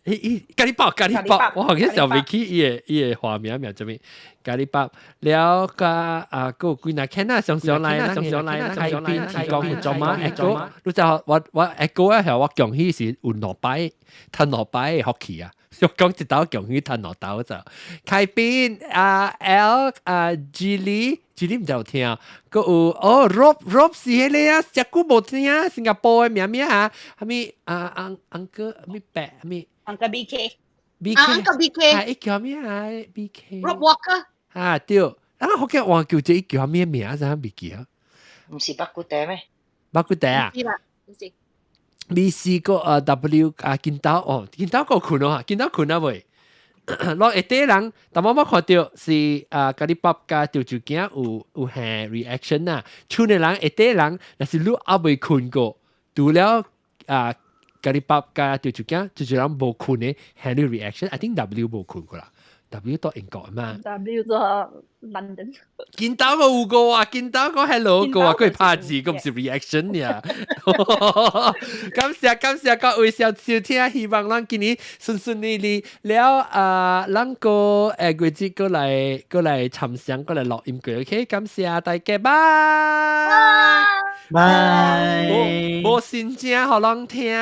伊伊咖喱包咖喱包，我好像想袂起伊个花名名啥物，咖喱包了佮啊，閣有幾若看啊，常常來，常常來，海邊提供做嘛，一個，你知我我一個啊，我恭喜是有兩擺，趁兩擺的福氣啊！我講一道恭喜趁兩道就，開邊啊 L 啊 G 里 G 里毋知有聽，閣有哦 Rob Rob 是彼个啊，遮久無聽，新加坡的名名啊，啥物啊 uncle 啥物白啥物，Uncle BK BK Uncle BK，啊伊叫啥物啊 BK Rob Walker 啊對，啊福建話叫這伊叫啥物名啊？啥袂記啊？毋是肉骨茶咩？肉骨茶啊？是啦，毋是。你試過啊 W 啊見到哦，見到個困哦，見到困啊未？落一啲人，但我冇看到是啊，咖喱包佮潮州囝有有下 reaction 啊，厝的人一啲人，若是你猶未困過，除了啊咖喱包佮潮州囝，就是人無困的下你 reaction，I think W 無困過啦。W 到英國嘛？W 到 London。見到個有個啊，見到個 hello 個啊，佢拍字，佢唔是 reaction 呀。感謝感謝各位收收聽，希望咱今年順順利利了啊，咱個月節過來過來參詳，過來錄音過，OK？感謝大家，拜拜。無無新正予人聽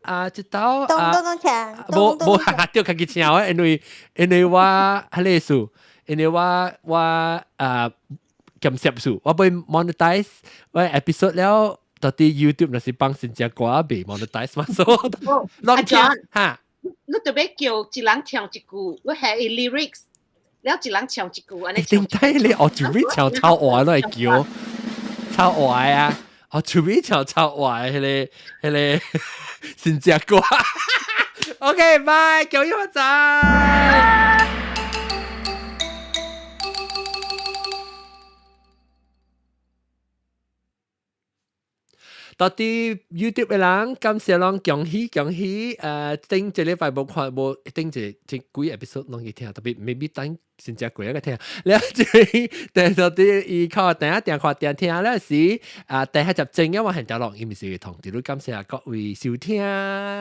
啊，這道啊，咚咚鏘，無無對家己唱的，因為因為我彼个數，因為我我啊檢攝數，我欲 monetize 我 episode 了，到底 YouTube 若是放新正歌未 monetize 嘛，所以阿 John 哈，你特別叫一人唱一句，你係 lyrics，了一人唱一句，按呢。點解你學準備唱超壞都會叫超壞啊？學準備唱超壞，彼个彼个新正歌。OK，拜，恭喜發財。到底 YouTube 的人感謝攏恭喜恭喜！頂一禮拜無看無頂一這幾 episode 攏去聽，特別 maybe 等先只過一個聽。了這等到底伊靠定一定看定聽了時，啊，等下集正嘅我現在錄音是同，就感謝各位收聽。